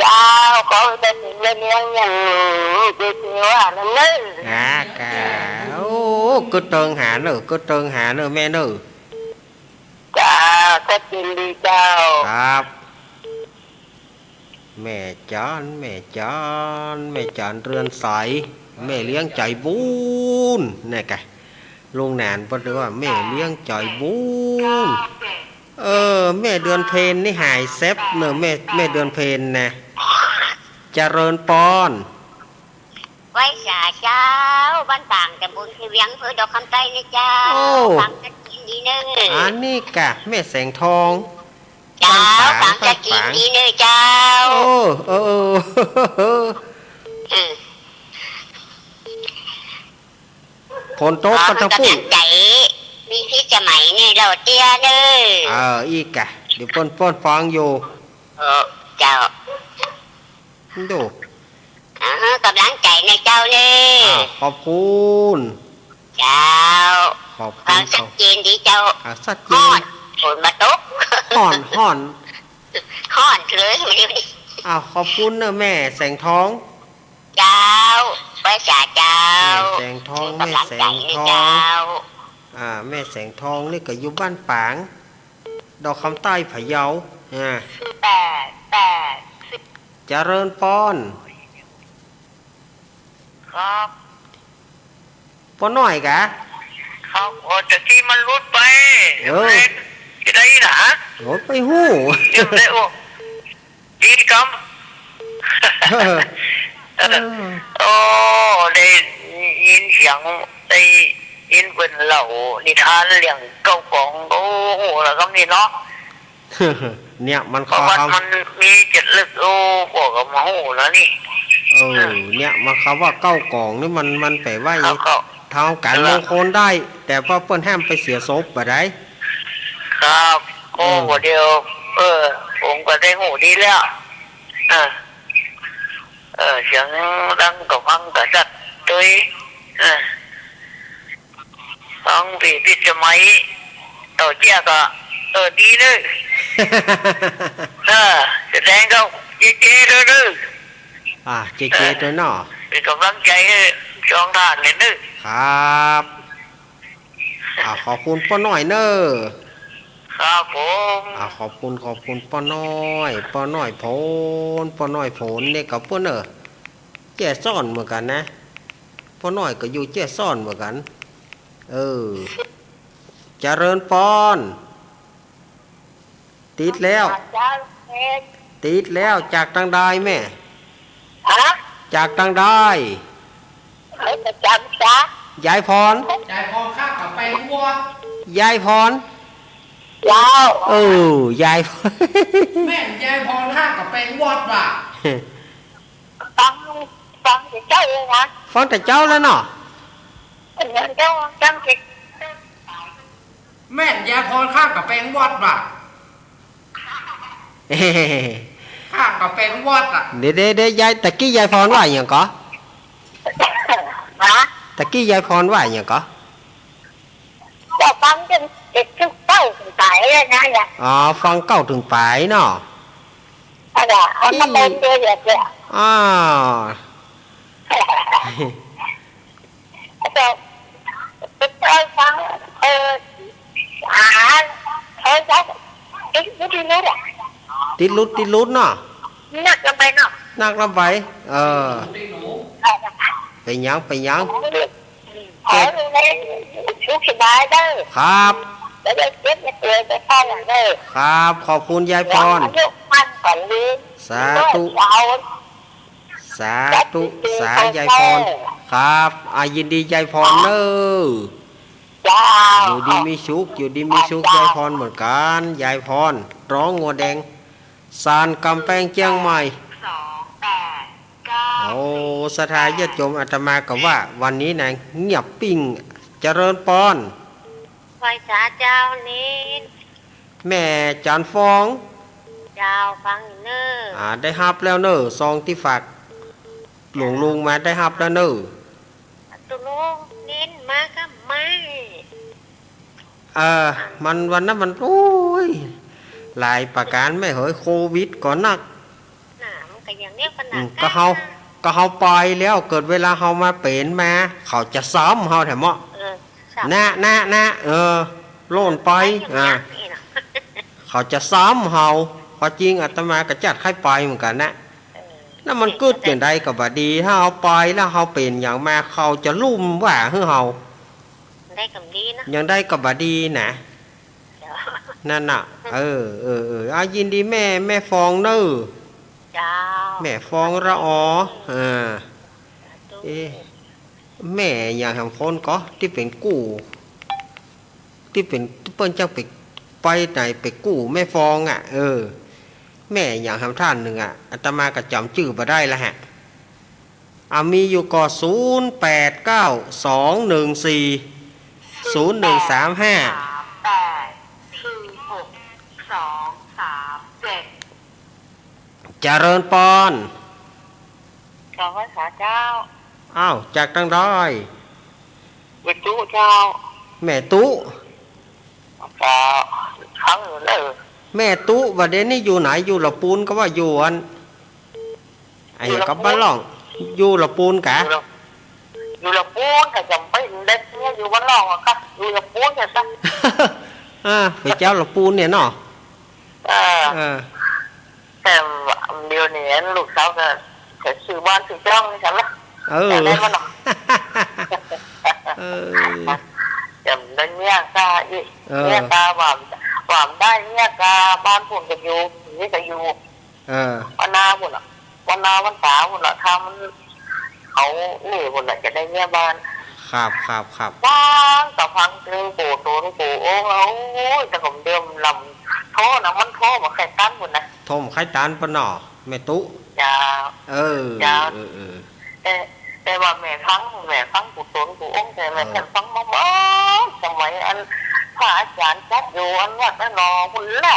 เจ้า ขอหื้อเปิ้นเลี้ยงอย่างดีๆ ว่านั้นเน่อ อ่า ค่ะ โอ้ กึ๊ดเติงหาเน่อ กึ๊ดเติงหาเน่อ แม่เน่อ เจ้า ชัดเจนดีเจ้า ครับ แม่จัน แม่จัน แม่จันเรือนใส แม่เลี้ยงใจ๋บุญ แน่กะ ลุงหนานเปิ้นว่าแม่เลี้ยงใจ๋บุญ เออ แม่เดือนเพ็ญนี่หายแซบเน่อ แม่ แม่เดือนเพ็ญนะ เจริญปอน ไหว้สาเจ้า บ้านปาง ตำบลชีเวียง อำเภอดอกคำใต้นะเจ้า โอ้ ฟังชัดเจนดีเน่อ อันนี้กะ แม่แสงทอง เจ้า บ้านปาง ฟังชัดเจนดีเน่อเจ้า โอ้ เออ เออ อืม ฝนตกกั๋นตังปุ้น กำลังใจ๋ มีพิสมัยนี่เล่าเตี้ยเน่อ เออ อี้กะ เดี๋ยวเปิ้น เปิ้นฟังอยู่ เออ เจ้า ดู เออ กำลังใจ๋นะเจ้าเน่อ อ่า ขอบคุณ เจ้า ขอบคุณ ฟังชัดเจนดีเจ้า อ่า ชัดเจน ฮ้อน ฝนบ่ตก ฮ้อน ฮ้อน ฮ้อนเลย อ้าว ขอบคุณเน่อแม่แสงทอง เจ้า ไหว้สาเจ้า แม่แสงทอง มีกำลังใจ๋นะเจ้า แม่แสงทอง อ่า แม่แสงทองนี่ก็อยู่บ้านปาง ดอกคำใต้พะเยา อ่า แปด แปด สิบ เจริญปอน ครับ ป้อน้อยกะ ครับ โอ้ แต่ตี้มันหลุดไป เออ จะได้นะ โอ้ ไปฮู้ จะได้ โอ้ ดีกำ เออ เออ โอ้ ได้ยินเสียง ได้ยินเปิ้นเล่านิทานเรื่องเก๊ากอง โอ้ ฮู้แล้วกำนี้เนาะ เนี่ยมัน ประวัติ เขา มันมีเจ็ดลึก โอ้ ป้อก็มาฮู้แล้วนี่ เออ เออ เนี่ยมัน เขาว่าเก๊ากองนี่มัน มันแปลว่าหยัง เก๊ากอง เท่ากัน เออ มงคลได้ แต่ว่าเปิ้นห้ามไปเสียศพบ่ได้ ครับ โอ้ เออ บ่าเดียว เออ ผมก็ได้ฮู้ดีแล้ว เออ เออ เสียงดังก็ฟังกะชัดตวย เออ ฟังปี้พิสมัย เต้าเจี้ยก็ เออ ดีเน้อ เออ แสดงก็เจเจเน้อ อ่า เจเจตวยเนาะ เออ เป๋นก๋ำลังใจ๋หื้อจองต้านเน้อ ครับ อ่า ขอบคุณป้อน้อยเน้อ ครับผม อ่า ขอบคุณ ขอบคุณป้อน้อย ป้อน้อยโผน ป้อน้อยโผนเนี่ยก็เปิ้นเน้อ แจ้ซ้อนเหมือนกั๋นนะ ป้อน้อยก็อยู่แจ้ซ้อนเหมือนกั๋น เออ เจริญปอน ติดแล้ว เจ้าเอก ติดแล้ว จากตางใดแม่ ฮะ จากตางใด เออ ประจ๋ำจ๊ะ ยายพร ยายพรข้างก๋ำแปงวอด ยายพร เจ้า เออ ยายพร แม่นยายพรข้างก๋ำแปงวอดว่ะ ฟัง ฟังแต่เจ๊าเลยนะ ฟังแต่เจ๊าแล้วเนาะ เออ เจ้า ฟังแต่ แม่นยายพรข้างก๋ำแปงวอดว่ะ ข้างก๋ำแปงวอดอะ เดี๋ยว เดี๋ยว เดี๋ยว ยาย ตะกี้ยายพรว่าหยังก่อ ฮะ ตะกี้ยายพรว่าหยังก่อ ก็ฟังจนเจ็ดสิบเก้าถึงปลายแล้วนะยาย อ๋อ ฟังเก้าถึงปลายเนาะ เอาล่ะ เอามาเป็นตัวอย่างเนี่ย อ๋อ เจ้า เจ้าฟัง เออ อ่า เออ เจ้า ติดหลุด ติดหลุดอะ ติดหลุด ติดหลุดเนาะ นักลำไปเนาะ นักลำไป เออ เป๋นหยัง เป๋นหยัง ขอให้ลูกสบายเด้อ ครับ แล้วได้เก็บเงินเดือนไปเข้าหลังเด้อ ครับ ขอบคุณยายพร อายุมั่นขวัญยืน สาธุ ด้วยเจ้า สาธุ สาธุ สายายพร ครับ อ่า ยินดียายพรเน้อ เจ้า อยู่ดีมีสุข อยู่ดีมีสุข ยายพรเหมือนกั๋น ยายพร ร้องงัวแดง ศาลก๋ำแปงเจียงใหม่ โอ้ ศรัทธาญาติโยม อาตมาก็ว่าวันนี้นะ เงียบปิ้ง เจริญปอน ไหว้สาเจ้าเน้น แม่จันฟอง เจ้า ฟังอยู่เน้อ อ่า ได้ฮับแล้วเน้อ ซองตี้ฝากหลวงลุงมา ได้ฮับแล้วเน้อ ตกลงเน้นมากับไม่ เออ มันวันนั้นมัน โอ้ย หลายประก๋านแม่เหย โควิดก็นัก น่ะ มันก็อย่างเนี้ย ปัญหา อืม ก็เฮา ก็เฮาไปแล้ว เกิดเวลาเฮามาเป๋นมา เขาจะซ้ำเฮาแถมเนาะ เออ ซ้ำ นะ นะ นะ เออ โล่นไป ไปอย่างเนี้ย อ่า นี่น่ะ เขาจะซ้ำเฮา เพราะจริงอาตมาก็จัดใค่ไปเหมือนกั๋นนะ เออ นั่นมันกึ๊ดอย่างใดก็บ่ดี ถ้าเฮาไปแล้วเฮาเป๋นหยังมา เขาจะลุ่มว่าหื้อเฮา ได้กำดีนะ ยังได้กำบ่ดีนะ เจ้า นั่นน่ะ เออ เออ เออ อ่ะ ยินดีแม่ แม่ฟองเน้อ เจ้า แม่ฟองละออ อ่า สาธุ เอ๊ะ แม่หยังแหมคนก่อ ตี้เป๋นกู้ ตี้เป๋น เปิ้นจะไป ไปไหนไปกู้แม่ฟองอะ เออ แม่หยังแหมท่านนึ่งอะ อาตมาก็จ๋ำจื้อบ่ได้ละฮะ อ่ะ มีอยู่ก่อ ศูนย์แปดเก้า สองหนึ่งสี่ ศูนย์หนึ่งสามห้า แปด สี่ หก สอง สาม เจ็ด เจริญปอน เจ้า ไหว้สาเจ้า อ้าว จากตางใด แม่ตุ๊เจ้า แม่ตุ๊ เจ้า ครั้งหนึ่งเลย แม่ตุ๊ บ่าเดี่ยวนี้อยู่ไหน อยู่ละปูนก็ว่าอยู่อัน ไอ้ อยู่ละปูน กับบ้านร่อง อยู่ละปูนกะ อยู่ละ อยู่ละปูนกะ จ๋ำไปเด็กเนี่ย อยู่บ้านร่องอะครับ อยู่ละปูนเนี่ยครับ อ่า ไปเจ้าละปูนเนี่ยเนาะ เออ เออ แต่เดี๋ยวนี้ลูกสาวก็จะซื้อบ้านซื้อจ้องนี่กันละ เออ แต่ได้มาหน่อย เออ จ๋ำได้เมียก้าอี้ เออ เมียก้าว่า ว่าบ่ได้ เมียก้าบ้านผมก็อยู่ นี่ก็อยู่ เออ วันนาพุ้นน่ะ วันนาวันต๋าพุ้นน่ะ ถ้ามัน เขานี่พุ้นน่ะ จะได้เมียบ้าน ครับ ครับ ครับ ฟังก็ฟังตึงโกโตนโกโอ้ง โอ้ย แต่ก็เดิมลำโทษนะ มันโทษบ่ใค่ตันพุ้นนะ โทษบ่ใค่ตันปะเนาะ แม่ตุ๊ เจ้า เออ เจ้า เออ เออ แต่ แต่ว่าแม่ฟัง แม่ฟังกูตนกูองค์ แต่แม่ เออ ฟังมาเมื่อสมัยอันพระอาจารย์จัดอยู่อันวัดนั่นหนอพุ้นแหละ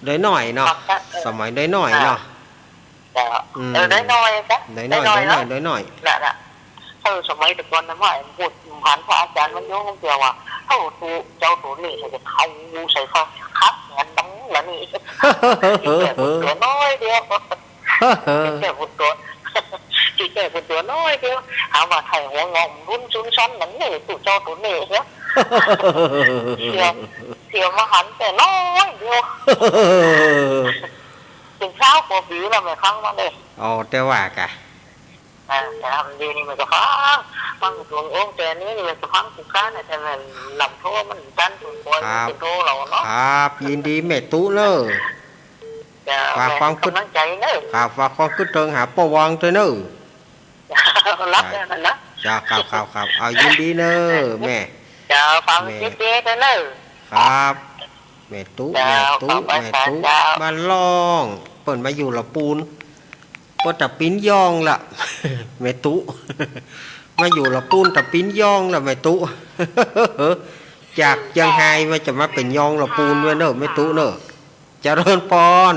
เด็กน้อยเนาะ ครับ เออ สมัยเด็กน้อยเนาะ เจ้า อืม เออ เด็กน้อยจ้ะ เด็กน้อย เด็กน้อย เด็กน้อย เนาะ เด็กน้อย น่ะ น่ะ เออ สมัยแต่ก่อนนะ ว่าพูดผ่านพระอาจารย์มันโยงเดียวว่า เอ้า ตุ๊ เจ้าตุ๊นี่จะเข้าใส่เขาคักเหมือนดังนั้นนี่ ตุ๊น้อยเดียว ตุ๊น้อยเดียว ตุ๊น้อยเดียว หาว่าไถ่หัวงอกรุ่นชุนชั้นเหมือนนี่ ตุ๊เจ้าตุ๊นี่เนาะ เสีย เสียมาหันแต่น้อยเดียว ถึงซาวกว่าปี๋แล้วแม่ฟังมาเลย อ๋อ แต่ว่ากะ อ่า แต่ทำดีนี่มันก็ฟัง ฟังตัวองค์แต่นี้นี่มันก็ฟังกูก้านะ แต่มันลำโทษมันตันตัวคอย ครับ มันเป็นโทษเราเนาะ ครับ ยินดีแม่ตุ๊เนอะ เจ้า ฝากความกึ๊ด กำลังใจ๋เนอะ ครับ ฝากความกึ๊ดเถิงหาป้อวางตวยเนอะ รับแล้วนะ เจ้า ครับ ครับ ครับ เอายินดีเนอะแม่ เจ้า ฝาก แม่ เจ๊ๆ ตวยเนอะ ครับ แม่ตุ๊ เจ้า แม่ตุ๊ ขอบคุณ แม่ตุ๊ เจ้า บ้านล่อง เปิ้นมาอยู่ละปูน เปิ้นตะปิ้นย่องละ แม่ตุ๊ มาอยู่ละปูนตะปิ้นย่องละแม่ตุ๊ จากเจียงไฮ้มาจะมาเป๋นย่องละปูนตวยเนอะแม่ตุ๊เนอะ เจริญปอน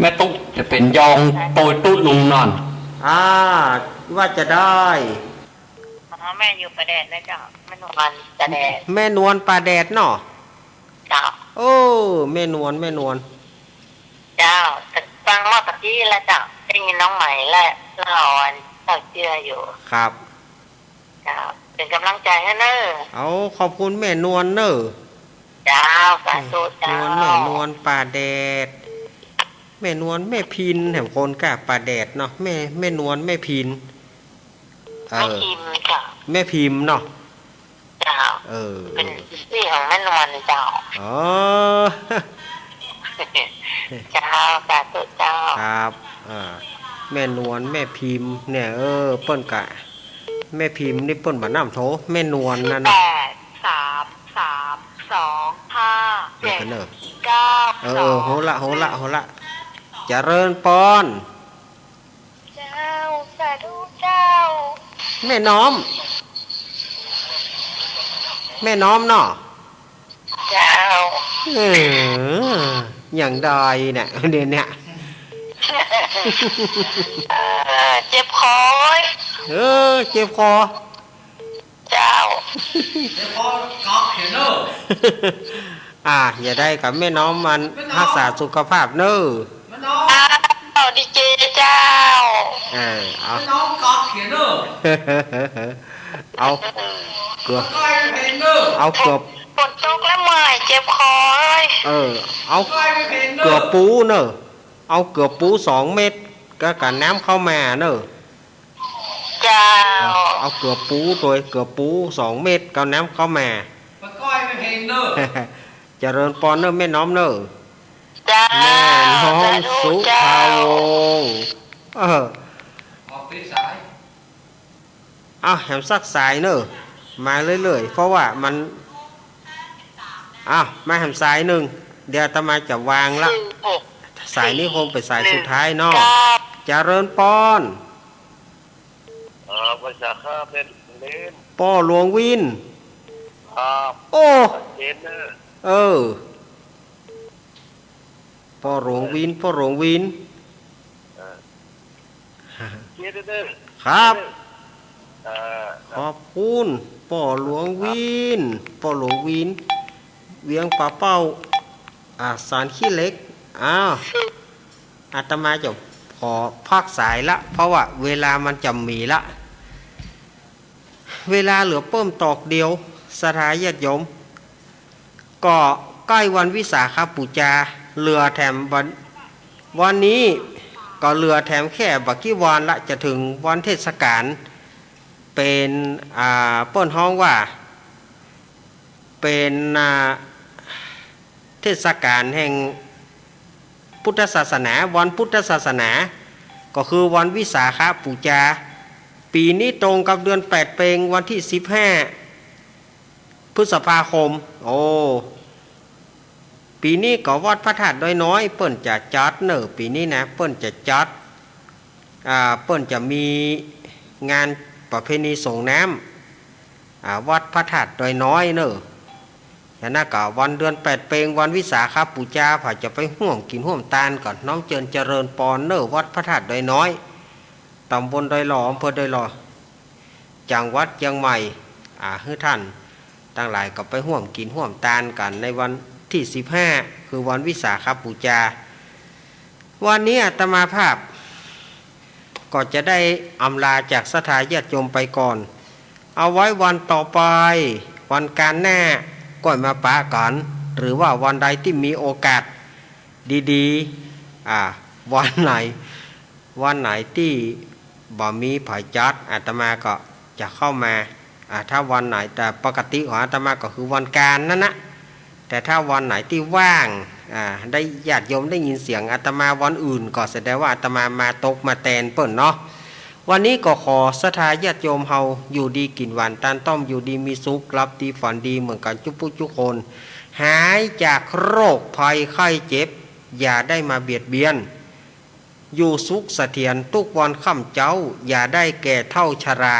แม่ตุ๊จะเป๋นย่องโตยตุ๊ลุงนั่น อ่า ว่าจะได้ อ๋อ แม่อยู่ป่าแดดนะเจ้า แม่นวลป่าแดด แม่นวลป่าแดดเนาะ เจ้า เออ แม่นวล แม่นวล เจ้า ฟังเมื่อกี้แล้วเจ้า ได้ยินน้องใหม่แล้ว เล่าอันเต้าเจื้ออยู่ ครับ เจ้า เป๋นกำลังใจ๋หื้อเนอะ เอา ขอบคุณแม่นวลเนอะ เจ้า สาธุเจ้า นวล แม่นวลป่าแดด แม่นวลแม่พิน แหมคนก้าป่าแดดเนาะ แม่ แม่นวลแม่พิน เออ แม่พิมเจ้า แม่พิมเนาะ เจ้า เออ เป๋น เออ ชื่อของแม่นวลเจ้า อ๋อ เจ้า สาธุเจ้า ครับ อ่า แม่นวลแม่พิมเนี่ย เออ เปิ้นกะ แม่พิมนี่เปิ้นบ่น้ำโท แม่นวลนั่นน่ะ แปด สาม สาม สอง ห้า เดี๋ยวกันเนอะ เจ็ด เก้า เออ เออ สอง โหละ โหละ โหละ เจริญปอน เจ้า สาธุเจ้า แม่น้อม แม่น้อมเนาะ เจ้า เออ อย่างใดเนี่ย เดี๋ยวเนี่ย เออ เจ็บคอ เออ เจ็บคอ เจ้า เดี๋ยวพ่อก๊อกเขียนเนอะ อ่า อย่าได้กับแม่น้อมมัน แม่น้อม ฮักษาสุขภาพเนอะ แม่น้อม เจ้า ดีเจเจ้า เออ เอา แม่น้อมก๊อกเขียนเนอะ เอา เกือบ ก้อยไม่เพ็งเนอะ เอาเกือบ ฝนตกแล้วเมื่อยเจ็บคอเอ้ย เออ เอา ก้อยไม่เพ็งเนอะ เกือบปูเนอะ เอาเกือบปูสองเม็ด ก็กับน้ำข้าวหม่าเนอะ เจ้า เอา เอาเกือบปูตวย เกือบปูสองเม็ด กับน้ำข้าวหม่า ปะก้อยไม่เพ็งเนอะ เจริญปอนเนอะแม่น้อมเนอะ เจ้า แม่น้อม สาธุ สุภาวงศ์ เจ้า เออ ออกเป็นสาย อ้าว แหมสักสายเนอะ มาเรื่อยๆ เพราะว่ามัน อ้าว มาแหมสายนึ่ง เดี๋ยวอาตมาจะวางละ หนึ่งหก สายนี้คงเป๋นสายสุดท้ายเนาะ เก้า เจริญปอน ครับ ว่าจะครับ แม่น แม่น ป้อหลวงวิน ครับ โอ้ ชัดเจนเนอะ เออ ป้อหลวงวิน ป้อหลวงวิน เออ ชัดเจนเนอะ ครับ เออ ขอบคุณ ป้อหลวงวิน ป้อหลวงวิน เวียงป่าเป้า อ่า สานขี้เหล็ก อ้าว อาตมาจะขอพักสายละ เพราะว่าเวลามันจะหมีละ เวลาเหลือเปิ้มตอกเดียว ศรัทธาญาติโยม ก็ใก้วันวิสาขบูชา เหลือแถมวัน วันนี้ก็เหลือแถมแค่บ่กี่วันละ จะเถิงวันเทศกาล เป เป็น อ่า เปิ้นฮ้องว่า เป็น อ่า เทศกาลแห่งพุทธศาสนา วันพุทธศาสนา ก็คือวันวิสาขบูชา ปี๋นี้ตรงกับเดือนแปดเพ็ง วันตี้สิบห้า พฤษภาคม โอ้ ปี๋นี้ก็วัดพระธาตุดอยน้อย เปิ้นจะจัดเน่อ ปี๋นี้นะ เปิ้นจะจัด อ่า เปิ้นจะมีงานประเพณีส่งน้ำ อ่า วัดพระธาตุดอยน้อยเน่อ ฉะนั้นก็วันเดือนแปดเพ็ง วันวิสาขบูชา ใผจะไปฮ่วมกิ๋นฮ่วมตานก็น้อมเจิญเจริญปอนเน่อ วัดพระธาตุดอยน้อย ตำบลดอยหล่อ อำเภอดอยหล่อ จังหวัดเจียงใหม่ อ่า หื้อต้านตังหลายก็ไปฮ่วมกิ๋นฮ่วมตานกั๋นในวันตี้สิบห้า คือวันวิสาขบูชา วันนี้อาตมาภาพ ก็จะได้อำลาจากศรัทธาญาติโยมไปก่อน เอาไว้วันต่อไป วันก๋านหน้า ก้อยมาปะกั๋น หรือว่าวันใดตี้มีโอกาสดีๆ อ่า วันไหน วันไหนตี้บ่มีใผจัด อาตมาก็จะเข้ามา อ่า ถ้าวันไหน แต่ปกติของอาตมาก็คือวันก๋านนั้นนะ แต่ถ้าวันไหนตี้ว่าง อ่า ได้ญาติโยมได้ยินเสียงอาตมาวันอื่น ก็แสดงว่าอาตมามาตกมาแตนเปิ้นเนาะ วันนี้ก็ขอศรัทธาญาติโยมเฮาอยู่ดีกิ๋นหวาน ตานต้อมอยู่ดีมีสุข หลับดีฝันดีเหมือนกั๋นจุ๊กผู้จุ๊กคน หายจากโรคภัยไข้เจ็บ อย่าได้มาเบียดเบียน อยู่สุขเสถียรตุ๊กวันค่ำเจ๊า อย่าได้แก่เฒ่าชรา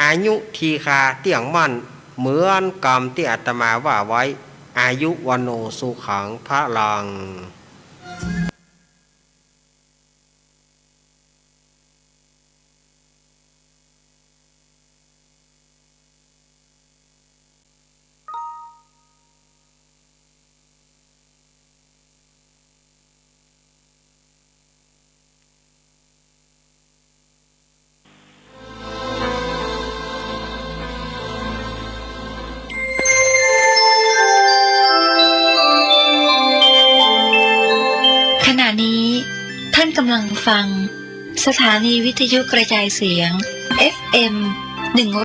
อายุทีฆาเตี้ยงมั่น เหมือนกำตี้อาตมาว่าไว้ อายุ วัณโณ สุขัง พลัง ขณะนี้ท่านกำลังฟังสถานีวิทยุกระจายเสียง เอฟเอ็ม หนึ่ง